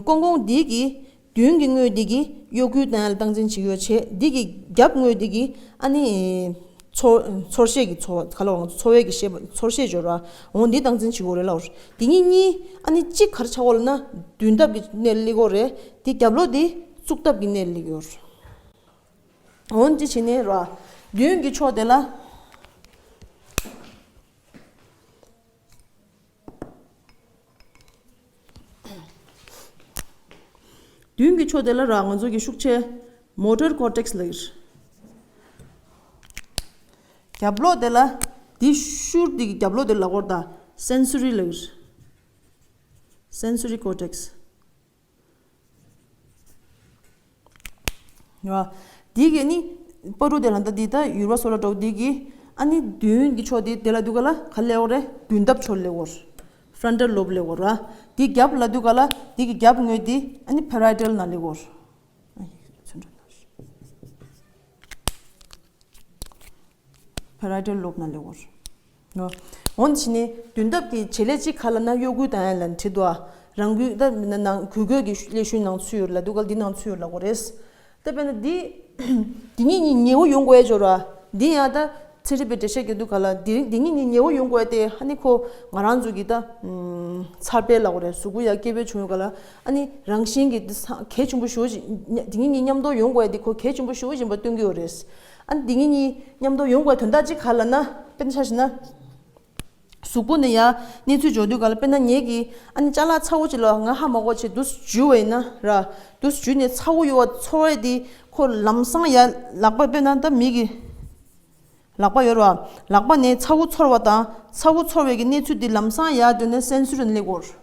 ཀོང་ཀོང་འདི་གི་མདུན་གྱི་ངོས་འདི་གི་གཡོ་འགུལ་བཏང་ཡ་ལ་སྟངས་འཛིན་བྱེད་ཀྱི་ཡོད་བྱས། འདི་གི་རྒྱབ་ངོས་འདི་གི་ཨ་ནི་ཚོར་ཚོར་ཤེས་ཀྱི་ཚོར་བ་ག་ལ་བ་ཚོར་བའི་གི་ཤེས་པ་ཚོར་ཤེས་སྦྱོར་བ། འོ་འདི་སྟངས་འཛིན་བྱེད་ཀྱི་ཡོད་རེད་ལབ། འདི་གཉིས་གཉིས་ཨ་ནི་གཅིག་ག་རེ་ཆགས་ཀྱི་ཡོད་ལབ་ན་མདུན་ཐབས་ཀྱི་གནས་སླེབས་ཀྱི་ཡོད་རེད། འདི་རྒྱབ་ལོགས་འདི་གཙུག་ཐབས་ཀྱི་གནས་སླེབས་ཀྱི་ཡོད་རེད། འོ་འདི་བྱས་ནས་ར་མདུན་གྱི་ཕྱོགས་དེ་ལ། མདུན་གྱི་ཕྱོགས་དེ་ལ་ར་ང་ཚོ་གི་ཤུགས་ཆེ་motor cortex ལབ་ཀྱི་རེད། རྒྱབ་ལོགས་དེ་ལ་འདི་ཤུར་འདི་གི་རྒྱབ་ལོགས་དེ་ལ་གོ་ད་sensory ལབ་ཀྱི་རེད། sensory cortex ཡ། འདི་གི་ནི་པ་རུ་དེ་ལ་ད་འདི་ད་ཡུ་ར་སོ་ར་འདྲ་བོ་འདི་གི་ཨ་ནི་མདུན་གྱི་ཕྱོགས་འདི་དེ་ལ་འདུག་ག་ལ་ག་ལེ་འོ་རེ་མདུན་ཐབས་ཕྱོགས་ལེ་འོ། frontal lobe ལེ་འོ་ར། འདི་རྒྱབ་ལ་འདུག་ག་ལ་འདི་གི་རྒྱབ་ངོས་འདི་ཨ་ནི་parietal ན་ལེ་འོ། parietal lobe ན་ལེ་འོ། འོ་འདི་བྱས་ནས་མདུན་ཐབས་ཀྱི་བྱེད་ལས་གཅིག་ག་ལབ་ན་གཡོ་འགུལ་བཏང་ཡ་ལབ་ནས་བྲིས་འདུག་ཨ། རང་འགུལ་ད་ནང་གུས་འགོད་ཀྱི་ལས་ཤུལ་ནང་ཚུད་ཡོད་ལབ་འདུག་ག་འདི་ནང་ཚུད་ཡོད་ལབ་དགོས་རེད། ད་དཔེར་ན་འདི། འདི་གཉིས་གཉིས་ཉེ་བོ་ཡོང་དགོས་ཡ་འབྱོར་བ། འདི་ཡང་ད་ཚན་རིག་པའི་འགྲེལ་བཤད་རྒྱག་དུས་ག་ལ་འདི་འདི་གཉིས་གཉིས་ཉེ་བོ་ཡོང་དགོས་ཡ་དེ་ཧ་ནི་ཁོ་ང་རང་ཚོ་གི་ད་ཚར་པའི་ལབ་དགོས་རེད། གཟུགས་པོ་ཡ་སྐྱེ་བོའི་བྱུང་ཡོད་ག་ལ་ཨ་ནི་རང་བཞིན་གྱི་འདི་ས་གལ་ཆེན་པོ་ཞེ་པོ་ཅིག་འདི་གཉིས་གཉིས་མཉམ་དུ་ཡོང་དགོས་ཡ་འདི་ཁོ་གལ་ཆེན་པོ་ཞེ་པོ་ཅིག་ཡིན་པ་སྟོན་གྱི་ཡོད་རེད། ཨ་ནི་འདི་གཉིས་གཉིས་མཉམ་དུ་ཡོང་དགོས་ཡ་དོན་དག་ཅིག་ག་ལབ་ན་དཔེར་ན་ཆ་བཞག་ན། གཟུགས་པོ་ནས་ཡ་གནས་ཚུལ་འབྱོར་དུས་ག་ལ་དཔེར་ན་ངེད་ཀྱིས་ཨ་ནི་ཅ་ལག་ཚ་བོ་ཅིག་ལ་ང་ཧ་མ་གོ་བྱས་འདུག་སེ་འཇུས་པ་ཡིན་ན་ར། འདུག་སེ་འཇུས་ནས་ཚ་བོ་ཡོད་པ་ཚོར་བ་དེ་ཁོ་ལམ་སང་ཡ་ལག་པ་དཔེར་ན་ད་མི་གི་ལག་པ་ཡོད་ར། ལག་པ་ནས་ཚ་བོ་ཚོར་བ་དང་ཚ་བོ་ཚོར་བའི་གི་གནས་ཚུལ་དེ་ལམ་སང་ཡ་འདོན་ནས་སེན་སོ་རི་ནས་སླེབས་དགོས།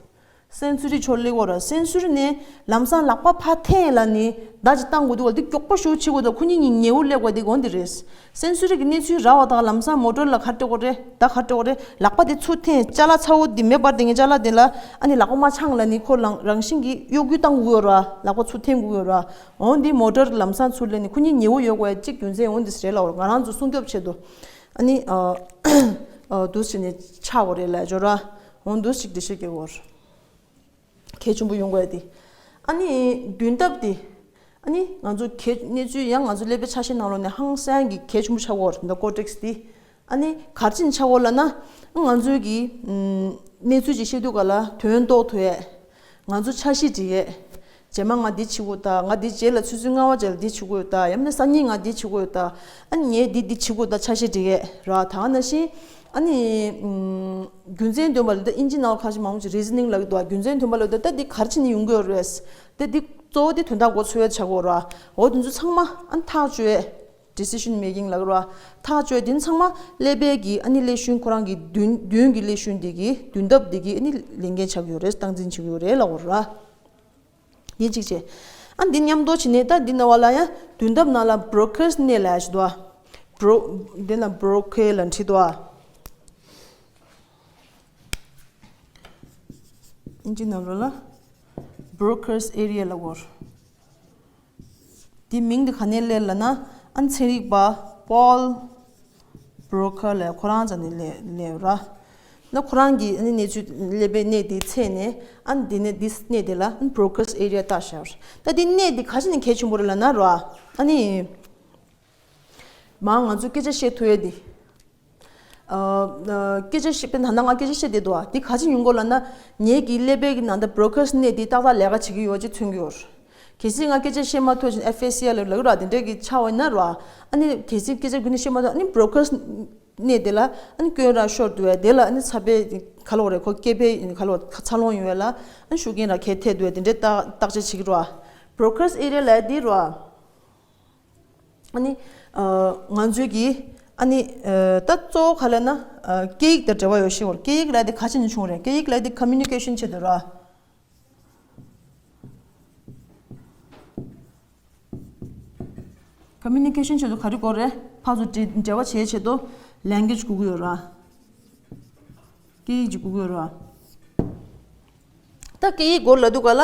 སེན་སོ་རི་ཕྱོགས་སླེབས་དགོས་ར། སེན་སོ་རི་ནས་ལམ་སང་ལག་པ་ཕར་འཐེན་ལ་ནི་བརྡ་ཅིག་བཏང་དགོས་འདུག་བ། འདི་མགྱོགས་པོ་ཞེ་པོ་བྱེད་དགོས་འདུག་ཁོ་གཉིས་གཉིས་ཉེ་བོ་སླེབས་དགོས་འདི་དགོངས་འདི་རེད། སེན་སོ་རི་གི་གནས་ཚུལ་རག་པ་དང་ལམ་སང་མོ་ཊར་ལ་ག་རེ་སྤྲད་དགོས་རེད། ད་ག་རེ་སྤྲད་དགོས་རེད། ལག་པ་དེ་ཚུར་འཐེན། ཅ་ལག་ཚ་བོ་འདི་མེ་འབར་དེ་ངའི་ཅ་ལག་དེ་ལ་ཨ་ནི་ལག་པ་མ་འཆང་ལ་ནི་ཁོ་རང་རང་བཞིན་གྱིས་གཡོ་འགུལ་བཏང་དགོས་ཡོད་ར། ལག་པ་ཚུར་འཐེན་དགོས་ཡོད་ར། འོ་འདི་མོ་ཊར་ལམ་སང་ཚུར་སླེབས་ནི་ཁོ་གཉིས་ཉེ་བོ་ཡོད་དགོས་ཡ་གཅིག་རྒྱུ་མཚན་འོ་འདི་རེད་ལབ། ང་རང་ཚོ་སྲུང་སྐྱོབ་ཆེད་དུ་ཨ་ནི་ཨ་ཨ་འདུག་སེ་བྱས་ནས་ཆགས་དགོས་རེད་ལབ་འབྱོར་ར། འོ་འདུག་སེ་ཅིག་འགྲེལ་བཤད་རྒྱག་དགོས་རེད། གལ་ཆེན་པོ་ཡོང་དགོས་ཡ་དེ། ཨ་ནི་མདུན་ཐབས་དེ། ཨ་ནི་ང་ཚོ་གལ་གནས་ཚུལ་ཡང་ང་ཚོ་ཀླད་པའི་ཆ་ཤས་ནང་ལོགས་ནས་ཧང་སང་གི་གལ་ཆེན་པོ་ཆགས་ཀྱི་ཡོད་རེད། འདི་ཀོར་ཊེག་སི་དེ། ཨ་ནི་ག་རེ་བྱས་ནས་ཆགས་ཀྱི་ཡོད་ལབ་ན། ང་ཚོའི་གི་ཨམ་གནས་ཚུལ་ཅིག་བཤད་དུས་ག་ལ་དོན་རྟོགས་ཐུབ་ཡས། ང་ཚོ་འཆར་གཞི་སྒྲིག་ཡས། རྗེས་མ་ང་འདི་བྱེད་དགོས་ད། ང་འདི་རྗེས་ལ་ཆུ་ཚོད་ལྔ་པ་རྗེས་ལ་འདི་བྱེད་དགོས་ད། ཡང་ན་སང་ཉིན་ང་འདི་བྱེད་དགོས་ད། ཨ་ནི་ངས་འདི་འདི་བྱེད་དགོས་ད། འཆར་གཞི་སྒྲིག་ཡས་ར། ད་ག་ནང་བཞིན། ཨ་ནི། ཨམ། རྒྱུ་མཚན་འདོན་པ་ལ་ད་ཨིན་ཇི་ནང་ལ་ཁ་ཤས་མང་པོ་ཅིག་རི་ཛི་ནིང་ལབ་ཀྱི་འདུག་རྒྱུ་མཚན་འདོན་པ་ལ་ད་ད་འདི་ག་རེ་བྱས་ནས་ཡོང་གི་ཡོད་རེད། ད་འདི་གཙོ་བོ་འདི་དོན་དག་མགོ་ཚོས་ཆགས་ཀྱི་ཡོད་ར། འོ་དེ་ཚོ་ཚང་མ་ཨ་ནི་ཐག་གཅོད། ཌི་སི་ཤན་མེ་ཀིང་ལབ་ཀྱི་ར། ཐག་གཅོད་དེ་ཚང་མ་ཀླད་པའི་གི་ཨ་ནི་ཀླད་ཤུན་ཁོ་རང་གི་མདུན་མདུན་གི་ཀླད་ཤུན་འདི་གི་མདུན་ཐབས་འདི་གི་ཨ་ནི་ལས་འགན་ཆགས་ཀྱི་ཡོད་རེད། སྟངས་འཛིན་བྱེད་ཀྱི་ཡོད་རེད་ལབ་ཀྱི་ཡོད་ར། འདི་གཅིག་བྱས། ཨ་འདི་མཉམ་དུ་བྱས་ནས་ད་འདི་ནང་ལ་ཡང་མདུན་ཐབས་ནང་ལ་བྷི་རོ་ཀར་སི་གནས་ལབ་ཡ་ཞིག་འདུག་ཨ། བྷི་རོ། འདི་ན་བྷི་རོ་ཀར་ལབ་བྲིས་འདུག་ཨ། ཨིན་ཇི་ནང་ལོགས་ལ་བྷི་རོ་ཀར་སི་ཨེ་རི་ཡ་ལབ་ཀྱི་ཡོད་རེད། འདི་མིང་འདི་ག་ནས་སླེབས་ལབ་ན། ཨ་ནི་ཚན་རིག་པ་པོལ་བྷི་རོ་ཀར་ལབ་ཁོ་རང་རྩ་ནས་སླེབས་སླེབས་ཡོད་ར། ན་ཁོ་རང་གིས་ཨ་ནི་གནས་ཚུལ་ཀླད་པའི་གནས་དེ་འཚོལ་ནས། ཨ་ནི་འདི་ནས་འདི་གནས་དེ་ལ་ཨ་ནི་བྷི་རོ་ཀར་སི་ཨེ་རི་ཡ་བཏགས་བཞག་ཡོད་རེད། ད་འདི་གནས་འདི་ག་ཅི་ནས་གལ་ཆེན་པོ་རེད་ལབ་ན་ར། ཨ་ནི། མ་ང་ཚོས་སྐད་ཆ་བཤད་ཐུབ་ཡས་འདི། ཨ། ཨ། སྐད་ཆ་བཤད་པའི་ནང་ན་ང་སྐད་ཆ་བཤད་བསྡད་འདུག་ཨ། འདི་ག་ཅི་ཡིན་གོ་ལབ་ན། ངེད་ཀྱི་ཀླད་པའི་གི་ནང་ད་བྷི་རོ་ཀར་སི་གནས་འདི་ཏག་ཏག་ལས་ཀ་བྱེད་ཀྱི་ཡོད་ཅེས་མཚོན་གྱི་ཡོད། གལ་སྲིད་ང་སྐད་ཆ་བཤད་མ་ཐུབ་ཅིང་ཨེཕ་ཨེ་སི་ཨེ་ལབ་ལབ་ར་དེ་འདྲས་ཀྱི་ཆགས་པ་ཡིན་ན་ར། ཨ་ནི་གལ་སྲིད་སྐད་ཆ་དགུ་ནས་བཤད་མ་ཐུབ། ཨ་ནི་བྷི་རོ་ཀར་སི་གནས་དེ་ལ་ཨ་ནི་སྐྱོན་ར་ཤོར་འདུག་ཨ། དེ་ལ་ཨ་ནི་ཚ་པའི་ག་ལོ་རེད། ཁོ་སྐྱེ་འཕེལ་ག་ལོ་འཚར་ལོངས་ཡོང་བ་ལ་ཨ་ནི་ཤུགས་རྐྱེན་ར་ག་ཐེབས་འདུག་ཨ། དེ་འདྲས་བརྟག་བརྟག་དཔྱད་བྱེད་ཀྱི་ར། བྷི་རོ་ཀར་སི་ཨེ་རི་ཡ་ལབ་ཡས་འདི་ར། ཨ་ནི། ཨ། ང་ཚོའི་གི། ཨ་ནི། ཨ། ད་གཙོ་བོ་ག་ལབ་ན། ཨ། སྐད་ཡིག་དང་འབྲེལ་བ་ཡོད་ཤེས་པར། སྐད་ཡིག་ལབ་དེ་ག་ཅི་ནས་བྱུང་རེད། སྐད་ཡིག་ལབ་དེ་ཀོ་མུ་ནི་ཀེ་ཤན་ཆེད་དུ་ར། ཀོ་མུ་ནི་ཀེ་ཤན་ཆེད་དུ་ག་རེ་དགོས་རེད། ཕར་ཚུར་འབྲེལ་འབྲེལ་བ་བྱེད་ཆེད་དུ་ལེང་གུ་ཨེ་ཇི་དགོས་ཀྱི་ཡོད་ར། སྐད་ཡིག་ཅིག་དགོས་ཀྱི་ཡོད་ར། ད་སྐད་ཡིག་སྐོར་ལབ་དུས་ག་ལ།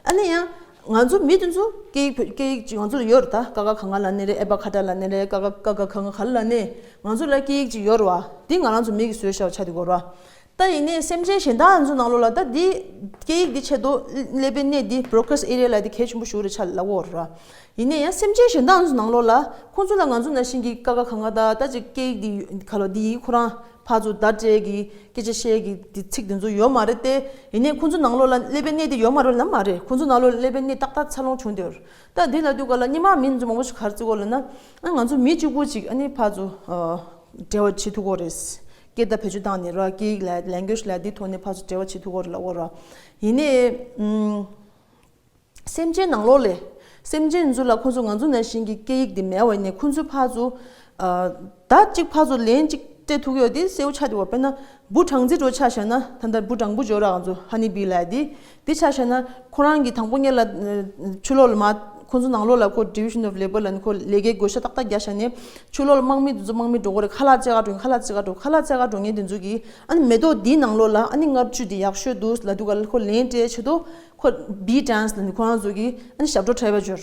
ཨ་ནི་ཡང་ང་ཚོ་མི་དེ་ཚོ་སྐད་ཡིག་བོད་སྐད་ཡིག་ཅིག་ང་ཚོ་ལ་ཡོད་རེད། ད་ཀ་ཁ་ག་ང་ལབ་ནི་རེད། ཨེ་པ་ཁ་ཏ་ལབ་ནི་རེད། ཀ་ཁ་ཀ་ཁ་ག་ང་ག་ལབ་ནི། ང་ཚོ་ལ་སྐད་ཡིག་ཅིག་ཡོད་རེད་བ། འདི་ང་རང་ཚོ་མི་གིས་བཟོས་བཞག་པ་ཆགས་བསྡད་ཡོད་རེད་བ། ད་ཡིན་ནའི་སེམས་ཅན་གཞན་དག་ཚོ་ནང་ལོགས་ལ་ད་འདི་སྐད་ཡིག་འདི་ཆེད་དུ་ཀླད་པའི་གནས་འདི་བྷི་རོ་ཀར་སི་ཨེ་རི་ཡ་ལབ་འདི་གལ་ཆེན་པོ་ཞེ་པོ་རེད་ཆགས་ལབ་ཀྱི་ཡོད་རེད་བ། ཡིན་ནའི་ཡང་སེམས་ཅན་གཞན་དག་ཚོ་ནང་ལོགས་ལ་ཁོང་ཚོ་ལ་ང་ཚོ་ནང་བཞིན་གྱི་ཀ་ཁ་ག་ང་ད་ད་ཅིག་སྐད་ཡིག་འདི་ག་ལོ་འདི་ཡིག་ཁོ་རང་ཕར་ཚུར་བརྡ་སྤྲད་ཀྱི་སྐད་ཆ་བཤད་ཀྱི་འདི་ཚིག་འདི་ཚོ་ཡོད་མ་རེད་དེ། ཡིན་ནའི་ཁོང་ཚོ་ནང་ལོགས་ལ་ཀླད་པའི་གནས་འདི་ཡོད་མ་རེད་ལབ་མ་རེད། ཁོང་ཚོ་ནང་ལོགས་ཀླད་པའི་གནས་ཏག་ཏག་འཚར་ལོངས་བྱུང་བསྡད་ཡོད་རེད། ད་འདི་ལབ་དུས་ག་ལ་སྔོན་མ་མི་ཚོ་མང་པོ་ཞིག་ག་རེ་བརྩི་གོ་ལབ་ན། ཨ་ང་ཚོ་མི་གཅིག་པུ་ཅིག་ཨ་ནི་ཕར་ཚུར་ཨ་འབྲེལ་བ་བྱེད་ཐུབ་ཀྱི་ཡོད་རེད། སྐད་བརྡ་བེད་སྤྱོད་བཏང་ནས་ར། སྐད་ཡིག་ལ་ལེང་གུ་ཨེ་ཇི་ལ་འདི་ཐོག་ནས་ཕར་ཚུར་འབྲེལ་བ་བྱེད་ཐུབ་ཀྱི་ཡོད་རེད་ལབ་ཀྱི་ཡོད་རེད། ཡིན་ནའི་ཨུམ། སེམས་ཅན་ནང་ལོགས་ལས། སེམས་ཅན་ཚོ་ལ་ཁོང་ཚོ་ང་ཚོ་ནང་བཞིན་གྱི་སྐད་ཡིག་འདི་མེད་པ་ཡིན་ནའི་ཁོང་ཚོ་ཕར་ཚུར། ཨ། ད་གཅིག་ཕར་ཚུར་ལན་གཅིག་སྤྲད་ཐུབ་ཀྱི་ཡོད་དེ་གསལ་པོ་ཆགས་བསྡད་པ། དཔེར་ན་འབུ་སྦྲང་རྩི་འདྲ་ཆ་བཞག་ན། ད་ལྟ་འབུ་སྦྲང་བུ་འབྱོར་ར་ང་ཚོ་ཧ་ནི་བི་ལབ་ཡ་འདི། འདི་ཆ་བཞག་ན་ཁོ་རང་གི་དང་པོ་ཉིད་ལ་ཨ་ཕྱི་ལོགས་ལ་མ་ཁོང་ཚོ་ནང་ལོགས་ལ་ཁོ་ཌི་བི་ཤན་ཨོཕ་ལེ་བར་ལབ་ནི་ཁོ་ལས་ཀའི་བགོ་བཤའ་ཏག་ཏག་རྒྱག་བཞག་ནས་ཕྱི་ལོགས་ལ་དམག་མི་འདི་ཚོ་དམག་མི་འགྲོ་གི་རེད། ཁ་ལག་བཙལ་ག་འགྲོ་མཁན། ཁ་ལག་བཙལ་ག་འགྲོ། ཁ་ལག་བཙལ་ག་འགྲོ་མཁན་འདི་ཚོ་གིས་ཨ་ནི་མེ་ཏོག་འདིའི་ནང་ལོགས་ལ་ཨ་ནི་མངར་ཆུ་འདི་ཡག་ཤོས་འདུག་ལབ་དུས་ག་ལ་ཁོ་ལན་སྤྲད་ཆེད་དུ་ཁོ་བི་ཌན་སི་ལབ་ནི་ཁོ་རང་ཚོ་གིས་ཨ་ནི་ཞབས་བྲོ་འཁྲབ་པ་འབྱོར།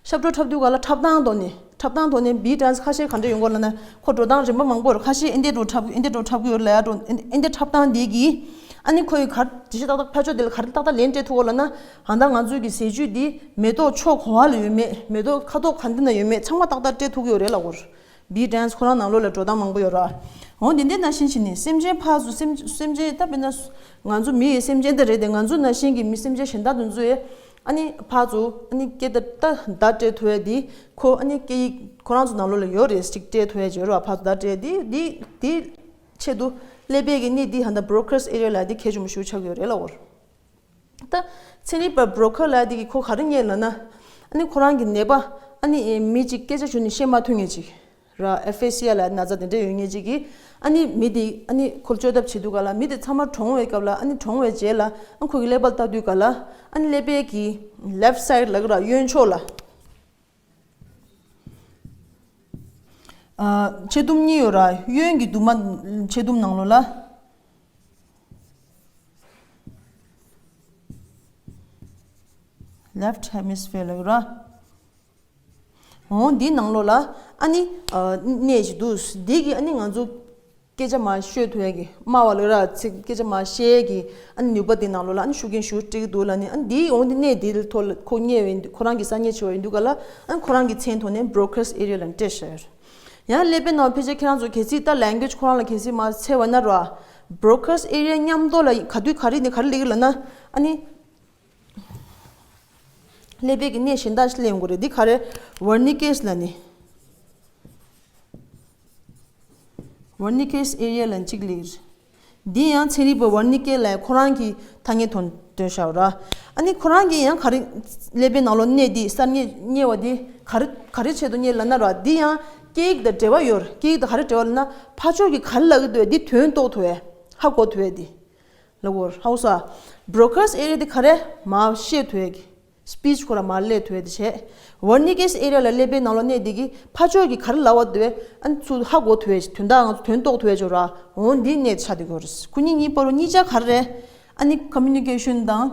ཞབས་བྲོ་འཁྲབ་དུས་ག་ལ་འཁྲབ་སྟངས་ཐོག་ནས། འཁྲབ་སྟངས་ཐོག་ནས་བི་ཌན་སི་ཁ་ཤས་ག་འདྲ་ཡོང་གི་ལབ་ན། ཁོ་འགྲོ་སྟངས་རིམ་པ་མང་པོ་ཡོད་རེད། ཁ་ཤས་ཨེ་འདྲས་འགྲོ་འཁྲབ་ཨེ་འདྲས་འགྲོ་འཁྲབ་གི་ཡོད་རེད་ལབ་ཡ་འགྲོ། ཨེ་འདྲས་འཁྲབ་སྟངས་དེ་གིས་ཨ་ནི་ཁོ་ཡི་ག་རེ་ཇེ་ཆེ་ཏག་ཏག་ཕར་ཕྱོགས་དེ་ལ་ག་རེ་ཏག་ཏག་ལན་སྤྲད་ཐུབ་གོ་ལབ་ན། ཨ་ད་ང་ཚོའི་གི་ཟས་བཅུད་འདི་མེ་ཏོག་ཕྱོགས་ག་བ་ལ་ཡོད་མེད། མེ་ཏོག་ཁ་དོག་ག་འདི་ན་ཡོད་མེད་ཚང་མ་ཏག་ཏག་སྤྲད་ཐུབ་ཀྱི་ཡོད་རེད་ལབ་ཀྱི་ཡོད་རེད། བི་ཌན་སི་ཁོ་རང་ནང་ལོགས་ལ་འགྲོ་སྟངས་མང་པོ་ཡོད་ར། འོ་དེ་འདྲ་ནང་བཞིན་བྱས་ནས་སེམས་ཅན་ཕར་ཚུར་སེམས་སེམས་ཅན་ད་དཔེར་ན་ང་ཚོ་མི་ཡི་སེམས་ཅན་དེ་རེད་དེ། ང་ཚོ་ནང་བཞིན་གྱི་མི་སེམས་ཅན་གཞན་དག་དེ་ཚོ་ཡི་ཨ་ནི་ཕར་ཚུར་ཨ་ནི་སྐད་བརྡ་ད་བརྡ་སྤྲད་ཐུབ་ཡ་དེ་ཁོ་ཨ་ནི་སྐད་ཡིག་ཁོ་རང་ཚོ་ནང་ལོགས་ལ་ཡོད་རེད། ཅིག་སྤྲད་ཐུབ་ཡ་ཅིག་ཡོད་ར། ཕར་ཚུར་བརྡ་སྤྲད་དེ་དེ་དེ་ཆེད་དུ་ཀླད་པའི་གི་གནས་འདི་ཧ་ད་བྷོ་རོ་ཀར་སི་ཨེ་རི་ཡ་ལབ་ཡ་དེ་གལ་ཆེན་པོ་ཞེ་པོ་ཆགས་ཀྱི་ཡོད་རེད་ལབ་ཀྱི་ཡོད་རེད། ད་ཚན་རིག་པ་བྷོ་རོ་ཀར་ལབ་ཡ་དེ་གིས་ཁོ་ག་རེ་རྙེད་ལབ་ན། ཨ་ནི་ཁོ་རང་གི་ནད་པ་ཨ་ནི་མི་གཅིག་སྐད་ཆ་ཞུས་ནས་བཤད་མ་ཐུབ་མཁན་ཅིག་ར། ཨེ་ཕེ་སི་ཡ་ལབ་ན་ཚ་དེ་འདྲ་ཡོད་མཁན་ཅིག་གིས་ཨ་ནི་མི་དེ་ཨ་ནི་ཁོ་ལ་བཅོས་ཐབས་བྱེད་དུས་ག་ལ། མི་དེ་ཚང་མ་གྲོངས་པའི་སྐབས་ལ་ཨ་ནི་གྲོངས་པའི་རྗེས་ལ་ཨ་ཁོ་གི་ཀླད་པ་ལ་ལྟ་དུས་ག་ལ་ཨ་ནི་ཀླད་པའི་གི་ལེཕ་སའིཌ་ལབ་ཀྱི་ར། གཡོན་ཕྱོགས་ལ། ཨ་ཕྱེ་དུམ་གཉིས་ཡོད་ར། གཡོན་གྱི་དུམ་པ་ཕྱེ་དུམ་ནང་ལོགས་ལ། Left hemisphere ལབ་ཀྱི་ར། འོ་འདི་ནང་ལོགས་ལ་ཨ་ནི་ཨ་གནས་ཤིག་འདུག་འདི་གིས་ཨ་ནི་ང་ཚོ་སྐད་ཆ་མར་ཤོད་ཐུབ་ཡ་གི་སྨྲ་བ་ལབ་ཀྱི་ར། ཚིག་སྐད་ཆ་མར་བཤད་ཡ་གི་ཨ་ནི་ནུས་པ་འདི་ནང་ལོགས་ལ་ཨ་ནི་ཤུགས་རྐྱེན་ཞེ་པོ་སྤྲད་ཀྱི་འདུག་ལབ་ནས། ཨ་ནི་འདི་འོ་འདི་གནས་འདི་ལ་ཐོག་ལ་ཁོ་མཉེས་པ་ཡིན་དུས། ཁོ་རང་གི་ས་གནས་ཆེ་བ་ཡིན་དུས་ག་ལ་ཨ་ནི་ཁོ་རང་གི་མཚན་ཐོག་ནས་བྷོ་རོ་ཀར་སི་ཨེ་རི་ཡ་ལབ་ནས་སྤྲད་བཞག་ཡོད་རེད། ཡང་ཀླད་པའི་ནང་ཕལ་ཆེར་ཁྱེད་རང་ཚོ་གལ་སྲིད་ད་ལེང་གུ་ཨེཇ་ཁོ་རང་ལ་གལ་སྲིད་མར་འཚོལ་བ་ན་ར། བྷོ་རོ་ཀར་སི་ཨེ་རི་ཡ་མཉམ་དུ་ལ་ག་དུས་ག་རེ་ནས་ག་རེ་སླེབས་ཀྱི་ལབ་ན། ཨ་ནི་ཀླད་པའི་གི་གནས་གཞན་དག་ཞིག་སླེབས་ཡོང་གི་རེད། འདི་ག་རེ། ཝར་ནི་ཀེ་སི་ལབ་ནི། ཝར་ནི་ཀེ་སི་ཨེ་རི་ཡ་ལབ་ནི་གཅིག་སླེབས་ཀྱི་རེད། འདི་ཡང་ཚན་རིག་པ་ཝར་ནི་ཀེ་ལབ་ཡ་ཁོ་རང་གི་ཐ་སྙད་དོན་སྟོན་བཞག་ར། ཨ་ནི་ཁོ་རང་གིས་ཡང་ག་རེ། ཀླད་པའི་ནང་ལོགས་གནས་འདི་གསར་རྙེད་རྙེད་པ་འདི་ག་རེ་ག་རེ་ཆེད་དུ་རྙེད་ལབ་ན་ར། འདི་ཡང་སྐད་ཡིག་དང་འབྲེལ་བ་ཡོད་རེད། སྐད་ཡིག་དང་ག་རེ་འབྲེལ་བ་ལབ་ན། ཕར་ཕྱོགས་ཀྱིས་ག་རེ་ལབ་ཀྱི་འདུག་འདི་དོན་རྟོགས་ཐུབ་ཡ། ཧ་གོ་ཐུབ་ཡ་འདི། ལབ་ཀྱི་ཡོད་རེད། ཧ་གོ་སོང་ཨ། བྷོ་རོ་ཀར་སི་ཨེ་རི་ཡ་འདི་ག་རེ་མར་བཤད་ཐུབ་ཡ་གི། སི་པིཆ་ཁོ་ར་མར་སླེབས་ཐུབ་ཡ་དེ་བྱས། ཝར་ནི་ཀེ་སི་ཨེ་རི་ཡ་ལ་ཀླད་པའི་ནང་ལོགས་གནས་འདི་གིས་ཕར་ཕྱོགས་ཀྱིས་ག་རེ་ལབ་པ་དེ་ཨ་ནི་ཚུར་ཧ་གོ་ཐུབ་ཡ། དོན་དག་ང་ཚོ་དོན་རྟོགས་ཐུབ་ཡ་ཅིག་ཡོད་ར། འོ་འདི་གནས་ཆགས་བསྡད་ཀྱི་ཡོད་རེད། ཁོ་གཉིས་གཉིས་བར་དུ་གཉིས་ཆ་ག་རེ་རེད། ཨ་ནི་ཀོ་མུ་ནི་ཀེ་ཤན་དང་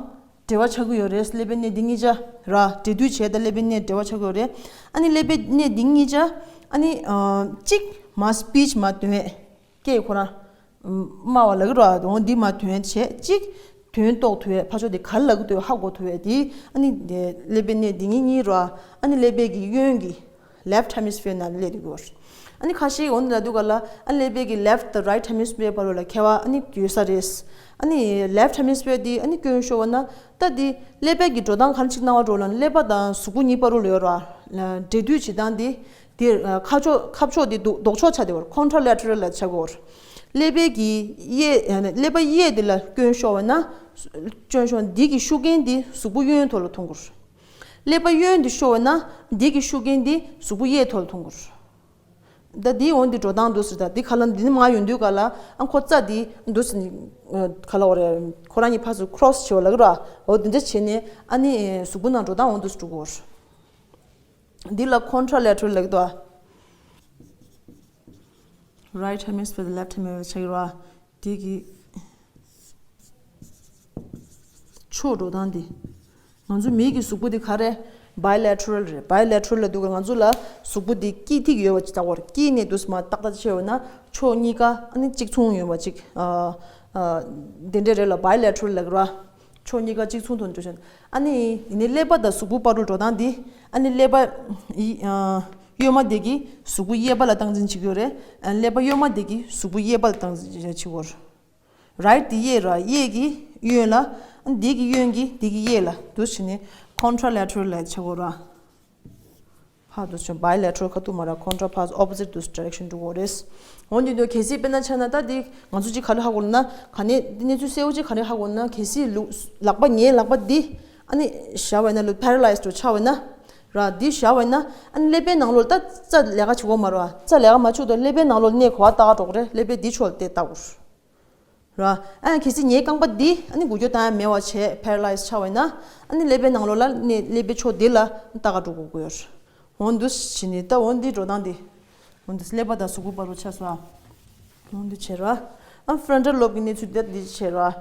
འབྲེལ་བ་ཆགས་ཀྱི་ཡོད་རེད། ཀླད་པའི་གནས་འདི་གཉིས་ཆ་ར། འབྲེལ་མཐུད་བྱས་ད་ཀླད་པའི་གནས་འབྲེལ་བ་ཆགས་ཀྱི་ཡོད་རེད། ཨ་ནི་ཀླད་པའི་གནས་འདི་གཉིས་ཆ་ཨ་ནི་ཨ་གཅིག་མར་སི་པིཆ་མར་འདོན་ཡས། སྐད་ཁོ་རང་སྨྲ་བ་ལབ་ཀྱི་ར། འོ་འདི་མར་འདོན་བྱས། གཅིག་དོན་རྟོགས་ཐུབ་ཡས། ཕར་ཕྱོགས་དེ་ག་རེ་ལབ་ཀྱི་འདུག་ཧ་གོ་ཐུབ་ཡས་དེ་ཨ་ནི་དེ་ཀླད་པའི་གནས་འདི་གཉིས་གཉིས་ར། ཨ་ནི་ཀླད་པའི་གི་གཡོན་གྱི་ལེཕ་ཧེ་མི་སི་ཕིར་ནང་སླེབས་ཀྱི་ཡོད་རེད། ཨ་ནི་ཁ་ཤས་འོ་འདི་ལབ་དུས་ག་ལ་ཨ་ཀླད་པའི་གི་ལེཕ་དང་རའིཊ་ཧེ་མི་སི་ཕིར་བར་ལ་ཁྱད་པར་ཨ་ནི་ཡོད་ས་རེད། ཨ་ནི་ལེཕ་ཧེ་མི་སི་ཕིར་དེ་ཨ་ནི་སྐྱོན་ཤོར་བ་ན། ད་དེ་ཀླད་པའི་གི་འགྲོ་སྟངས་ག་རེ་ཅིག་སྣང་བ་འགྲོ་ལབ་ན། ཀླད་པ་དང་གཟུགས་པོ་གཉིས་བར་དུ་ལ་ཡོད་ར། འབྲེལ་མཐུད་བྱེད་སྟངས་དེ། དེར་ཁ་ཕྱོགས་ཁ་ཕྱོགས་དེ་ལྡོག་ཕྱོགས་ཆགས་བསྡད་ཡོད་རེད། ཀོན་ཊྲ་ལེ་ཊ་རལ་ལབ་ཆགས་ཀྱི་ཡོད་རེད། ཀླད་པའི་གི་གཡས་ཀླད་པ་གཡས་དེ་ལ་སྐྱོན་ཤོར་བ་ན། སྐྱོན་ཤོར་འདི་གི་ཤུགས་རྐྱེན་དེ་གཟུགས་པོ་གཡོན་ཐོག་ལ་ཐོན་གྱི་ཡོད་རེད། ཀླད་པ་གཡོན་དེ་ཤོར་བ་ན་འདི་གི་ཤུགས་རྐྱེན་དེ་གཟུགས་པོ་གཡས་ཐོག་ལ་ཐོན་གྱི་ཡོད་རེད། ད་འདི་འོ་འདི་འགྲོ་སྟངས་འདུག་ཟེར། ད་འདི་ག་ལ་འདི་ནི་མར་ཡོང་དུས་ག་ལ་ཨ་ཁོ་རྩ་འདི་འདུག་ཟེར་ནི། ག་ལ་འོ་རེད། ཁོ་རང་གཉིས་ཕར་ཚུར་ཁྲོ་སི་བྱེད་པ་ལབ་ཀྱི་ར། འོ་འདི་འདྲ་བྱས་ནས་ཨ་ནི་གཟུགས་པོ་ནང་འགྲོ་སྟངས་འོ་འདུག་ཟེར་འགྲོ་གི་ཡོད་རེད། འདི་ལ་ཀོན་ཊྲ་ལེ་ཊ་རལ་ལབ་ཀྱི་འདུག་ཨ། རའིཊ་ཧེ་མི་སི་ཕིར་དང་ལེཕ་ཧེ་མི་སི་ཕིར་ཆགས་ཀྱི་རེད་བ། དེ་གི་ཕྱོགས་འགྲོ་སྟངས་དེ། ང་ཚོ་མི་གི་གཟུགས་པོ་དེ་ག་རེ། བའི་ལེ་ཊ་རལ་རེད། བའི་ལེ་ཊ་རལ་ལབ་དུས་ང་ཚོ་ལ་གཟུགས་པོ་དེ་དཀྱིལ་ཐིག་ཡོད་པ་ཅིག་ལྟ་བུར། དཀྱིལ་ནས་འདུག་སེ་མར་ཏག་ཏག་ཕྱེ་བ་ན་ཕྱོགས་གཉིས་ཀ་ཨ་ནི་གཅིག་མཚུངས་ཡོད་པ་ཅིག་ཨ་ཨ་དེ་འདྲ་རེད་ལ། བའི་ལེ་ཊ་རལ་ལབ་ཀྱི་རེད་བ། ཕྱོགས་གཉིས་ཀ་གཅིག་མཚུངས་དོན་འགྲོ་བཞིན། ཨ་ནི་ཡིན་ནའི་ཀླད་པ་དང་གཟུགས་པོ་བར་དུ་འགྲོ་སྟངས་འདི། ཨ་ནི་ཀླད་པ་ཡི་ཨ་གཡོན་མ་དེ་གིས་གཟུགས་པོ་གཡས་པ་ལ་སྟངས་འཛིན་བྱེད་ཀྱི་ཡོད་རེད། ཨ་ཀླད་པ་གཡོན་མ་དེ་གིས་གཟུགས་པོ་གཡས་པ་ལ་སྟངས་འཛིན་བྱེད་ཀྱི་ཡོད་རེད། རའིཊ་དེ་གཡས་ར། གཡས་ཀྱི་གཡོན་ལ། ཨ་ནི་འདི་གི་གཡོན་གྱིས་འདི་གི་གཡས་ལ་འདུག་སེ་བྱས་ནས་ཀོན་ཊྲ་ལེ་ཊ་རལ་ལབ་ཆགས་ཀྱི་ཡོད་རེད། ཕར་འདུག་སེ་བྱས་བའི་ལེ་ཊ་རལ་ཁ་ཐུག་མ་རེད། ཀོན་ཊྲ་ཕར་ཨོ་པོ་ཟིཊ་འདུག་སེ་ཌི་རེག་ཤན་འགྲོ་གི་ཡོད་རེད། འོ་འདི་འདུག་གལ་སྲིད་དཔེར་ན་ཆ་ན་ད་འདི་ང་ཚོ་གཅིག་ག་རེ་ཧ་གོ་ལབ་ན། ག་ནས་འདི་གནས་ཚུལ་གསལ་བོ་གཅིག་ག་རེ་ཧ་གོ་ལབ་ན། གལ་སྲིད་ལུ་ལག་པ་ངའི་ལག་པ་འདི་ཨ་ནི་བཞག་པ་ཡིན་ན། ལུ་པེ་ར་ལའིཛ་འདྲ་ཆགས་པ་ཡིན་ན་ར། འདི་བཞག་པ་ཡིན་ན་ཨ་ནི་ཀླད་པའི་ནང་ལོགས་ལ་ད་རྩ་ལས་ཀ་བྱེད་ཀྱི་ཡོད་མ་རེད་བ། རྩ་ལས་ཀ་མ་བྱེད་དུས་ཀླད་པའི་ནང་ལོགས་གནས་ག་པར་ལྟ་ག་འགྲོ་གི་རེད། ཀླད་པའི་འདི་ཕྱོགས་ལ་བལྟས་ལྟ་དགོས་རེད། ར། ཨ་གལ་སྲིད་ངའི་རྐང་པ་འདི་ཨ་ནི་འགུལ་སྐྱོད་བཏང་ཡ་མེད་པ་བྱས་པེ་ར་ལའིཛ་ཆགས་པ་ཡིན་ན། ཨ་ནི་ཀླད་པའི་ནང་ལོགས་ལ་ནི་ཀླད་པའི་ཕྱོགས་འདི་ལ་ལྟ་ག་འགྲོ་དགོས་ཀྱི་ཡོད་རེད། འོ་འདུག་སེ་བྱས་ནས་ད་འོ་འདི་འགྲོ་སྟངས་འདི། འོ་འདུག་སེ་ཀླད་པ་དང་གཟུགས་པོ་བར་དུ་ཆགས་སོང་ཨ། འོ་འདུག་སེ་བྱས་ར། ཨ་ཕོ་རོན་ཊལ་ལོབ་ཀྱི་གནས་ཚུལ་འདི་འདི་བྱས་ར། ཨ་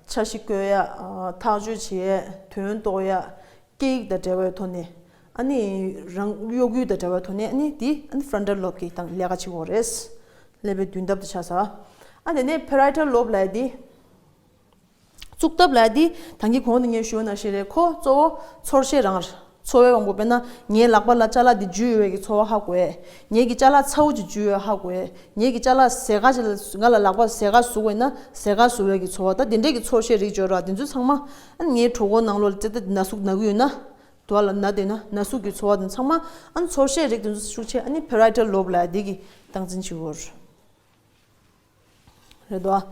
འཆར་གཞི་བཀོད་ཡ། ཨ་ཐག་གཅོད་བྱེད་ཡ། དོན་རྟོགས་ཡ། སྐད་ཡིག་དང་འབྲེལ་བའི་ཐོག་ནས། ཨ་ནི་རང་གཡོ་འགུལ་དང་འབྲེལ་བའི་ཐོག་ནས་ཨ་ནི་དེ་ཨ་ནི་frontal lobe གི་དང་ལས་ཀ་བྱེད་ཀྱི་ཡོད་རེད། ཀླད་པའི་མདུན་ལྡེབས་དེ་ཆགས་ས། ཨ་དེ་ནས་parietal lobe ལབ་ཡ་དེ། གཙུག་ལྡེབས་ལབ་ཡ་དེ་ད་གིན་གོང་དུ་ངས་ཞུས་ནང་བཞིན་རེད། ཁོ་གཙོ་བོ་ཚོར་ཤེས་རང་རེད། ཚོར་བའི་དབང་པོ། དཔེར་ན་ངའི་ལག་པ་ལ་ཅ་ལག་འདི་འཇུས་ཡོད་པའི་གི་ཚོར་བ་ཧ་གོ་ཡས། ངའི་གི་ཅ་ལག་ཚ་བོ་ཅིག་འཇུས་ཡོད་ཧ་གོ་ཡས། ངའི་གི་ཅ་ལག་ཟས་ག་ཅིག་ལ་ང་ལ་ལག་པ་ཟས་ག་ཟུག་པ་ཡིན་ན་ཟས་ག་ཟུག་པའི་གི་ཚོར་བ། ད་དེ་འདྲའི་གི་ཚོར་ཤེས་རིགས་ཡོད་ར། དེ་ཚོ་ཚང་མ་ཨ་ནི་ངའི་གྲོད་ཁོག་ནང་ལོགས་ལ་ཙི་ཏ་ན་ཟུག་ན་གི་ཡོད་ན། དུ་བ་ལ་ན་དེ་ན་ན་ཟུག་གི་ཚོར་བ་དེ་ཚང་མ་ཨ་ནི་ཚོར་ཤེས་རིགས་དེ་ཚོ་ཤུགས་ཆེ་ཨ་ནི་parietal lobe ལབ་ཡ་དེ་གི་སྟངས་འཛིན་བྱེད་ཀྱི་ཡོད་རེད། རེད་དོ།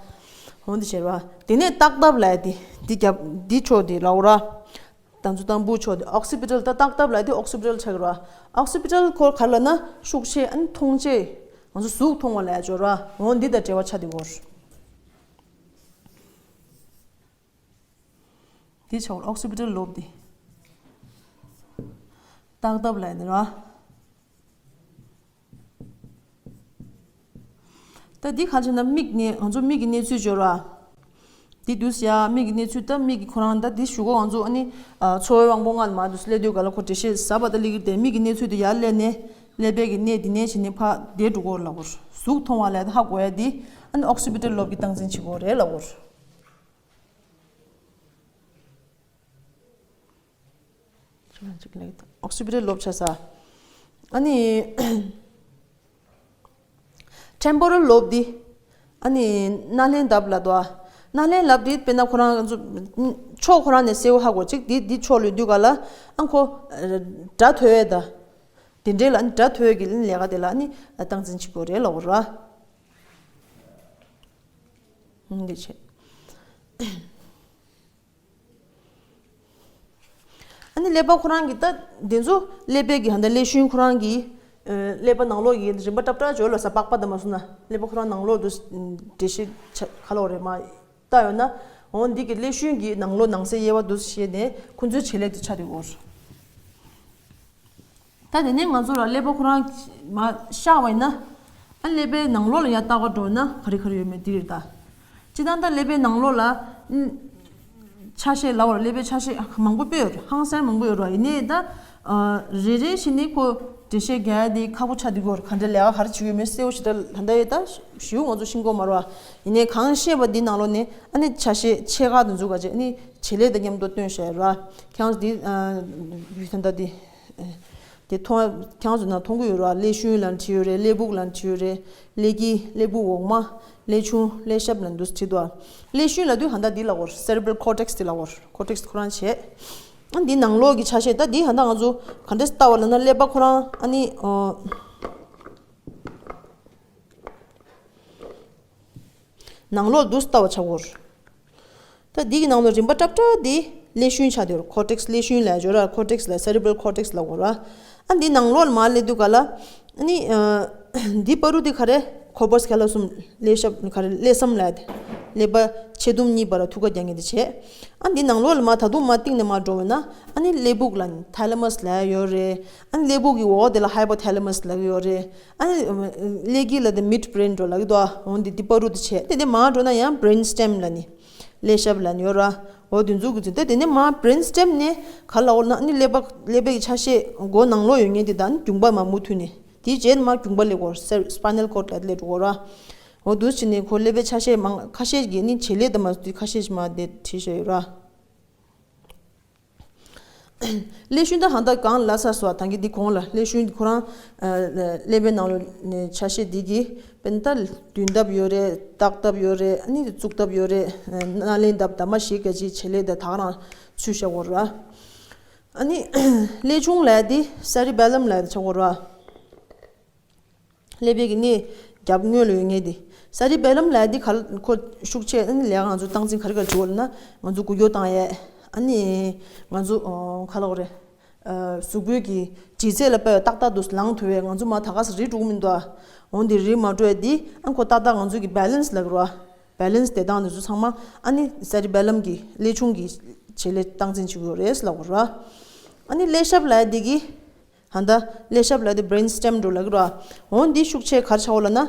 འོ་འདི་བྱས་པ། དེ་ནས་ལྟག་ལྡེབས་ལབ་ཡ་དེ། འདི་རྒྱབ་འདི་ཕྱོགས་དེ་ལབ་ར། ད་ཚོ་དང་པོ་ཕྱོགས་དེ་occipital། ད་ལྟག་ལྡེབས་ལབ་ཡ་དེ་occipital ཆགས་ཀྱི་ར། occipital ཁོ་ག་རེ་ལབ་ན་ཤུགས་ཆེ་ཨ་ནི་མཐོང་ཆེ། ང་ཚོ་གཟུགས་མཐོང་བ་ལབ་ཡ་ཅིག་ཡོད་ར། འོ་འདི་དང་འབྲེལ་བ་ཆགས་བསྡད་ཡོད་རེད། འདི་ཆགས་པ་occipital lobe འདི། ལྟག་ལྡེབས་ལབ་ཡ་འདི་ར། ད་འདི་ག་རེ་ཟེར་ན་མིག་ནས་ང་ཚོ་མིག་གི་གནས་ཚུལ་ཅིག་ཡོད་ར། འདི་འདུག་སེ་ཡ་མིག་གི་གནས་ཚུལ། ད་མིག་གི་ཁོ་རང་ད་འདི་གཞུག་གུ་ང་ཚོ་ཨ་ནི་ཨ་ཚོར་བའི་དབང་པོ་ལྔ་ལ་མར་འདུག་སེ་སླེབས་དུས་ག་ལ་ཁོ་འགྲེལ་བཤད་ཟབ་པ་ད་སླེབས་ཀྱི་རེད་དེ། མིག་གི་གནས་ཚུལ་དེ་ཡར་སླེབས་ནས་ཀླད་པའི་གི་གནས་འདི་ནས་བྱས་ནས་ཕར་བསྡད་འགྲོ་གི་ཡོད་རེད་ལབ་ཀྱི་ཡོད་རེད། གཟུགས་མཐོང་བ་ལབ་ཡ་དེ་ཧ་གོ་ཡ་དེ་ཨ་ནི་occipital lobe གི་སྟངས་འཛིན་བྱེད་ཀྱི་ཡོད་རེད་ལབ་ཀྱི་ཡོད་རེད། occipital lobe ཆགས་ས། ཨ་ནི་temporal lobe འདི། ཨ་ནི་སྣ་ལེན་ལྡེབས་ལབ་དོ། སྣ་ལེན་ལྡེབས་འདི་དཔེར་ན་ཁོ་རང་ཚོ་ཕྱོགས་ཁོ་རང་ནས་གསལ་བོ་ཧ་གོ། གཅིག་འདི་འདི་ཕྱོགས་ལ་ཡོད་དུས་ག་ལ་ཨ་ཁོ་སྒྲ་ཐོས་ཡས་ད། དེ་འདྲའི་ལ་ཨ་ནི་སྒྲ་ཐོས་ཡས་ཀྱི་ལས་ཀ་དེ་ལ་ཨ་ནི་སྟངས་འཛིན་བྱེད་དགོས་རེད་ལབ་དགོས་ར། འདི་བྱས། ཨ་ནི་ཀླད་པ་ཁོ་རང་གི་ད་འདི་ཚོ་ཀླད་པའི་གི་ཧ་ད་ཀླད་ཤུན་ཁོ་རང་གི་ཨ་ཀླད་པ་ནང་ལོགས་ཀྱི་རིམ་པ་འདྲ་འདྲ་ཅིག་ཡོད་ལ་ས། པགས་པ་དང་མ་སོང་ན་ཀླད་པ་ཁོ་རང་ནང་ལོགས་དུ་འགྲེལ་བཤད་ཆ་ག་ལ་བ་རེད་མ་ལྟ་ཡོད་ན། འོ་འདི་གི་ཀླད་ཤུན་གྱི་ནང་ལོགས་ནང་གསེས་དབྱེ་བ་དུ་བྱས་ནས་ཁོ་ཚོའི་བྱེད་ལས་དེ་ཆགས་བསྡད་ཡོད། ད་དེ་ནས་ང་ཚོ་ལ་ཀླད་པ་ཁོ་རང་མར་གཤགས་པ་ཡིན་ན། ཨ་ཀླད་པའི་ནང་ལོགས་ལ་ཡར་ལྟ་ག་འགྲོ་ན་ག་རེ་ག་རེ་ཡོད་མེད་འདི་རེད་ད། སྤྱིར་བཏང་ད་ཀླད་པའི་ནང་ལོགས་ལ་ཨ་ཆ་ཤས་ལབ་པ་རེད། ཀླད་པའི་ཆ་ཤས་མང་པོ་དཔེ་ཡོད་རེད། ཧང་སང་མང་པོ་ཡོད་རེད། ཡིན་ནའི་ད་ཨ་རེ་རེ་བཞིན་ནི་ཁོ་འགྲེལ་བཤད་རྒྱག་ཡ་དེ་ཁག་པོ་ཆགས་བསྡད་ཀྱི་ཡོད་རེད། ག་འདྲ་ལས་ཀ་ག་རེ་བྱེད་ཀྱི་ཡོད་མེད་གསལ་བོ་ཞེ་དྲག་ད་ལྟ་ཡི་ད་ཞེ་པོ་ང་ཚོ་ཤེས་ཀྱི་ཡོད་མ་རེད་པ། ཡིན་ནའི་གང་ཤེས་པ་འདི་ནང་ལོགས་ནས་ཨ་ནི་ཆ་ཤས་ཆེ་ཁག་དེ་ཚོ་ག་ཅིག་ཨ་ནི་བྱེད་ལས་དང་མཉམ་དུ་སྟོན་བཞག་ཡོད་རེད་པ། ཁྱེད་རང་ཚོ་འདི་ཨ་ཡུལ་ཐང་ད་འདི། དེ་མཐོང་ཁྱེད་རང་ཚོ་ནང་མཐོང་གི་ཡོད་རེད་པ། ཀླད་ཤུན་ལབ་ནས་བྲིས་ཡོད་རེད། ཀླད་ཕུག་ལབ་ནས་བྲིས་ཡོད་རེད། ཀླད་དཀྱིལ། ཀླད་ཕུག་འོག་མ། ཀླད་ཆུང་། ཀླད་ཞབས་ལབ་ནས་འདུག་སེ་བྲིས་འདུག་པ། ཀླད་ཤུན་ལབ་དུས་ཧ་ད་འདི་ལབ་དགོས་རེད། cerebral cortex དེ་ལབ་དགོས་རེད། cortex ཁོ་རང་བྱས། ཨ་འདི་ནང་ལོགས་ཀྱི་ཆ་ཤས། ད་འདི་ཧ་ད་ང་ཚོ་ག་འདྲས་ལྟ་བ་ལབ་ན་ཀླད་པ་ཁོ་རང་ཨ་ནི་ཨོ། ནང་ལོགས་འདུག་སེ་ལྟ་བ་ཆགས་ཀྱི་ཡོད་རེད། ད་འདི་གི་ནང་ལོགས་རིམ་པ་འདྲ་འདྲ་འདི་ཀླད་ཤུན་ཆགས་བསྡད་ཡོད་རེད། cortex ཀླད་ཤུན་ལབ་ཡ་ཅིག་ཡོད་རེད། cortex ལ་cerebral cortex ལབ་ཀྱི་ཡོད་རེད། ཨ་འདི་ནང་ལོགས་ལ་མར་སླེབས་དུས་ག་ལ་ཨ་ནི་ཨ་འདི་བར་དུ་འདི་ག་རེ། corpus callosum ཀླད་ཞབས་ག་རེ་ཀླད་ཟམ་ལབ་ཡ་དེ། ཀླད་པ་ཕྱེད་དུམ་གཉིས་བར་ལ་ཐུག་ཁ་རྒྱག་མཁན་དེ་བྱས། ཨ་འདི་ནང་ལོགས་ལ་མར་ད་དུང་མར་གཏིང་ནས་མར་འགྲོ་བ་ཡིན་ན་ཨ་ནི་ཀླད་ཕུག་ལབ་ནས་thalamus ལབ་ཡ་ཡོད་རེད། ཨ་ནི་ཀླད་ཕུག་གི་འོག་དེ་ལ་hypothalamus ལབ་ཀྱི་ཡོད་རེད། ཨ་ནི་ཀླད་དཀྱིལ་ལ་དེ་mid brain འགྲོ་ལབ་ཀྱི་འདུག་ཨ། འོ་འདི་འདི་བར་དུ་དེ་བྱས། དེ་ནས་མར་འགྲོ་ན་ཡང་brain stem ལབ་ནི། ཀླད་ཞབས་ལབ་ནི་ཡོད་ར། འོ་འདི་ཚོ་གི་ཚིག་དེ་དེ་ནས་མར་brain stem ནས་ག་ལ་འོ་ན་ཨ་ནི་ཀླད་པ་ཀླད་པའི་གི་ཆ་ཤས་མགོ་ནང་ལོགས་ཡོད་མཁན་དེ་དང་རྒྱུངས་པ་མར་མུ་མཐུད་ནས་དེའི་རྗེས་མར་རྒྱུངས་པ་སླེབས་ཀྱི་ཡོད་རེད། spinal cord ལ་སླེབས་འགྲོ་གི་ཡོད་ར། འོ་འདུག་སེ་བྱས་ནས་ཁོ་ཀླད་པའི་ཆ་ཤས་མང་ཁ་ཤས་ཀྱི་ནི་བྱེད་ལས་དང་མ་ཁ་ཤས་ཤིག་མར་དེ་བྲིས་བཞག་ཡོད་ར། ཀླད་ཤུན་ད་ཧ་ད་གང་ལབ་ཚར་སོང་། ད་གིན་འདི་གོང་ལ་ཀླད་ཤུན་འདི་ཁོ་རང་ཨ་ཀླད་པའི་ནང་ལོགས་ནས་ཆ་ཤས་འདི་གི་དཔེར་ན་ད་མདུན་ལྡེབས་ཡོད་རེད། ལྟག་ལྡེབས་ཡོད་རེད། ཨ་ནི་གཙུག་ལྡེབས་ཡོད་རེད། སྣ་ལེན་ལྡེབས་དང་མ་ཞིག་ག་ཅིག་བྱེད་ལས་དང་ད་ག་རང་ཚུད་བཞག་ཡོད་རེད། ཨ་ནི་ཀླད་ཆུང་ལབ་ཡ་འདི་cerebellum ལབ་ཡ་འདི་ཆགས་ཡོད་རེད། ཀླད་པའི་གི་སྣེ་རྒྱབ་ངོས་ལ་ཡོད་མཁན་དེ། cerebellum ལབ་ཡ་འདི་ག་ལ་ཁོ་ཤུགས་ཆེ། ཨ་ནི་ལས་ཀ་ང་ཚོ་སྟངས་འཛིན་ག་རེ་ག་རེ་བྱེད་ཀྱི་ཡོད་ལབ་ན་ང་ཚོ་འགུལ་སྐྱོད་བཏང་ཡས། ཨ་ནི་ང་ཚོ་ཨོ་ག་ལབ་དགོས་རེད། ཨ་གཟུགས་པོའི་གི་ལྗིད་ཚད་ལ་དཔག་པའི་ཏག་ཏག་ཏུ་ལངས་ཐུབ་པས་ང་ཚོ་མར་ད་ག་སེ་རིལ་འགྲོ་གི་མི་འདུག་ཨ། འོ་འདི་རིལ་མ་འགྲོ་ཡས་འདི་ཨ་ཁོ་ཏག་ཏག་ང་ཚོ་གི་balance ལབ་ཀྱི་རེད་པ། balance བསྡད་སྟངས་འདི་ཚོ་ཚང་མ་ཨ་ནི་cerebellum གི་ཀླད་ཆུང་གི་བྱེད་ལས་སྟངས་འཛིན་བྱེད་ཀྱི་ཡོད་རེད་ལབ་ཀྱི་རེད་པ། ཨ་ནི་ཀླད་ཞབས་ལབ་ཡ་འདི་གི་ཧ་ད་ཀླད་ཞབས་ལ་དེ་brain stem འགྲོ་ལབ་ཀྱི་རེད་པ། འོ་འདི་ཤུགས་ཆེ་ག་རེ་ཆགས་ཡོད་ལབ་ན་ང་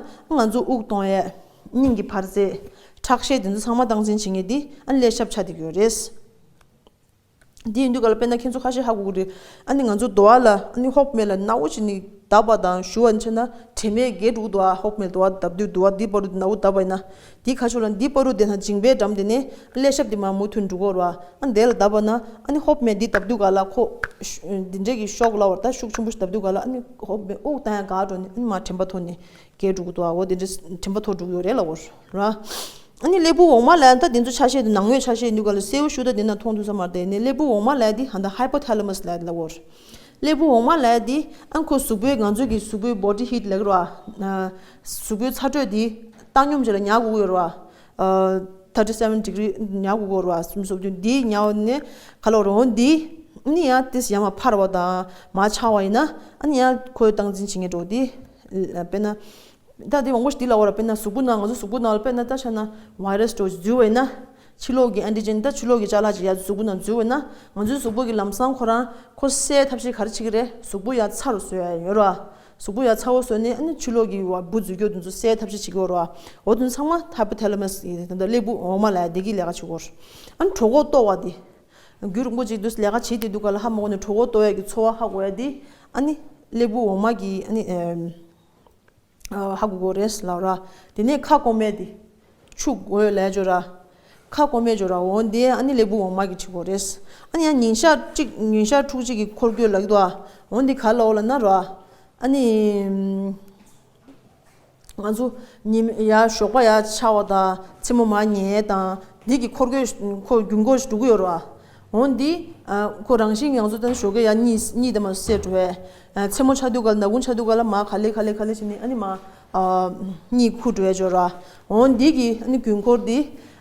ཚོ་དབུགས་གཏོང་ཡས། སྙིང་གི་འཕར་རྩེ། ཁྲག་ཤེད་དེ་ཚོ་ཚང་མ་སྟངས་འཛིན་བྱེད་མཁན་འདི་ཨ་ཀླད་ཞབས་ཆགས་བསྡད་ཀྱི་ཡོད་རེད། འདི་ཡིན་དུས་ག་ལ་དཔེར་ན་ཁྱེད་ཚོ་ཁ་ཤས་ཧ་གོ་གི་རེད། ཨ་ནི་ང་ཚོ་དུ་བ་ལ་ཨ་ནི་ཧོབ་མེ་ལ་ནག་པོ་ཅིག་ནི་བརྡབས་པ་དང་ཞུ་བ་ནི་བྱས་ན་དྲན་མེད་རྒྱས་འགྲོ་གི་འདུག་ཨ། ཧོབ་མེ་དུ་བ་བརྡབས་དུས་དུ་བ་འདི་བར་དུ་ནག་པོ་བརྡབས་པ་ཡིན་ན། འདི་ག་ཆོ་ལ་འདི་བར་དུ་བསྡད་ན་མཇིང་པའི་འགྲམ་དེ་ནས་ཀླད་ཤབ་དེ་མར་མུ་མཐུད་འགྲོ་གི་རེད་བ། ཨ་འདི་ལ་བརྡབས་པ་ན་ཨ་ནི་ཧོབ་མེ་འདི་བརྡབས་དུས་ག་ལ་ཁོ་ཤུ་འདི་འདྲས་ཀྱི་ཤོག་ལབ་པ་རེད་ད། ཤུགས་ཆེན་པོ་ཞིག་བརྡབས་དུས་ག་ལ་ཨ་ནི་ཧོབ་མེ་དབུགས་བཏང་ཡ་འགག་འགྲོ་ནས་ཨ་ནི་མར་དྲན་པ་ཐོར་ནས། རྒྱས་འགྲོ་གི་འདུག་ཨ། འོ་དེ་འདྲ་དྲན་པ་ཐོར་འགྲོ་གི་ཡོད་རེད་ལབ་པ་རེད། ཨ་ནི་ཀླད་པ་འོག་མ་ལབ་ཡ་ད་དེ་ཚོ་ཆ་ཤས་དེ་ནང་ངོས་ཆ་ཤས་ཡིན་དུས་ག་ལ་གསལ་པོ་ཞུ་ད་དེ་ན་མཐོང་ཐུབ་ས་མ་རེད་དེ། ནས་ཀླད་པ་འོག་མ་ལབ་ཡ་དེ་ཧ་ད་ཧའི་པོ་ཐེ་ལ་མ་སི་ལབ་ཡ་དེ་ལབ་པ་རེད། ཀླད་པ་འོག་མ་ལབ་ཡ་དེ་ཨ་ཁོ་གཟུགས་པོའི་ང་ཚོ་གི་གཟུགས་པོའི་བོ་ཌི་ཧིཊ་ལབ་ཀྱི་རེད་བ། གཟུགས་པོའི་ཚ་དྲོད་དེ་བཏང་སྙོམས་བྱས་ལ་ཉར་དགོས་ཀྱི་ཡོད་རེད་བ། thirty seven degree ཉར་དགོས་ཀྱི་ཡོད་རེད་བ། སུམ་སོབ་དུས་འདི་ཉར་བ་ནས་ག་ལ་འོ་འདི་ཨ་ནི་ཡང་ཏིས་ཡར་མར་འཕར་བ་དང་མར་འཕྱར་བ་ཡིན་ན་ཨ་ནི་ཡང་ཁོའི་སྟངས་འཛིན་བྱེད་མཁན་འགྲོ་འདི། དཔེར་ན། ད་འདི་མང་པོ་ཞིག་འདི་ལབ་པ་རེད། དཔེར་ན་གཟུགས་པོ་ནང་ང་ཚོ་གཟུགས་པོ་ནང་ལ་དཔེར་ན་ད་ཆ་ན་བྷའི་རས་འདྲ་བོ་འཛུལ་བ་ཡིན་ན། ཕྱི་ལོགས་ཀྱི་ཨན་ཊི་ཇེན་ད་ཕྱི་ལོགས་ཀྱི་ཅ་ལག་ཅིག་ཡར་གཟུགས་པོ་ནང་འཛུལ་བ་ཡིན་ན་ང་ཚོའི་གཟུགས་པོ་གི་ལམ་སང་ཁོ་རང་ཁོ་སེལ་ཐབས་ཤེས་ག་རེ་བྱེད་ཀྱི་རེད། གཟུགས་པོ་ཡར་ཚ་རུ་བཟོ་ཡ་ཡོད་རེད་བ། གཟུགས་པོ་ཡར་ཚ་བོ་བཟོས་ནས་ཨ་ནི་ཕྱི་ལོགས་ཀྱི་བ་འབུ་འཛུལ་སྐྱོད་དེ་ཚོ་སེལ་ཐབས་ཤེས་བྱེད་ཀྱི་ཡོད་རེད་བ། འོ་དེ་ཚོ་ཚང་མ་ཧའི་པོ་ཐེ་ལ་མ་སི་ཡི་ད་ལྟ་ཀླད་པ་འོག་མ་ལབ་ཡ་དེ་གི་ལས་ཀ་བྱེད་ཀྱི་ཡོད་རེད། ཨ་ནི་གྲོད་ཁོག་ལྟོགས་པ་དེ། རྒྱུན་རིང་པོ་ཅིག་དུས་ལས་ཀ་བྱེད་དེ་དུས་ག་ལ་ཧ་མ་གོ་ནས་གྲོད་ཁོག་ལྟོགས་ཡ་གི་ཚོར་བ་ཧ་གོ་ཡ་དེ་ཨ་ནི་ཀླད་པ་འོག་མ་གི་ཨ་ནི་ཨེམ། ཧ་གོ་གོ་རེད་ལབ་ར། དེ་ནས་ཁ་སྐོམ་མེད་དེ། ཆུ་དགོས་ལས་འཇོ་ར། ཁ་སྐོམ་མེད་འཇོ་ར་འོ་འདི་ཨ་ནི་ཀླད་པ་འོག་མ་གི་བྱེད་གོ་རེད། ཨ་ནི་ཡང་ཉིན་ཞག་གཅིག་ཉིན་ཞག་དྲུག་གཅིག་གི་འཁོར་སྐྱོད་ལ་གི་དོ། འོ་འདི་ག་ལ་འོ་ལ་ན་ར། ཨ་ནི། ང་ཚོ་ཉིན་ཡར་ཞོགས་པ་ཡར་ཆ་བ་དང་མཚན་མོ་མར་ཉལ་དང་འདི་གི་འཁོར་སྐྱོད་ཁོ་རྒྱུན་འཁོར་ཞིག་འགྲོ་གི་ཡོད་ར། འོ་འདི། ཁོ་རང་བཞིན་ང་ཚོ་ད་ཞོགས་ཀས་ཡར་གཉིད་གཉིད་དེ་མ་སད་འགྲོ་བས། མཚན་མོ་ཆགས་དུས་ག་ལ་ནག་ཁུང་ཆགས་དུས་ག་ལ་མར་ག་ལེ་ག་ལེ་ག་ལེ་བྱས་ནས་ཨ་ནི་མར། གཉིད་ཁུག་འགྲོ་བས་འཇོ་ར། འོ་འདི་གི་ཨ་ནི་རྒྱུན་འཁོར་འདི།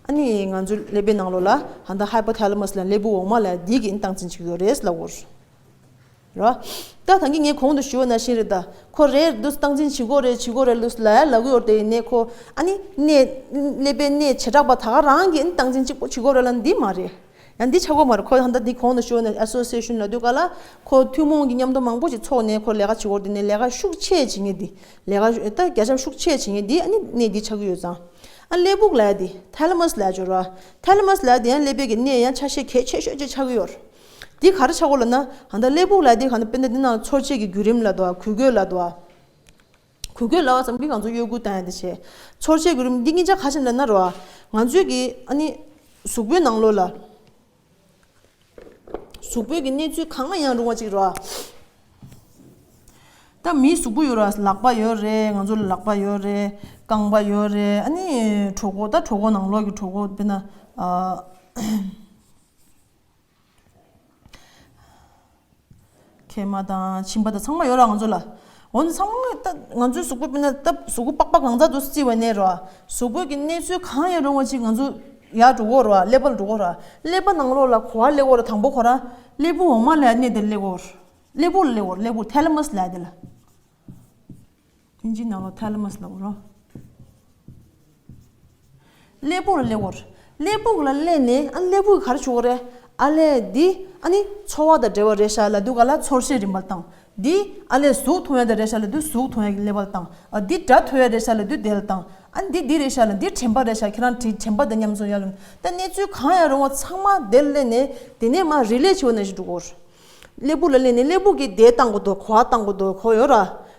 ཨ་ནི་ང་ཚོ་ཀླད་པའི་ནང་ལོགས་ལ་ཧ་ད་ཧའི་པོ་ཐེ་ལ་མ་སི་ལ་ཀླད་པ་འོག་མ་ལ་འདི་གི་སྟངས་འཛིན་བྱེད་ཀྱི་ཡོད་རེད་ལབ་གོ། ར། ད་ད་གིན་ངས་གོང་དུ་ཞུས་པ་ནང་བཞིན་རེད་ད། ཁོ་རེད་འདུག་སྟངས་འཛིན་བྱེད་དགོས་རེད་བྱེད་དགོས་རེད་ལུས་ལ་ལབ་ཀྱི་ཡོད་དེ་ཡིན་ནའི་ཁོ་ཨ་ནི་གནས་ཀླད་པའི་གནས་བྱེ་བྲག་པ་ད་ག་རང་གིས་ཨ་ནི་སྟངས་འཛིན་གཅིག་པོ་བྱེད་དགོས་རེད་ལབ་འདི་མ་རེད། ཡང་འདི་ཆགས་ཀྱི་མ་རེད། ཁོ་ཧ་ད་འདི་གོང་དུ་ཞུས་པ་ནང་ཨེ་སོ་སི་ཨེ་ཤན་ལབ་དུས་ག་ལ་ཁོ་ཐུན་མོང་གི་མཉམ་དུ་མང་པོ་ཞིག་ཚོགས་ནས་ཁོ་ལས་ཀ་བྱེད་དགོས་རེད། དེ་ནས་ལས་ཀ་ཤུགས་ཆེ་བྱེད་མཁན་འདི་ལས་ཀ་ད་རྒྱ་ཁྱབ་ཤུགས་ཆེ་བྱེད་མཁན་འདི་ཨ་ནི་གནས་འདི་ཆགས་ཀྱི་ཡོད་ཙང་། ཨ་ཀླད་པ་ལབ་ཡ་འདི་ཐེ་ལ་མ་སི་ལབ་ཡ་འཇོ་ར། ཐེ་ལ་མ་སི་ལབ་ཡ་འདི་ཡང་ཀླད་པའི་གི་གནས་ཡང་ཆ་ཤས་གལ་ཆེ་ཤོས་ཅིག་ཆགས་ཀྱི་ཡོད་རེད། འདི་ག་རེ་ཆགས་ཀྱི་ཡོད་ལབ་ན། ཧ་ད་ཀླད་པ་ལབ་ཡ་འདི་ག་ན་དཔེར་ན་འདི་ནང་ཚོར་བྱེད་ཀྱི་བརྒྱུད་རིམ་ལབ་དོ། འགུལ་སྐྱོད་ལབ་དོ། འགུལ་སྐྱོད་ལབ་པ་ཙམ་གྱིས་ང་ཚོ་གཡོ་འགུལ་བཏང་ཡ་དེ་བྱས། ཚོར་བྱེད་བརྒྱུད་རིམ་འདི་གཉིས་ཆ་ག་ཞིག་ལབ་ན་རོ། ང་ཚོའི་གི་ཨ་ནི། གཟུགས་པོའི་ནང་ལོགས་ལ། གཟུགས་པོའི་གི་གནས་ཚུལ་གང་ཡང་རུང་བ་ཅིག་རོ། ད་མིའི་གཟུགས་པོ་ཡོད་ར། ལག་པ་ཡོད་རེད། ང་ཚོ་ལ་ལག་པ་ཡོད་རེད། རྐང་པ་ཡོད་རེད། ཨ་ནི་གྲོད་ཁོག་ད་གྲོད་ཁོག་ནང་ལོགས་ཀྱི་གྲོད་ཁོག་དཔེར་ན། ཨ། མཁལ་མ་དང་མཆིན་པ་དང་ཚང་མ་ཡོད་ར་ང་ཚོ་ལ། འོ་ན་ཚང་མ་ད་ང་ཚོའི་གཟུགས་པོ་དཔེར་ན་ད་གཟུགས་པོ་པགས་པ་གང་ཚ་དུ་བརྩི་བ་ནས་ར། གཟུགས་པོའི་གི་གནས་ཚུལ་གང་ཡང་རུང་བ་ཅིག་ང་ཚོ་ཡར་འགྲོ་གོ་ར། ཀླད་པ་ལ་འགྲོ་གོ་ར། ཀླད་པ་ནང་ལོགས་ལ་གོ་བ་ལེན་གོ་ར། དང་པོ་ཁོ་རང་ཀླད་པ་འོག་མ་ལ་གནས་དེ་ལེན་གོ་ར། ཀླད་པ་ལ་ལེན་གོ་ར། ཀླད་པ་ཐེ་ལ་མ་སི་ལབ་དེ་ལ། ཨིན་ཇིའི་ནང་ལ་ཐེ་ལ་མ་སི་ལབ་རོ། ཀླད་པ་ལ་སླེབས་ཡོད་རེད། ཀླད་པ་ལ་སླེབས་ནས་ཨ་ཀླད་པ་གིས་ག་རེ་བྱེད་ཀྱི་ཡོད་རེད། ཨ་ལས་འདི་ཨ་ནི་ཚོར་བ་དང་འབྲེལ་བ་རེད་ཤག་ལབ་དུས་ག་ལ་ཚོར་ཤེས་རིམ་པ་ལ་བཏང་། འདི་ཨ་ལས་གཟུགས་མཐོང་ཡ་དང་འབྲེལ་ཤག་ལབ་དུས་གཟུགས་མཐོང་ཡ་གི་ཀླད་པ་ལ་བཏང་། ཨ་འདི་སྒྲ་ཐོས་ཡ་འབྲེལ་ཤག་ལབ་དུས་དེ་ལ་བཏང་། ཨ་འདི་འདི་རེད་ཤག་ལབ་འདི་དྲན་པ་རེད་ཤག་ཁྱེད་རང་དྲན་དྲན་པ་དང་མཉམ་དུ་ཡར་ལོངས། ད་གནས་ཚུལ་གང་ཡང་རུང་བ་ཚང་མ་དེ་ལ་སླེབས་ནས་དེ་ནས་མར་རི་ལེ་བྱེད་པ་ནང་བཞིན་འགྲོ་གི་ཡོད་རེད། ཀླད་པ་ལ་སླེབས་ནས་ཀླད་པ་གིས་དེ་བཏང་གི་འདུག་གོ་བ་བཏང་གི་འདུག་གོ་ཡོད་ར།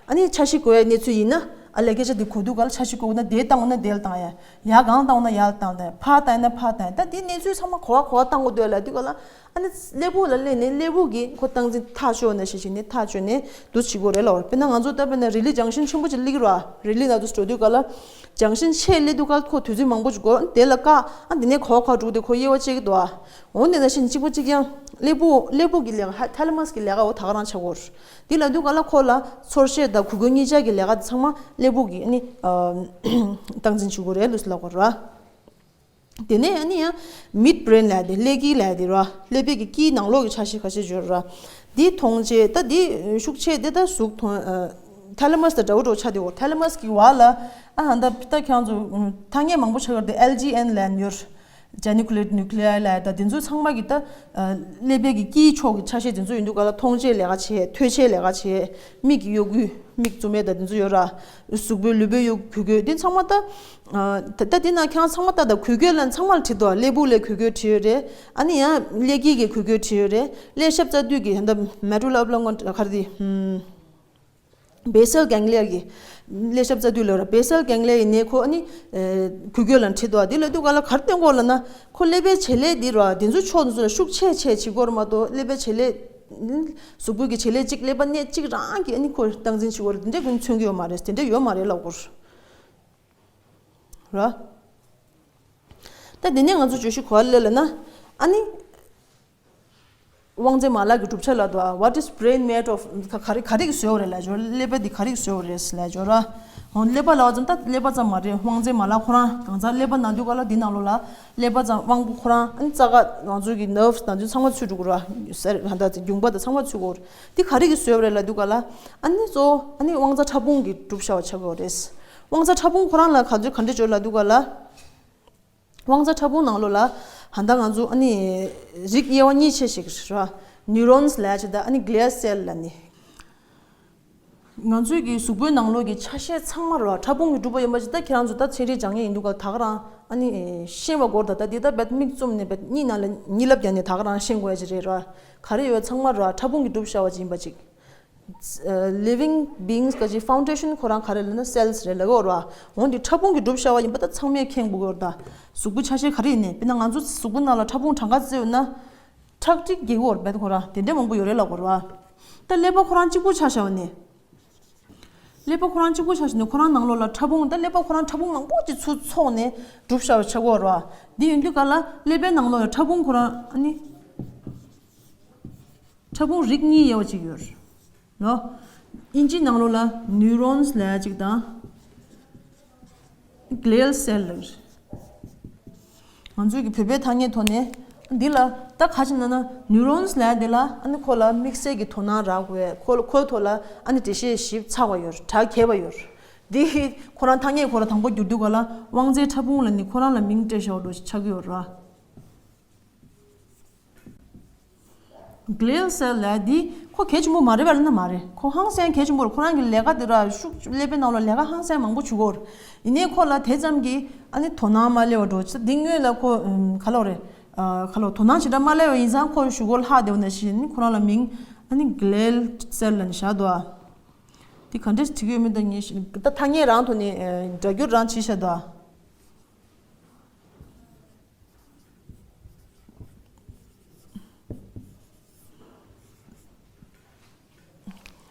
ཨ་ནི་འཆར་གཞི་བཀོད་ཡའི་གནས་ཚུལ་ཡིན་ན་ཨ་ལས་སྐད་ཆ་འདི་གོ་དུས་ག་ལ་འཆར་གཞི་བཀོད་ན་དེ་བཏང་ན་དེ་ལ་བཏང་ཡ། ཡར་གང་བཏང་ན་ཡར་ལ་བཏང་དང་ཕར་བཏང་ན་ཕར་བཏང་ཡ། ད་དེ་གནས་ཚུལ་ཚང་མ་གོ་བ་གོ་བ་བཏང་གི་འདུག་ལབ་དུས་ག་ལ་ཨ་ནི་ཀླད་པ་ལ་སླེབས་ནས་ཀླད་པ་གིས་ཁོ་སྟངས་འཛིན་ཐག་གཅོད་ནས་ཤེས་བྱས་ནས་ཐག་གཅོད་ནས་འདུག་བྱེད་དགོས་རེད་ལབ་པ་རེད། དཔེར་ན་ང་ཚོ་ད་དཔེར་ན་རི་ལི་ཇང་ཤིན་ཆེན་པོ་ཅིག་སླེབས་ཀྱི་ར། རི་ལི་ལ་འདུག་འགྲོ་དུས་ག་ལ་ཇང་ཤིན་ཆེ་སླེབས་དུས་ག་ལ་ཁོ་དུས་ཚོད་མང་པོ་ཅིག་འགོར་དེ་ལ་བཀག་ཨ་དེ་ནས་གོ་བ་གོ་བ་འགྲོ་དུས་ཁོ་དབྱེ་བ་དཔྱད་ཀྱི་འདུག་ཨ། འོ་འདི་ནང་བཞིན་གཅིག་པ་གཅིག་རྐྱང་། ཀླད་པ་ཀླད་པ་གི་ལས་ཀ་ཧ་ཐེ་ལ་མ་སི་གི་ལས་ཀ་འོ་ད་ག་རང་ཆགས་ཀྱི་ཡོད་རེད། འདི་ལབ་དུས་ག་ལ་ཁོ་ལ་ཚོར་ཤེས་དང་གུ་གུལ་གཉིས་ཆ་གི་ལས་ཀ་དེ་ཚང་མ་ཀླད་པ་གི་ཨ་ནི་སྟངས་འཛིན་བྱེད་དགོས་རེད་ལུས་ལབ་དགོས་རེད། དེ་ནས་ཨ་ནི་ཡང་མིཌ་བྷི་རེན་ལབ་དེ་ཀླད་དཀྱིལ་ལབ་དེ་རེད། ཀླད་པའི་གི་དཀྱིལ་ནང་ལོགས་ཀྱི་ཆ་ཤས་ཁ་ཤས་ཡོད་རེད། འདི་མཐོང་བྱེད་ད་འདི་ཤུགས་ཆེ་དེ་ད་གཟུགས་མཐོང་ཐེ་ལ་མ་སི་དང་འདྲ་བོ་འདྲ་བོ་ཆགས་དེ་འོ་ཐེ་ལ་མ་སི་གི་བར་ལ་ཨ་ཧ་ད་ད་ཁྱེད་ཚོ་ཐ་སྙད་མང་པོ་ཆགས་ཡོད་རེད་དེ་ཨེལ་ཇི་ཨེན་ལབ་ཡོད། ཇེ་ནིའུ་ཀི་ལེ་ཊི་ནིའུ་ཀི་ལེ་ཡ་ལབ་ད་དེ་ཚོ་ཚང་མ་གི་ད་ཀླད་པའི་གི་དཀྱིལ་ཕྱོགས་ཀྱི་ཆ་ཤས་དེ་ཚོ་ཡིན་དུས་ག་ལ་མཐོང་བྱེད་ལས་ཀ་བྱེད་ཐོས་བྱེད་ལས་ཀ་བྱེད་མིག་གི་གཡོ་འགུལ། མིག་བཙུམ་མེད་དང་དེ་ཚོ་ཡོད་ར། གཟུགས་པོའི་ལུས་པོའི་གོས་གོས་དེ་ཚང་མ་ད། ད་དེ་ན་ཁྱེད་རང་ཚང་མ་ད་ད་གོས་གོས་ལ་ཚང་མ་ལ་བྲིས་འདུག་སླེ་སྦུག་ལ་གོས་གོས་བྲིས་ཡོད་རེད། ཨ་ནི་ཡང་སླེ་དཀྱིལ་གྱི་གོས་གོས་བྲིས་ཡོད་རེད། སླེ་ཤབ་རྩ་མདུད་ཀྱི་ད་མེ་ཏྲོ་ལ་ཨབ་ལ་ངོ་ག་རེ་དེ། བེ་སལ་གེང་ལི་ཡ་གི་སླེ་ཤབ་རྩ་མདུད་ལ་ར་བེ་སལ་གེང་ལི་ཡ་ཡིན་ནའི་ཁོ་ཨ་ནི། གུ་གུ་ལ་ཁྲིད་དོ་དེ་ལ་དུས་ག་ལ་གར་སྟོན་གོ་ལ་ན་ཁོ་ཀླད་པའི་བྱེད་ལས་འདི་ར་དེ་ཚོ་ཕྱོགས་འདི་ཚོ་ལ་ཤུགས་ཆེ་ཆེ་བྱེད་གོ་ར་མ་གཏོགས་ཀླད་པའི་བྱེད་ལས། གཟུགས་པོ་གི་བྱེད་ལས་གཅིག་ཀླད་པ་གནད་གཅིག་རང་གི་ཨ་ནི་ཁོ་སྟངས་འཛིན་བྱེད་གོ་ར་དེ་འདྲ་ཀུན་མཚོན་གི་ཡོད་མ་རེད། དེ་འདྲ་ཡོད་མ་རེད་ལབ་གོ་ར། ད་དེ་ནས་ང་ཚོ་བརྗོད་གཞི་གོ་བ་ལས་ལ་ན་ཨ་ནི། དབང་རྩའི་མ་ལག་གི་གྲུབ་ཆ་ལ་དོ། What is brain made of? ག་ག་རེ་ག་རེ་གིས་བཟོས་པ་རེད་ལབ་ཞོར། ཀླད་པ་འདི་ག་རེ་གིས་བཟོས་པ་རེད་ལབ་ཞོར་ར། འོ་ཀླད་པ་ལབ་པ་ཙམ་ད་ཀླད་པ་ཙམ་མ་རེད། དབང་རྩའི་མ་ལག་ཁོ་རང་གང་ཟག་ཀླད་པ་ནང་དུས་ག་ལ་འདི་ནང་ལོགས་ལ་ཀླད་པ་ཙམ་དབང་པོ་ཁོ་རང་ཨ་ནི་རྩ་ཁ་ང་ཚོ་གི་nerves་དང་དུས་ཚང་མ་ཚུད་འགྲོ་གི་ར། སེར་ཧ་ད་ཚེ་རྒྱུང་པ་དང་ཚང་མ་ཚུད་གོ་ར། འདི་ག་རེ་གིས་བཟོས་པ་རེད་ལབ་དུས་ག་ལ་ཨ་ནི་གཙོ་བོ་ཨ་ནི་དབང་རྩ་ཕྲ་ཕུང་གི་གྲུབ་ཆ་བ་ཆགས་ཀྱི་ཡོད་རེད། དབང་རྩ་ཕྲ་ཕུང་ཁོ་རང་ལ་ག་ཚོད་ག་འདྲ་བརྗོད་ལབ་དུས་ག་ལ། དབང་རྩ་ཕྲ་ཕུང་ནང་ལོགས་ལ་ཧ་ད་ང་ཚོ་ཨ་ནི་རིགས་དབྱེ་བ་གཉིས་ཕྱེ་ཞིག་ར། neurons་ལབ་ཅིག་དང་ཨ་ནི་glial cell་ལབ་ནི། ང་ཚོའི་གི་གཟུགས་པོའི་ནང་ལོགས་ཀྱི་ཆ་ཤས་ཚང་མ་ར་ཕྲ་ཕུང་གི་གྲུབ་པ་ཡིན་པ་ཅིག་ད་ཁྱེད་རང་ཚོ་ད་ཚན་རིག་སྦྱང་མཁན་ཡིན་འདུག་ག་ད་ག་རང་ཨ་ནི་ཤེས་པ་སྐོར་ད་ད་འདི་ད་བེད་མིག་བཙུམ་ནས་བེད་གཉིས་ནང་ལ་གཉིས་ལབ་རྒྱག་ནས་ད་ག་རང་ཤེས་དགོས་ཡ་ཅིག་རེད་ར། ག་རེ་ཡོད་ཚང་མ་ར་ཕྲ་ཕུང་གི་གྲུབ་ཤ་བ་ཅིག་ཡིན་པ་ཅིག Living beings་ག་ཅིག་foundation་ཁོ་རང་ག་རེ་ལབ་ན་cells་རེད་ལབ་གི་ཡོད་ར། འོན་ཏེ་ཕྲ་ཕུང་གི་གྲུབ་ཤ་བ་ཡིན་པ་ད་ཚང་མས་མཁྱེན་དགོས་ཀྱི་ཡོད་ར། ད་གཟུགས་པོ་ཆ་ཤས་ག་རེ་ཡིན་ནའི་དཔེར་ན་ང་ཚོ་གཟུགས་པོ་ནང་ལ་ཕྲ་ཕུང་གྲངས་ཀ་བརྩིས་ཡོད་ན། ཁྲག་ཁྲིག་བརྒྱད་ཡོད་རེད་བེད་ཁོ་ར་དེ་འདྲ་མང་པོ་ཡོད་རེད་ལབ་གོ་ར། ད་ཀླད་པ་ཁོ་རང་གཅིག་པུ་ཆ་བཞག་ནས། ཀླད་པ་ཁོ་རང་གཅིག་པུ་ཆ་བཞག་ནས་ཁོ་རང་ནང་ལོགས་ལ་ཕྲ་ཕུང་ད་ཀླད་པ་ཁོ་རང་ཕྲ་ཕུང་མང་པོ་ཅིག་ཚུར་ཚོགས་ནས་གྲུབ་ཤ་བ་ཆགས་ཀྱི་ཡོད་ར། འདི་ཡིན་དུས་ག་ལ་ཀླད་པའི་ནང་ལོགས་ལ་ཕྲ་ཕུང་ཁོ་རང་ཨ་ནི། ཕྲ་ཕུང་རིགས་གཉིས་དབྱེ་བ་གཅིག་ཡོད་རེད། ལོ། ཨིན་ཇིའི་ནང་ལོགས་ལ་neurons་ལབ་ཡ་གཅིག་དང་། glial cell་ལབ་རེད། ང་ཚོའི་གི་བོད་པའི་ཐ་སྙད་ཐོག་ནས་འདི་ལ་ད་ག་ཅིག་ན་ན་neurons་ལབ་ཡ་འདི་ལ་ཨ་ནི་ཁོ་ལ་དམིགས་བསལ་གྱི་དོ་སྣང་རག་དགོས། ཁོ་ཁོའི་ཐོག་ལ་ཨ་ནི་འགྲེལ་བཤད་ཞིབ་ཚགས་པ་ཡོད་རེད། གྲགས་ཁྱད་པ་ཡོད་རེད། འདི་ཁོ་རང་ཐ་སྙད་ཁོ་རང་དང་པོ་བསྒྱུར་དུས་ག་ལ་དབང་རྩའི་ཕྲ་ཕུང་ལ་ནི་ཁོ་རང་ལ་མིང་སྤྲད་བཞག་པ་འདྲ་ཞིག་ཆགས་ཀྱི་ཡོད་རེད། Glial cell་ལབ་ཡ་འདི་ཁོ་གལ་ཆེན་པོ་མ་རེད་པས་ལབ་ན་མ་རེད། ཁོ་ཧང་སང་གལ་ཆེན་པོ་རེད། ཁོ་རང་གི་ལས་ཀ་འདི་ར་ཤུགས་ཀླད་པའི་ནང་ལ་ལས་ཀ་ཧང་སང་མང་པོ་བྱེད་ཀྱི་ཡོད་རེད། ཡིན་ནའི་ཁོ་ལ་དེ་ཙམ་གྱི་ཨ་ནི་དོ་སྣང་མ་སླེབས་པ་འདྲ་ཅིག་འདི་སྔོན་ལ་ཁོ་ཨམ་ག་ལབ་རེད། ཨ་ག་ལབ་དོ་སྣང་ཞེ་དྲག་མ་སླེབས་པ་ཡིན་ཙང་ཁོ་གཞུག་གུ་ལྷག་བསྡད་པ་ནང་བཞིན་ཁོ་རང་ལ་མིང་ཨ་ནི་Glial cell་ལབ་ནས་བཞག་འདུག་ཨ། འདི་ག་འདྲས་བྲིས་ཀྱི་ཡོད་མེད་ད་ངས་ཤེས། ད་ཐ་སྙད་རང་ཐོག་ནས་ཨ་སྒྲ་སྒྱུར་རང་བྱས་བཞག་འདུག་ཨ།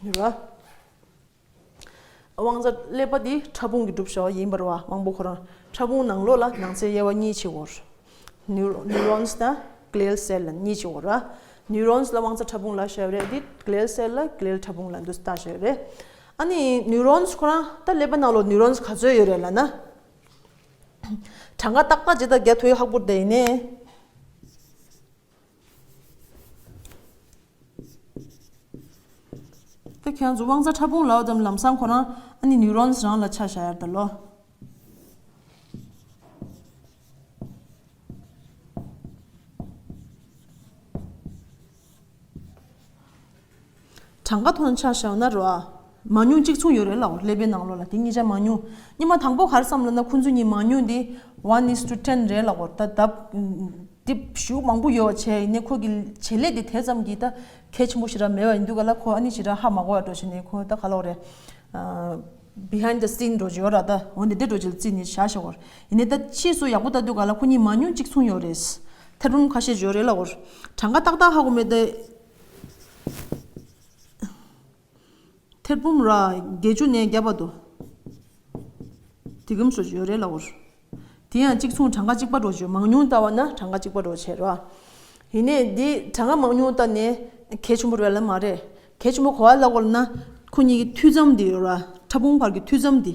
རེད་བ། དབང་རྩ་ཀླད་པ་འདི་ཕྲ་ཕུང་གི་གྲུབ་ཆ་ཡིན་པ་རེད་བ། དབང་པོ་ཁོ་རང་ཕྲ་ཕུང་ནང་ལོགས་ལ་ནང་ཚན་དབྱེ་བ་གཉིས་ཕྱེ་དགོས་རེད། Neur- neurons་དང་glial cell་ལ་གཉིས་ཕྱེ་དགོས་རེད་བ། Neurons་ལ་དབང་རྩ་ཕྲ་ཕུང་ལབ་བྱས་པ་རེད། འདི་glial cell་ལ་glial་ཕྲ་ཕུང་ལབ་འདུག་སེ་བཏགས་བྱས་པ་རེད། ཨ་ནི་neurons་ཁོ་རང་ད་ཀླད་པ་ནང་ལོགས་neurons་ག་ཚོད་ཡོད་རེད་ལབ་ན། གྲངས་ཀ་ཏག་ཏག་ཅིག་ད་རྒྱག་ཐུབ་ཡ་ཁག་པོ་རེད་ད། ཡིན་ནའི། ད་ཁྱེད་རང་ཚོ་དབང་རྩ་ཕྲ་ཕུང་ལབ་ཙམ་ལམ་སང་ཁོ་རང་ཨ་ནི་neurons་རང་ལ་ཆ་བཞག་ཡ་རེད་ད་ལོ། གྲངས་ཀ་ཐོག་ནས་ཆ་བཞག་ན་རེད་བ། མང་ཉུང་གཅིག་མཚུངས་ཡོད་རེད་ལབ་གོ། ཀླད་པའི་ནང་ལོགས་ལ་དེ་གཉིས་ཆ་མང་ཉུང་། སྔོན་མ་དང་པོ་ག་རེ་བསམ་ལབ་ན་ཁོ་ཚོ་གཉིས་མང་ཉུང་དེ་one is to ten་རེད་ལབ་གོ། ད་ལྡབ་དེ་ཞེ་པོ་མང་པོ་ཡོད་པ་བྱས། ཡིན་ནའི་ཁོ་གི་བྱེད་ལས་དེ་དེ་ཙམ་གྱི་ད་གལ་ཆེན་པོ་ཞེ་དྲག་མེད་པ་ཡིན་དུས་ག་ལ་ཁོ་ཨ་ནི་ཞེ་དྲག་ཧ་མ་གོ་བ་འདྲ་བྱས་ནས་ཁོ་ད་ག་ལབ་རེད། behind the scene་འདྲ་བོ་ཅིག་ཡོད་ར། ད་འོ་འདི་འདྲ་འདྲ་བོ་ཅིག་ལ་བརྩིས་ནས་བཞག་བཞག་གོ། ཡིན་ནའི་ད་ཕྱིས་སུ་ཡག་པོ་ལྟ་དུས་ག་ལ་ཁོ་གཉིས་མང་ཉུང་གཅིག་མཚུངས་ཡོད་རེད། ཐེར་འབུམ་ཁ་ཤས་ཡོད་རེད་ལབ་གོ། གྲངས་ཀ་ཏག་ཏག་ཧ་གོ་མེད་ད། ཐེར་འབུམ་ར་བརྒྱད་ཅུ་ནས་བརྒྱ་བར་དུ། དེ་གམ་སོ་ཡོད་རེད་ལབ་གོ། དེ་ཡང་གཅིག་མཚུངས་གྲངས་ཀ་གཅིག་པ་འདྲ་བོ་ཅིག་མང་ཉུང་ལྟ་བ་ན་གྲངས་ཀ་གཅིག་པ་འདྲ་བོ་བྱས་ར། ཡིན་ནའི་འདི་གྲངས་ཀ་མང་ཉུང་ལྟ་ནས་གལ་ཆེན་པོ་རེད་ལབ་མ་རེད། གལ་ཆེན་པོ་ག་པར་ལབ་དགོས་ལབ་ན། ཁོ་གཉིས་ཀྱི་མཐུད་མཚམས་འདི་ཡོད་ར། ཕྲ་ཕུང་བར་གྱི་མཐུད་མཚམས་འདི།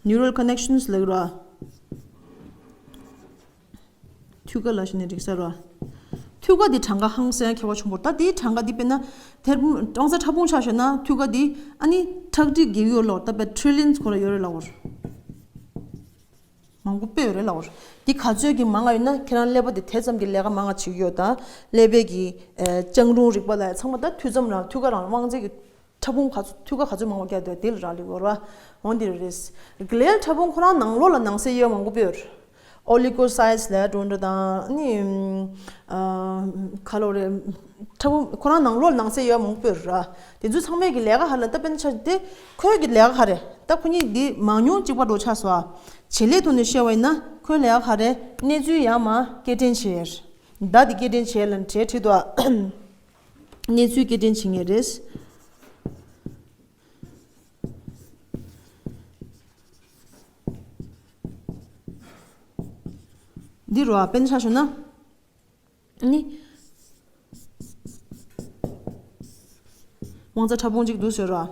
neural connections་ལབ་ར། མཐུད་ཀ་ལབ་བྱས་ནས་འགྲིག་ས་ར། མཐུད་ཀ་འདི་གྲངས་ཀ་ཧང་སང་ཁྱད་པར་ཆེན་པོ། ད་འདིའི་གྲངས་ཀ་འདི་དཔེར་ན་ཐེར་འབུམ་དབང་རྩ་ཕྲ་ཕུང་ཆ་བཞག་ན་མཐུད་ཀ་འདི་ཨ་ནི་ཁྲག་ཁྲིག་བརྒྱད་ཡོད་ལབ། ད་དཔེ་trillions་ཁོ་ར་ཡོད་རེད་ལབ་གོ། མང་པོ་དཔེ་ཡོད་རེད་ལབ་གོ། འདི་ག་ཚོད་ཀྱི་མང་ང་ཡོད་ན་ཁྱེད་རང་ཀླད་པ་འདི་དེ་ཙམ་གྱི་ལས་ཀ་མང་ང་བྱེད་ཀྱི་ཡོད། ད་ཀླད་པའི་གི་ཨ་ལྕང་རོང་རིག་པ་ལ་ཡ་ཚང་མ་ད་མཐུད་མཚམས་རང་མཐུད་ཀ་རང་དབང་རྩའི་གི་ ཕྲ་ཕུང་ག་ཚོད་འཐུས་ཀ་ག་ཚོད་མང་པོ་བརྒྱབ་འདུག་དེ་ལ་རག་ལས་ཡོད་རེད་བ། འོ་འདི་རེད། གི་ལེལ་ཕྲ་ཕུང་ཁོ་རང་ནང་ལོགས་ལ་ནང་གསེས་དབྱེ་བ་མང་པོ་སྤེལ་ཡོད་རེད། ཨོ་ལི་ཀོ་སའི་ཌི་ལབ་འགྲོ་འདྲ་དང་ནི། ཨ། ག་ལོ་རེད། ཕྲ་ཕུང་ཁོ་རང་ནང་ལོགས་ལ་ནང་གསེས་དབྱེ་བ་མང་པོ་སྤེལ་ཡོད་རེད། དེ་ཚོ་ཚང་མའི་གི་ལས་ཀ་ཧ་ལ་ད་དཔེར་ན་ཆ་དེ་ཁོའི་གི་ལས་ཀ་ཧ་རེད། ད་ཁོ་གཉིས་འདི་མང་ཉུང་གཅིག་པ་འགྲོ་ཆགས་སོ། བྱེད་ལས་ཐོག་ནས་བཤད་པ་ཡིན་ན་ཁོའི་ལས་ཀ་ཧ་རེད། གནས་ཚུལ་ཡར་མར་སྐྱེལ་འདྲེན་བྱེད་ཡས། ད་དེ་སྐྱེལ་འདྲེན་བྱེད་ལ་གྲས་ཁྲིད་དོ། གནས་ཚུལ་སྐྱེལ་འདྲེན་བྱེད་ངེས་རེད། འདི་རུ་ཨ་དཔེར་ན་ཆ་བཞག་ན། ནི། དབང་རྩ་ཕྲ་ཕུང་གཅིག་འདུག་ཟེར་རོ།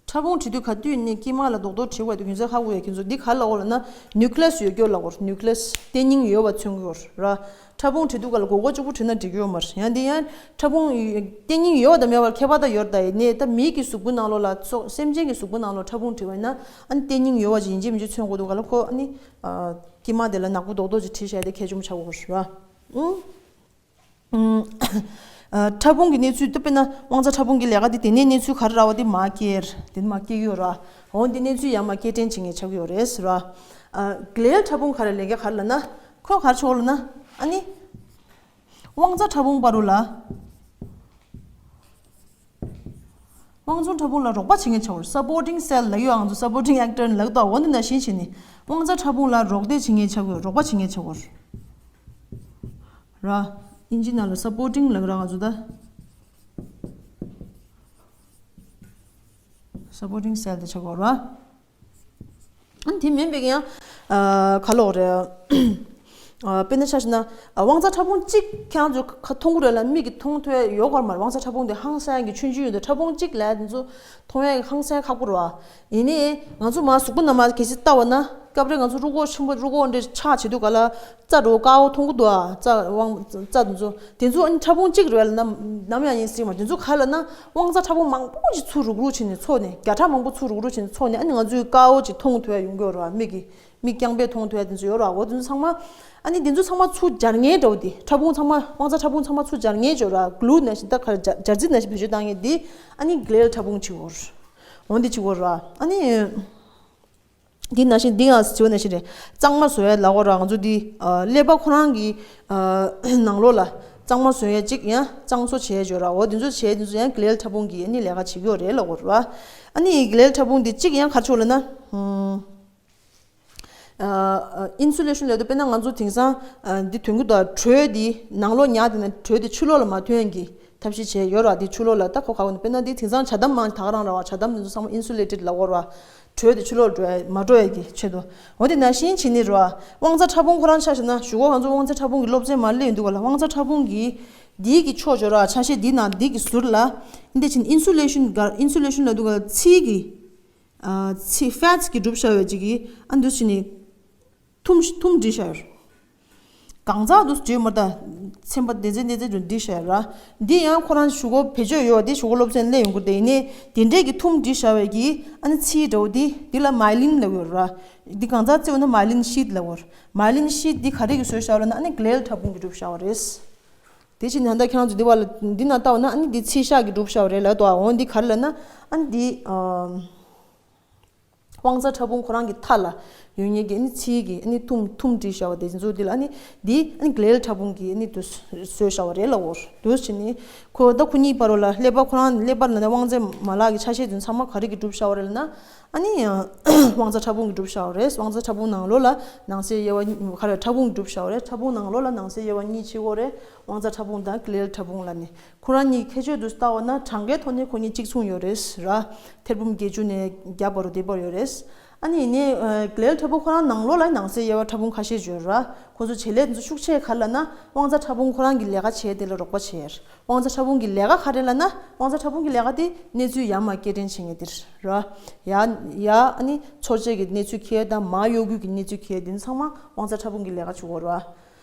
ཕྲ་ཕུང་བྲིས་དུས་ག་དུས་ནི་དཀྱིལ་མ་ལ་རྡོག་རྡོག་བྲིས་དགོས་དུས་རྒྱུ་མཚན་ཧ་གོ་ཡ་ཁྱོད་ཚོ་འདི་ག་ལ་འོ་ལ་ན་ནིའུ་ཀི་ལེ་སི་ཡོད་སྐྱོ་ལ་འོར་ནིའུ་ཀི་ལེ་སི་ལྟེ་སྙིང་ཡོད་པ་མཚོན་གྱི་ཡོད་ར། ཕྲ་ཕུང་བྲིས་དུས་ག་ལ་སྒོར་སྒོར་གཅིག་པུ་བྲིས་ན་འགྲིག་གི་ཡོད་མ་རེད། ཡང་འདི་ཡང་ཕྲ་ཕུང་ལྟེ་སྙིང་ཡོད་པ་དང་མེད་པར་ཁྱད་པར་ད་ཡོད་ད་ཡིན་ནས་ད་མི་གི་གཟུགས་པོ་ནང་ལོགས་ལ་ཚོ་སེམས་ཅན་གྱི་གཟུགས་པོ་ནང་ལོགས་ཕྲ་ཕུང་བྲིས་པ་ཡིན་ན་ཨ་ནི་ལྟེ་སྙིང་ཡོད་པ་ཅིག་ཡིན་གཅིག་མིན་གཅིག་མཚོན་དགོས་འདུག་ག་ལ་ཁོ་ཨ་ནི། དཀྱིལ་མ་དེ་ལ་ནག་པོ་རྡོག་རྡོག་ཅིག་བྲིས་བཞག་དེ་གལ་ཆེན་པོ་ཆགས་ཀྱི་ཡོད་རེད་བ། ཨུང་། ཨུང་། ཨ། ཕྲ་ཕུང་གི་གནས་ཚུལ་དེ་དཔེར་ན་དབང་རྩ་ཕྲ་ཕུང་གི་ལས་ཀ་དེ་དེ་ནས་གནས་ཚུལ་ག་རེ་རག་པ་དེ་མར་སྐྱེལ། དེ་ནས་མར་སྐྱེལ་གྱི་ཡོད་རེད་བ། འོ་འདི་གནས་ཚུལ་ཡར་མར་སྐྱེལ་འདྲེན་བྱེད་མཁན་ཆགས་ཀྱི་ཡོད་རེད་ཟེར་བ། ཨ། གི་ལེལ་ཕྲ་ཕུང་ག་རེ་ལས་ཀ་ག་རེ་ལབ་ན། ཁོས་ག་རེ་བྱེད་ཀྱི་ཡོད་ལབ་ན། ཨ་ནི། དབང་རྩ་ཕྲ་ཕུང་བར་དུ་ལ། དབང་རྩ་ཕྲ་ཕུང་ལ་རོགས་པ་བྱེད་མཁན་ཆགས་ཀྱི་ཡོད་རེད། སབ་པོར་ཊིང་སེལ་ལབ་ཡོད། ང་ཚོ་སབ་པོར་ཊིང་ཨེག་ཊར་ལབ་ཀྱི་འདུག་འོ་འདི་ནང་བཞིན་བྱས་ནས་དབང་རྩ་ཕྲ་ཕུང་ལ་རོགས་འདེགས་བྱེད་མཁན་ཆགས་ཀྱི་ཡོད་རེད། རོགས་པ་བྱེད་མཁན་ཆགས་ཀྱི་ཡོད་རེད། ཨིན་ཇི་ནང་ལ་སབ་པོར་ཊིང་ལབ་ཀྱི་རེད། ང་ཚོ་ད་སབ་པོར་ཊིང་སེལ་དེ་ཆགས་ཀྱི་ཡོད་རེད། ཨ་ནི་དེ་མིན་པའི་ཡང་། ཨ། ག་ལབ་དགོས་རེད། ཨ། དཔེར་ན་ཆ་བཞག་ན། ཨ། དབང་རྩ་ཕྲ་ཕུང་གཅིག་ཁྱེད་རང་ཚོ་ཁ་མཐོང་གི་རེད་ལ་མིག་གིས་མཐོང་ཐུབ་ཡ་ཡོད་དགོས་མ་རེད། དབང་རྩ་ཕྲ་ཕུང་དེ་ཧང་སང་གི་ཆུང་ཆུང་ཡོད་འདུག་ཕྲ་ཕུང་གཅིག་ལ་དེ་ཚོ་མཐོང་ཡ་ཧང་སང་ཁག་པོ་རེད་བ། ཡིན་ནའི་ང་ཚོ་མར་གཟུགས་པོ་ནང་མར་གལ་སྲིད་ལྟ་བ་ན་སྐབས་རེ་ང་ཚོ་རུས་ཁོག་ཆེན་པོ་རུས་ཁོག་འདྲ་ཆག་བྱེད་དུས་ག་ལ་རྩ་འདྲ་བོ་དཀར་པོ་མཐོང་གི་འདུག་ཨ། རྩ་དབང་རྩ་དེ་ཚོ། དེ་ཚོ་ཨ་ནི་ཕྲ་ཕུང་གཅིག་རེད་ལ་ནམ་ནམ་ཡང་ཡིན་སྲིད་མ། དེ་ཚོ་ག་ལབ་ན་དབང་རྩ་ཕྲ་ཕུང་མང་པོ་ཅིག་ཚུར་རུག་རུག་བྱས་ནས་ཚོགས་ནས་བརྒྱ་ཕྲག་མང་པོ་ཚུར་རུག་རུག་བྱས་ནས་ཚོགས་ནས་ཨ་ནི་ང་ཚོའི་དཀར་པོ་ཅིག་མཐོང་ཐུབ་ཡ་ཡོང་གི་ཡོད་རེད་བ། མིག་གིས་མིག་རྐྱང་པས་མཐོང་ཐུབ་ཡ་དེ་ཚོ་ཡོད་རེད་བ། འོ་དེ་ཚོ་ཚང་མ་ཨ་ནི་དེ་ཚོ་ཚང་མ་ཚུར་སྦྱར་མཁན་འདྲ་བོ་དེ་ཕྲ་ཕུང་ཚང་མ་དབང་རྩ་ཕྲ་ཕུང་ཚང་མ་ཚུར་སྦྱར་མཁན་ཅིག་ཡོད་རེད་བ། གླུ་ནང་བཞིན་ད་ག་རེ་སྦྱར་སྦྱར་རྩི་ནང་བཞིན་བེད་སྤྱོད་བཏང་མཁན་དེ་ཨ་ནི་གི་ལེལ་ཕྲ་ཕུང་ཅིག་ཡོད་རེད། འོ་འདི་ཅིག་ཡོད་རེད་བ། ཨ་ནི། འདི་ནང་བཞིན་འདི་ཡང་ཟེར་བ་ནང་བཞིན་རེད། གཙང་མ་བཟོ་ཡ་ལབ་དགོས་ར། ང་ཚོ་འདི་ཨ་ཀླད་པ་ཁོ་རང་གི་ཨ་ནང་ལོགས་ལ་གཙང་མ་བཟོ་ཡ་གཅིག་ཡང་གཙང་བཟོ་བྱེད་ཡ་ཅིག་ཡོད་ར། འོ་འདི་ཚོ་བྱེད་འདི་ཚོ་ཡང་གི་ལེལ་ཕྲ་ཕུང་གི་ཨ་ནི་ལས་ཀ་བྱེད་ཀྱི་ཡོད་རེད་ལབ་དགོས་ར། ཨ་ནི་གི་ལེལ་ཕྲ་ཕུང་འདི་གཅིག་ཡང་ག་རེ་བྱེད་ཀྱི་ཡོད་ལབ་ན། ཨུམ། ཨ་ཨ་ཨིན་སུ་ལེ་ཤན་ལབ་དུས་དཔེར་ན་ང་ཚོ་དེང་སང་ཨ་འདི་ཐོན་གྱི་འདུག་དྲོད་འདི་ནང་ལོགས་ཉར་བསྡད་ན་དྲོད་འདི་ཕྱི་ལོགས་ལ་མ་ཐོན་ཡ་གི་ཐབས་ཤེས་བྱས་ཡོད་ར། འདི་ཕྱི་ལོགས་ལ་ད་ཁོ་ག་བ་ནི་དཔེར་ན་འདི་དེང་སང་ཇ་དམ་མང་ད་ག་རང་ར་བ། ཇ་དམ་འདི་ཚོ་ཚང་མ་ཨིན་སུ་ལེ་ཊེཌ་ལབ་དགོས་ར། དྲོད་དེ་ཕྱི་ལོགས་འགྲོ་ཡ་མ་འགྲོ་ཡ་གི་ཆེད་དུ། འོ་དེ་ནང་བཞིན་བྱས་ནས་རེད་བ། དབང་རྩ་ཕྲ་ཕུང་ཁོ་རང་ཆ་བཞག་ན་གཞུག་གུ་ང་ཚོ་དབང་རྩ་ཕྲ་ཕུང་གི་སློབ་ཚན་མར་སླེབས་ཡོང་དུས་ག་ལ་དབང་རྩ་ཕྲ་ཕུང་གི་འདི་གི་ཕྱོགས་བྱོས་ར། ཆ་ཤས་འདི་ནང་འདི་གི་ཟུར་ལ་འདི་བྱས་ནས་ཨིན་སུ་ལེ་ཤན་ག་ཨིན་སུ་ལེ་ཤན་ལབ་དུས་ག་ལ་ཚིལ་གི་ཨ་ཚིལ་ཕེ་ཊི་གི་གྲུབ་བཞག་པའི་ཅིག་གི་ཨ་འདི་བྱས་ནས་ཐུམ་ཐུམ་བསྒྲིལ་བཞག་ཡོད། གང་ཟག་ཏུ་བརྗོད་མ་ད། ཚན་པ་སྡེ་ཚན་སྡེ་ཚན་དུ་འདི་བཤད་ར། འདི་ཡང་ཁོ་རང་གཞུག་གུ་བེད་སྤྱོད་ཡོད་པ་འདི་གཞུག་གུ་སློབ་ཚན་སླེབས་ཡོང་གི་རེད། ཡིན་ནའི་དེ་འདྲས་ཀྱི་ཐུམ་བསྒྲིལ་བཞག་པའི་གི་ཨ་ནི་ཚིལ་འདྲ་བོ་འདི་འདི་ལ་མའི་ལིན་ལབ་ཡོད་ར། འདི་གང་ཟག་བརྩི་བ་ན་མའི་ལིན་ཤིད་ལབ་ཡོད། མའི་ལིན་ཤིད་འདི་ག་རེ་གི་བཟོས་བཞག་ལབ་ན་ཨ་ནི་གི་ལེལ་ཕྲ་ཕུང་གི་གྲུབ་བཞག་པ་རེད། དེ་བཞིན་ད་ལྟ་ཁྱེད་རང་ཚོ་འདི་བ་ལ་འདི་ན་ལྟ་བ་ན་ཨ་ནི་འདི་ཚིལ་ཤ་གི་གྲུབ་བཞག་པ་རེད་ལབ་དོ། འོ་འདི་ག་རེ་ལབ་ན་ཨ་ནི་འདི་ཨ། དབང་རྩ་ཕྲ་ཕུང་ཁོ་རང་གི་མཐའ་ལ་ཡོད་མཁན་གྱི་ཨ་ནི་ཚིལ་གྱི་ཨ་ནི་ཐུམ་ཐུམ་བསྒྲིལ་བཞག་པ་དེ་ཚོ་འདི་ལ་ཨ་ནི་འདི་ཨ་ནི་གི་ལེལ་ཕྲ་ཕུང་གི་ཨ་ནི་དུ་བཟོས་བཞག་པ་རེད་ལབ་འོར་འདུག་བྱས་ནས་ཁོ་ད་ཁོ་གཉིས་བར་ལ་ཀླད་པ་ཁོ་རང་ཀླད་པ་ལ་ནི་དབང་རྩའི་མ་ལག་གི་ཆ་ཤས་དེ་ཚང་མ་ག་རེ་གི་གྲུབ་བཞག་པ་རེད་ལབ་ན་ཨ་ནི་དབང་རྩ་ཕྲ་ཕུང་གི་གྲུབ་བཞག་པ་རེད། དབང་རྩ་ཕྲ་ཕུང་ནང་ལོགས་ལ་ནང་གསེས་དབྱེ་བ་གཉིས་ག་རེ་ཕྲ་ཕུང་གི་གྲུབ་བཞག་པ་རེད། ཕྲ་ཕུང་ནང་ལོགས་ལ་ནང་གསེས་དབྱེ་བ་གཉིས་ཕྱེ་གོ་རེད། དབང་རྩ་ཕྲ་ཕུང་དང་གི་ལེལ་ཕྲ་ཕུང་ལ་ནི། ཁོ་རང་གཉིས་ཁྱད་ཆོས་དུ་ལྟ་བ་ན་གྲངས་ཀའི་ཐོག་ནས་ཁོ་གཉིས་གཅིག་མཚུངས་ཡོད་རེད་ར། ཐེར་འབུམ་བརྒྱད་ཅུ་ནས་བརྒྱ་བར་དུ་དེ་བར་ཡོད་རེད། ཨ་ནི་ཡིན་ནའི་གི་ལེལ་ཕྲ་ཕུང་ཁོ་རང་ནང་ལོགས་ལ་ནང་གསེས་དབྱེ་བ་ཕྲ་ཕུང་ཁ་ཤས་ཡོད་ར། ཁོ་ཚོ་བྱེད་ལས་དེ་ཚོ་ཤུགས་ཆེ་ག་ལབ་ན་དབང་རྩ་ཕྲ་ཕུང་ཁོ་རང་གི་ལས་ཀ་བྱེད་དེ་ལ་རོགས་པ་བྱེད། དབང་རྩ་ཕྲ་ཕུང་གི་ལས་ཀ་ག་རེ་ལབ་ན་དབང་རྩ་ཕྲ་ཕུང་གི་ལས་ཀ་དེ་གནས་ཚུལ་ཡར་མར་སྐྱེལ་འདྲེན་བྱེད་མཁན་དེ་ར། ཡ་ཡ་ཨ་ནི་ཚོར་བྱེད་ཀྱི་གནས་ཚུལ་ཁྱེར་དང་མར་གཡོ་འགུལ་གྱི་གནས་ཚུལ་ཁྱེར་དེ་ཚང་མ་དབང་རྩ་ཕྲ་ཕུང་གི་ལས་ཀ་བྱེད་དགོས་ར།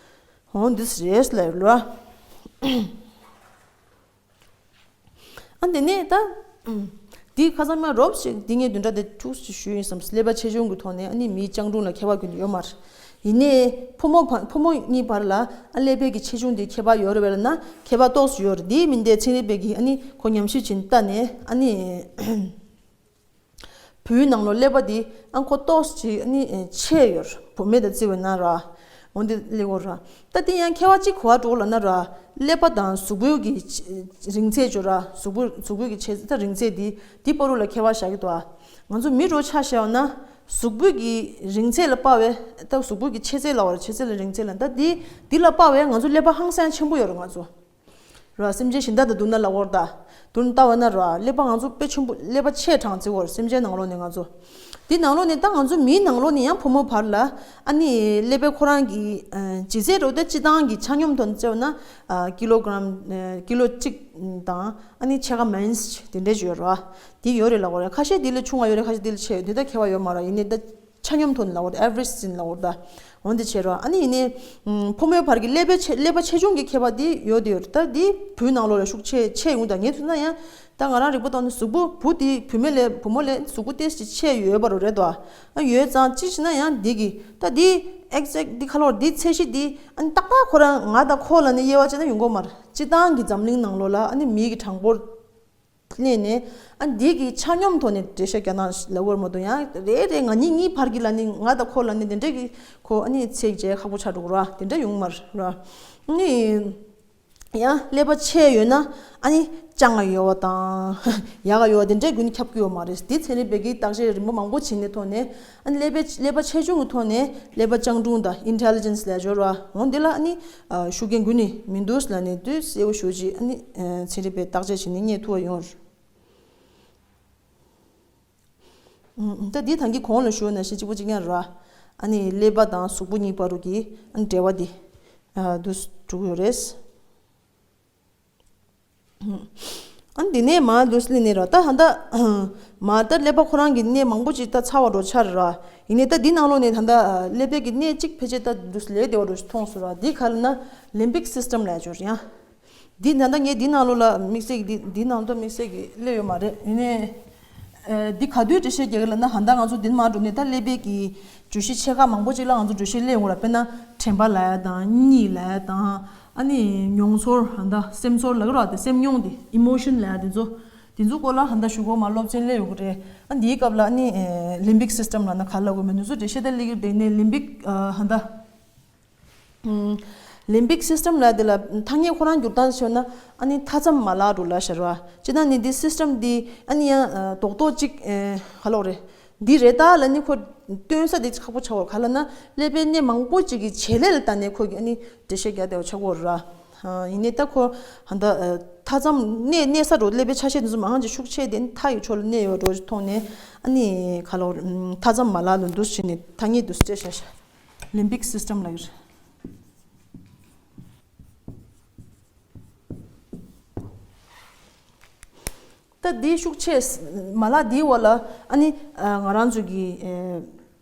འོ་འདི་རེད་ལབ་ལ། ཨ་འདི་ནས་ད། འདི་ཁ་སང་མ་རོབ་ཞིག་འདི་ངས་བདུན་ཕྲག་དེ་ཐུགས་ཞིག་ཞུས་ཡིན་བསམ། ཀླད་པ་ཆེ་ཆུང་གི་ཐོག་ནས་ཨ་ནི་མིའི་སྤྱང་གྲུང་ལ་ཁྱད་པར་ཀུན་ཏུ་ཡོད་མ་རེད། ཡིན་ནའི་ཕོ་མོ་བ་ཕོ་མོ་གཉིས་བར་ལ་ཨ་ཀླད་པའི་གི་ཆེ་ཆུང་དེ་ཁྱད་པར་ཡོད་རེད་པས་ལབ་ན་ཁྱད་པར་ཏོག་ཙམ་ཡོད་རེད། དེ་མིན་དེ་ཚན་རིག་པས་ཀྱིས་ཨ་ནི་ཁོ་ཉམས་ཞིབ་བྱས་ནས་ལྟ་ནས་ཨ་ནི། བུའི་ནང་ལོགས་ཀླད་པ་འདི་ཨ་ཁོ་ཏོག་ཙམ་ཅིག་ཨ་ནི་ཆེ་ཡོད་རེད། བུད་མེད་དང་བརྩི་བ་ན་ར། འོ་འདི་ཀླད་ཀོར་ར། ད་འདི་ཡང་ཁྱད་པར་ཅིག་ག་པར་འགྲོ་ལབ་ན་ར། ཀླད་པ་དང་གཟུགས་པོའི་གི་རིང་ཚད་ཅོ་ར། གཟུགས་པོ་གཟུགས་པོའི་གི་ཆེ་ད་རིང་ཚད་འདི་འདི་བར་དུ་ལ་ཁྱད་པར་བཞག་གི་འདུག་ཨ། ང་ཚོ་མི་འདྲ་ཆ་བཞག་ན་གཟུགས་པོའི་གི་རིང་ཚད་ལ་དཔག་པའི་ད་གཟུགས་པོའི་གི་ཆེ་ཚད་ལ་བར་ཆེ་ཚད་ལ་རིང་ཚད་ལ་ད་འདི་འདི་ལ་དཔག་པའི་ང་ཚོ་ཀླད་པ་ཧང་སང་ཆེན་པོ་ཡོད་རེད་ང་ཚོ། ར། སེམས་ཅན་གཞན་དག་དང་བསྡུར་ན་ལབ་པར་ད། བསྡུར་ན་ལྟ་བ་ན་ར་ཀླད་པ་ང་ཚོ་དཔེ་ཆེན་པོ་ཀླད་པ་ཆེ་གྲངས་བརྩི་བར་སེམས་ཅན་ནང་ལོགས་ནས་ང་ཚོ། འདི་ནང་ལོགས་ནས་ད་ང་ཚོ་མིའི་ནང་ལོགས་ནས་ཡང་ཕོ་མོ་བར་ལ་ཨ་ནི་ཀླད་པའི་ཁོ་རང་གི་ལྗིད་ཚད་རོ་ད་སྤྱི་བཏང་གི་ཆ་སྙོམས་ཐོག་ནས་བརྩི་བ་ན་ཀི་ལོ་གྲམ་ཀི་ལོ་གཅིག་དང་ཨ་ནི་ཕྱེད་ཀ་མན་དེ་འདྲས་ཡོད་ར། དེ་ཡོད་རེད་ལབ་པར་ཁ་ཤས་དེ་ལས་ཆུང་བ་ཡོད་རེད། ཁ་ཤས་དེ་ལས་ཆེ་ཡོད་དེ་ད་ཁྱད་པར་ཡོད་མ་ར། ཡིན་ནའི་ད། ཆ་སྙོམས་ཐོག་ནས་ལབ་པར་ད་ཨེ་ཝ་རེཇ་ཟིན་ལབ་པར་ད། འོན་ཏེ་བྱས་རོགས་ཨ་ནི་ཡིན་ནའི། ཕོ་མོའི་བར་གྱི་ཀླད་པའི་ཆེ་ཀླད་པ་ཆེ་ཆུང་གི་ཁྱད་པར་འདི་ཡོད་དེ་ཡོད་ད་འདི་བུའི་ནང་ལོགས་ལ་ཤུགས་ཆེ་ཆེ་ཡོང་ད་ངས་ཐུག་ན་ཡང་ད་ང་རང་རིག་པ་བཏང་ན་གཟུགས་པོ་བུ་འདི་བུད་མེད་ལས་བུ་མོ་ལས་གཟུགས་པོ་ཏོག་ཙམ་ཆེ་ཡོད་པ་རུ་རེད་དོ། ཨ་ཡོད་ཙང་ཅི་ཞིག་ན་ཡང་འདི་གི་ད་འདི་ཨེག་ཟེག་འདི་ཁ་ལོར་འདི་ཚད་གཞི་འདི་ཨ་ནི་ཏག་ཏག་ཁོ་རང་ང་དང་ཁོ་ལ་ནི་དབྱེ་བ་བྱས་ན་ཡོང་གི་མ་རེད། སྤྱི་བཏང་གི་འཛམ་གླིང་ནང་ལོགས་ལ་ཨ་ནི་མིའི་གི་གྲངས་འབོར། ལས་ནས་ཨ་འདི་གི་ཆ་སྙོམས་ཐོག་ནས་འགྲེལ་བཤད་རྒྱག་ན་ལབ་དགོས་མ་གཏོགས་ཡང་རེ་རེ་ང་གཉིས་གཉིས་བར་གྱི་ལ་ནི་ང་དང་ཁོ་ལ་ནི་དེ་འདྲས་ཀྱི་ཁོ་ཨ་ནི་ཚེགས་བཅད་ཁག་པོ་ཆགས་འགྲོ་གི་ར་དེ་འདྲས་ཡོང་མ་རེད་ར། ནི་ཡང་ཀླད་པ་ཆེ་ཡོད་ན་ཨ་ནི་སྤྱང་ང་ཡོད་པ་དང་ཡག་ག་ཡོད་པ་དེ་འདྲས་ཀྱི་ནི་ཁྱབ་ཀྱི་ཡོད་མ་རེད། འདི་ཚན་རིག་པས་ཀྱི་བརྟག་དཔྱད་རིམ་པ་མང་པོ་བྱས་ནས་ཐོག་ནས། ཨ་ནི་ཀླད་པའི་ཀླད་པ་ཆེ་ཆུང་གི་ཐོག་ནས་ཀླད་པ་སྤྱང་གྲུང་དང་ཨིན་ཊེ་ལི་ཇེན་སི་ལབ་སྦྱོར་བ་འོ་འདི་ལ་ཨ་ནི་ཤུགས་རྐྱེན་དགོས་ནི་མི་འདུག་ལབ་ནས་དུས་གསལ་པོ་ཞུ་ཅིག་ཨ་ནི་ཚན་རིག་པས་བརྟག་དཔྱད་བྱས་ནས་རྙེད་ཐུབ་པ་ཡོང་། ད་འདི་ད་གིན་གོང་ལ་ཞུས་ནང་བཞིན་གཅིག་པ་གཅིག་རྐྱང་རེད་བ། ཨ་ནི་ཀླད་པ་དང་གཟུགས་པོ་གཉིས་བར་དུ་གི་ཨ་ནི་འབྲེལ་བ་འདི་ཨ་འདུག་འགྲོ་གི་ཡོད་རེད། ཨ་ནི་འདི་ནས་མར་འདུག་སེ་ནས་རོ་ད་ཧ་ད། མར་ད་ཀླད་པ་ཁོ་རང་གི་གནས་མང་པོ་ཅིག་ད་ཚར་བ་འགྲོ་ཆགས་རེད་ར། ཡིན་ནའི་ད་འདི་ནང་ལོགས་ནས་ད་ད་ཀླད་པའི་གི་གནས་གཅིག་ཕལ་ཆེར་ད་འདུག་སེ་ལས་བདེ་བ་འགྲོ་ཞིག་མཐོང་སོང་ར། འདི་ག་ལ་ན་ལིམ་བིག་སིས་ཊམ་ལབ་ཅོར་ཡང་། འདི་ད་ད་ངས་འདི་ནང་ལོགས་ལ་དམིགས་བསལ་གི་འདི་འདི་ནང་ལོགས་དམིགས་བསལ་གི་སླེབས་ཡོད་མ་རེད། ཡིན་ནའི། འདི་ག་དུས་འགྲེལ་བཤད་རྒྱག་གི་ལ་ན་ཧ་ད་ང་ཚོ་འདི་མར་འགྲོ་ནས་ད་ཀླད་པའི་གི་བརྗོད་གཞི་ཆེ་ཁག་མང་པོ་ཅིག་ལ་ང་ཚོ་འགྲེལ་བཤད་སླེབས་ཡོང་ར། དཔེར་ན་དྲན་པ་ལབ་ཡ་དང་གཉིད་ལབ་ཡ་དང་། ཨ་ནི་མྱོང་ཚོར་ཧ་ད་སེམས་ཚོར་ལབ་ཀྱི་རེད་བ། དེ་སེམས་མྱོང་དེ་ཨི་མོ་ཤན་ལབ་ཡ་དེ་ཚོ། དེ་ཚོ་སྐོར་ལ་ཧ་ད་ཞུ་གོ་མ་སློབ་ཚན་སླེབས་ཡོང་གི་རེད། ཨ་འདིའི་སྐབས་ལ་ཨ་ནི་ལིམ་བིག་སིས་ཊམ་ལབ་ན་ག་ལབ་དགོས་མིན་དེ་ཚོ་འགྲེལ་བཤད་ད་སླེབས་ཀྱི་རེད། ནས་ལིམ་བིག་ཧ་ད། ལིམ་བིག་སིས་ཊམ་ལབ་ཡ་དེ་ལ་ཐ་སྙད་ཁོ་རང་བསྒྱུར་སྟངས་བྱས་ན་ཨ་ནི་མཐའ་མཚམས་མ་ལག་འདྲ་ལབ་ཤར་བ། ཅི་ད་ནི་འདི་སིས་ཊམ་འདི་ཨ་ནི་ཡང་རྡོག་རྡོག་ཅིག་ག་ལབ་དགོས་རེད། འདི་རེད་ད་ལབ་ནི་ཁོ་སྟོན་ས་དེ་ཁག་པོ་ཆགས་པ་ག་ལབ་ན་ཀླད་པའི་གནས་མང་པོ་ཅིག་གི་བྱེད་ལས་ལ་བལྟས་ནས་ཁོ་གི་ཨ་ནི་འགྲེལ་བཤད་རྒྱག་བདེ་བ་ཆགས་ཀྱི་ཡོད་རེད་ར། ཡིན་ནའི་ད་ཁོ་ཧ་ད་མཐའ་མཚམས་གནས་གནས་ས་འདྲ་ཀླད་པའི་ཆ་ཤས་དེ་ཚོ་མང་ཆེ་ཤུགས་ཆེ་དེ་ནི་མཐའ་ཡི་ཕྱོགས་ལ་གནས་ཡོད་འགྲོ་ཞིག་མཐོང་ནས་ཨ་ནི་ག་ལབ་དགོས་རེད། མཐའ་མཚམས་མ་ལག་ལ་འདུག་སེ་བྱས་ནས་ཐ་སྙད་འདུག་སེ་སྤྲད་བཞག་ཤག་ལིམ་བིག་སིས་ཊམ་ལབ་ཀྱི་རེད། ད་འདིའི་ཤུགས་ཆེ་མ་ལག་འདིའི་འོག་ལ་ཨ་ནི་ང་རང་ཚོ་གི་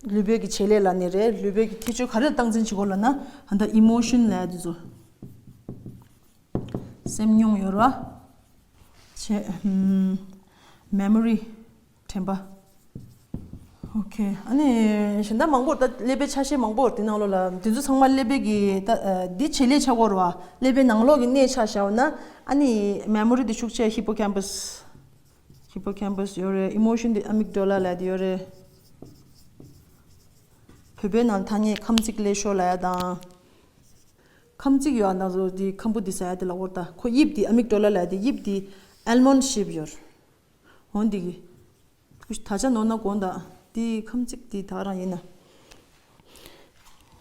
ལུས་པོའི་གི་བྱེད་ལས་ལབ་ནི་རེད། ལུས་པོའི་གི་ཁྱད་ཆོས་ག་རེ་ལ་སྟངས་འཛིན་བྱེད་དགོས་ལབ་ན་ཧ་ད་ཨི་མོ་ཤན་ལབ་ཡ་འདི་ཚོ། སེམས་མྱོང་ཡོད་ར། བྱེད། མེ་མོ་རི། དྲན་པ། ཨོ་ཁེ། ཨ་ནི་གཞན་དག་མང་པོ་ད་ཀླད་པའི་ཆ་ཤས་མང་པོ་དེ་ནང་ལོགས་ལ་དེ་ཚོ་ཚང་མ་ཀླད་པའི་གི་ད་འདི་བྱེད་ལས་ཆགས་ཀྱི་ཡོད་རེད་བ། ཀླད་པའི་ནང་ལོགས་ཀྱི་གནས་ཆ་བཞག་པ་ན་ཨ་ནི་མེ་མོ་རི་དེ་ཤུགས་ཆེ་ཧི་པོ་ཀེམ་པས། ཧི་པོ་ཀེམ་པས་ཡོད་རེད། ཨི་མོ་ཤན་དེ་ཨ་མིག་ཌོ་ལ་ལབ་དེ་ཡོད་རེད། བོད་པའི་ནང་ཐ་སྙད་ཁམ་ཚིག་ཀླད་ཤོག་ལབ་ཡ་དང་། ཁམ་ཚིག་ཡོད་ཨ་ན་ཚོ་དེ་ཁམ་བུ་དེ་ཟ་ཡ་དེ་ལ་འོར་ད་ཁོ་དབྱིབས་དེ་ཨ་མིག་ཌོ་ལ་ལབ་ཡ་དེ་དབྱིབས་དེ་ཨལ་མོན་ཌི་ཤེབ་ཡོད་རེད། འོ་འདི་གི་ད་ཆ་ནོར་ན་དགོངས་དག་འདི་ཁམ་ཚིག་འདི་ད་རང་ཡིན་ན།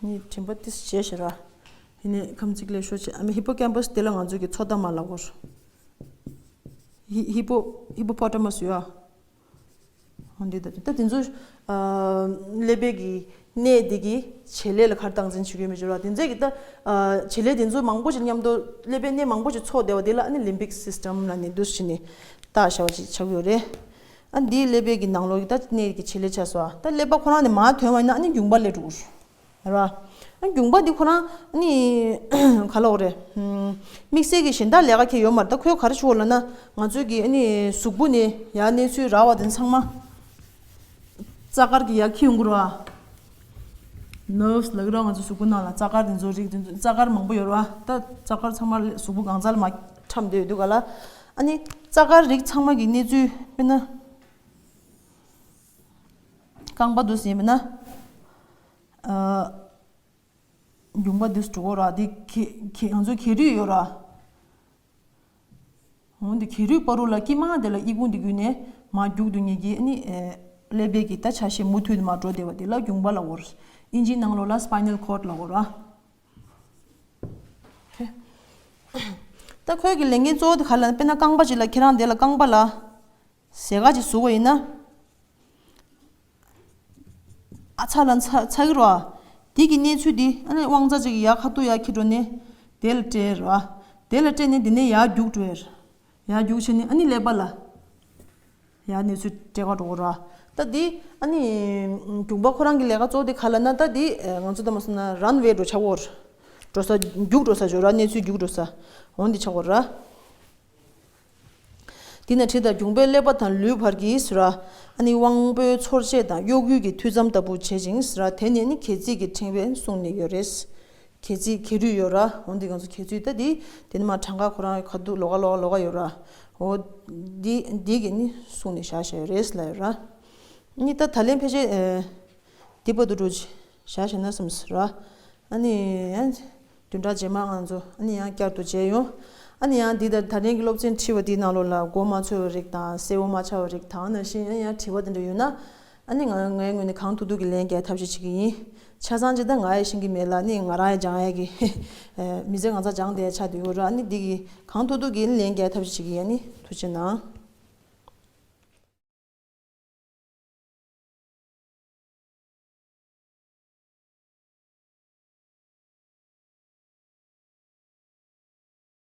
ངས་དྲན་པ་ཏིས་བྱས་ཤག་ར། ཡིན་ནའི་ཁམ་ཚིག་ལས་ཤོར་བྱས་ཨ་མི་ཧི་པོ་ཀེམ་པས་དེ་ལ་ང་ཚོ་གི་མཚོ་རྟ་མ་ལབ་དགོས། ཧི་ཧི་པོ་ཧི་པོ་པོ་ཊ་མ་སི་ཡོད་ཨ། འོ་འདི་ད་ད་དེ་ཚོ་ཀླད་པའི་གི་གནས་འདི་གི་བྱེད་ལས་ལ་ག་རེ་སྟངས་འཛིན་བྱེད་ཀྱི་ཡོད་མེད་བརྗོད་ར། དེ་ཚོ་གི་ད་བྱེད་ལས་དེ་ཚོ་མང་པོ་ཞིག་མཉམ་དུ་ཀླད་པའི་གནས་མང་པོ་ཞིག་ཚོགས་བསྡད་པ་དེ་ལ་ཨ་ནི་ལིམ་བིག་སིས་ཊམ་ལབ་ནས་འདུག་སེ་བྱས་ནས་བཏགས་བཞག་པ་ཞིག་ཆགས་ཀྱི་ཡོད་རེད། ཨ་འདིའི་ཀླད་པའི་གི་ནང་ལོགས་ཀྱི་ད་གནས་ཀྱི་བྱེད་ལས་ཆགས་སོང་ཨ། ད་ཀླད་པ་ཁོ་རང་ནས་མར་ཐོན་པ་ཡིན་ན་ཨ་ནི་རྒྱུངས་པ་སླེབས་འགྲོ་གི་རེད། རེད་བ། ཨ་རྒྱུངས་པ་འདི་ཁོ་རང་ནི་ག་ལབ་དགོས་རེད། དམིགས་བསལ་གྱི་གཞན་དག་ལས་ཀ་གང་ཡང་ཡོད་མ་རེད། ད་ཁོས་ག་རེ་བྱེད་དགོས་ལབ་ན་ང་ཚོའི་གི་ཨ་ནི་གཟུགས་པོ་ནས་ཡར་གནས་ཚུལ་རག་པ་དེ་ཚང་མ་རྩ་དཀར་གྱི་ཡར་འཁྱེར་ཡོང་གི་རེད་བ། ནརབ་སི་ལབ་ཀྱི་ར། ང་ཚོ་གཟུགས་པོ་ནང་ལ་རྩ་དཀར་དེ་ཚོ་རིགས་དེ་ཚོ། རྩ་དཀར་མང་པོ་ཡོད་ར། ད་རྩ་དཀར་ཚང་མ་གཟུགས་པོ་གང་ཚང་ལ་མར་ཁྲམ་བསྡད་ཡོད་དུས་ག་ལ། ཨ་ནི་རྩ་དཀར་རིགས་ཚང་མ་གི་གནས་ཚུལ་དཔེར་ན་རྐང་པ་འདུག་ཟེར་ཡིན་པ་ན། ཨ། མཇུག་མ་འདི་འགྲོ་གོ་ར། འདི་ག་ག་ང་ཚོ་ག་རུས་ཡོད་ར། འོ་འདི་ག་རུས་བར་དུ་ལ་དཀྱིལ་མ་དེ་ལ་ཨི་ཁུང་འདི་བརྒྱུད་ནས་མར་རྒྱུག་འདུག་ཉེ་གི། ཨ་ནི་ཨེ་ཀླད་པའི་གི་ད་ཆ་ཤས་མུ་མཐུད་མར་འགྲོ་བསྡད་པ་དེ་ལ་རྒྱུངས་པ་ལབ་གོ་ར། ཨིན་ཇིའི་ནང་ལོགས་ལ་སི་པའི་ནལ་ཀོར་ཌི་ལབ་གོ་ར། ཨོ་ཁེ། ད་ཁོའི་གི་ལས་འགན་གཙོ་བོ་དེ་ག་ལ། དཔེར་ན་རྐང་པ་ཅིག་ལ་ཁྱེད་རང་དེ་ལ་རྐང་པ་ལ་ཟས་ག་ཅིག་ཟུག་པ་ཡིན་ན། ཨ་ཚ་ལ་ཚ་ཚ་གི་ར། དེ་གི་གནས་ཚུལ་འདི་ཨ་ནི་དབང་རྩ་ཅིག་གི་ཡར་ཁ་ཐུག་ཡར་འཁྱེར་འགྲོ་ནས་དེ་ལ་སྤྲད་ར། དེ་ལ་སྤྲད་ནས་དེ་ནས་ཡར་རྒྱུག་འགྲོ་ཡར། ཡར་རྒྱུག་བྱས་ནས་ཨ་ནི་ཀླད་པ་ལ་ཡར་གནས་ཚུལ་སྤྲད་ག་འགྲོ་གོ་ར། ད་འདི་ཨ་ནི་རྒྱུངས་པ་ཁོ་རང་གི་ལས་ཀ་གཙོ་བོ་དེ་ག་ལ་ན། ད་འདི་ང་ཚོ་ད་མ་སོང་ན་རན་ཝེ་འགྲོ་ཆགས་གོ་ར། འགྲོ་ས་རྒྱུག་འགྲོ་ས་འགྲོ་ར། གནས་ཚུལ་རྒྱུག་འགྲོ་ས། འོ་འདི་ཆགས་གོ་ར། དེ་ནས་བྲིས་དང་། རྒྱུངས་པས་ཀླད་པ་དང་ལུས་བར་གྱི་ཟེར་ར། ཨ་ནི་དབང་པོའི་ཚོར་བྱེད་དང་གཡོ་འགུལ་གྱི་མཐུད་མཚམས་ལྟ་བུ་བྱེད་ཅིང་ཟེར་ར། དེ་ནི་ནི་སྒལ་ཚིགས་ཀྱི་ཕྲེང་བས་བསྲུངས་ནས་ཡོད་རེད། སྒལ་ཚིགས་ག་རུས་ཡོད་ར། འོ་འདི་ང་ཚོ་སྒལ་ཚིགས་ད་འདི་དེ་ནི་མར་བྲང་ཁ་ཁོ་རང་ཁ་ཐུག་ལོགས་ཀ་ལོགས་ཀ་ལོགས་ཀ་ཡོད་ར། འོ་འདི་འདི་གིས་ནི་བསྲུངས་ནས་བཞག་བཞག་ཡོད་རེད་ལབ་ཡོད་ར། ནི་ད་ད་ལན་ཕལ་ཆེར་ཨེ་འདི་བར་དུ་འགྲོ་བཞག་བཞག་ན་བསམ་ཟེར་ར། ཨ་ནི་ཡང་བདུན་ཕྲག་རྗེས་མ་ང་ཚོ་ཨ་ནི་ཡང་བསྐྱར་དུ་མཇལ་ཡོང་། ཨ་ནི་ཡང་འདི་ལྟར་ད་རིང་གི་སློབ་ཚན་ཁྲིད་པ་འདིའི་ནང་ལོགས་ལ་མགོ་མ་ཚོས་པའི་རིགས་དང་གསལ་བོ་མ་ཆགས་པའི་རིགས་དང་། ནང་བཞིན་ཨ་ནི་ཡང་དྲི་བ་དེ་འདྲ་ཡོད་ན། ཨ་ནི་ང་ངའི་ངོས་ནས་གང་ཐུབ་ཐུབ་ཀྱིས་ལན་རྒྱག་ཐབས་ཤེས་བྱེད་ཀྱི་ཡིན། ཆ་ཚང་ཅིག་ད་ང་ཡང་ཤེས་ཀྱི་མེད་ལ། ཨ་ནི་ང་རང་ཡང་སྦྱང་ཡས་ཀྱི་མི་ཚེ་གང་ཚང་སྦྱངས་བསྡད་ཆགས་བསྡད་ཡོད་ར། ཨ་ནི་འདི་གི་གང་ཐུབ་ཐུབ་ཀྱིས་ལན་རྒྱག་ཐབས་ཤེས་བྱེད་ཀྱི་ཡིན། ཨ་ནི་ཐུགས་རྗེ་གནང་།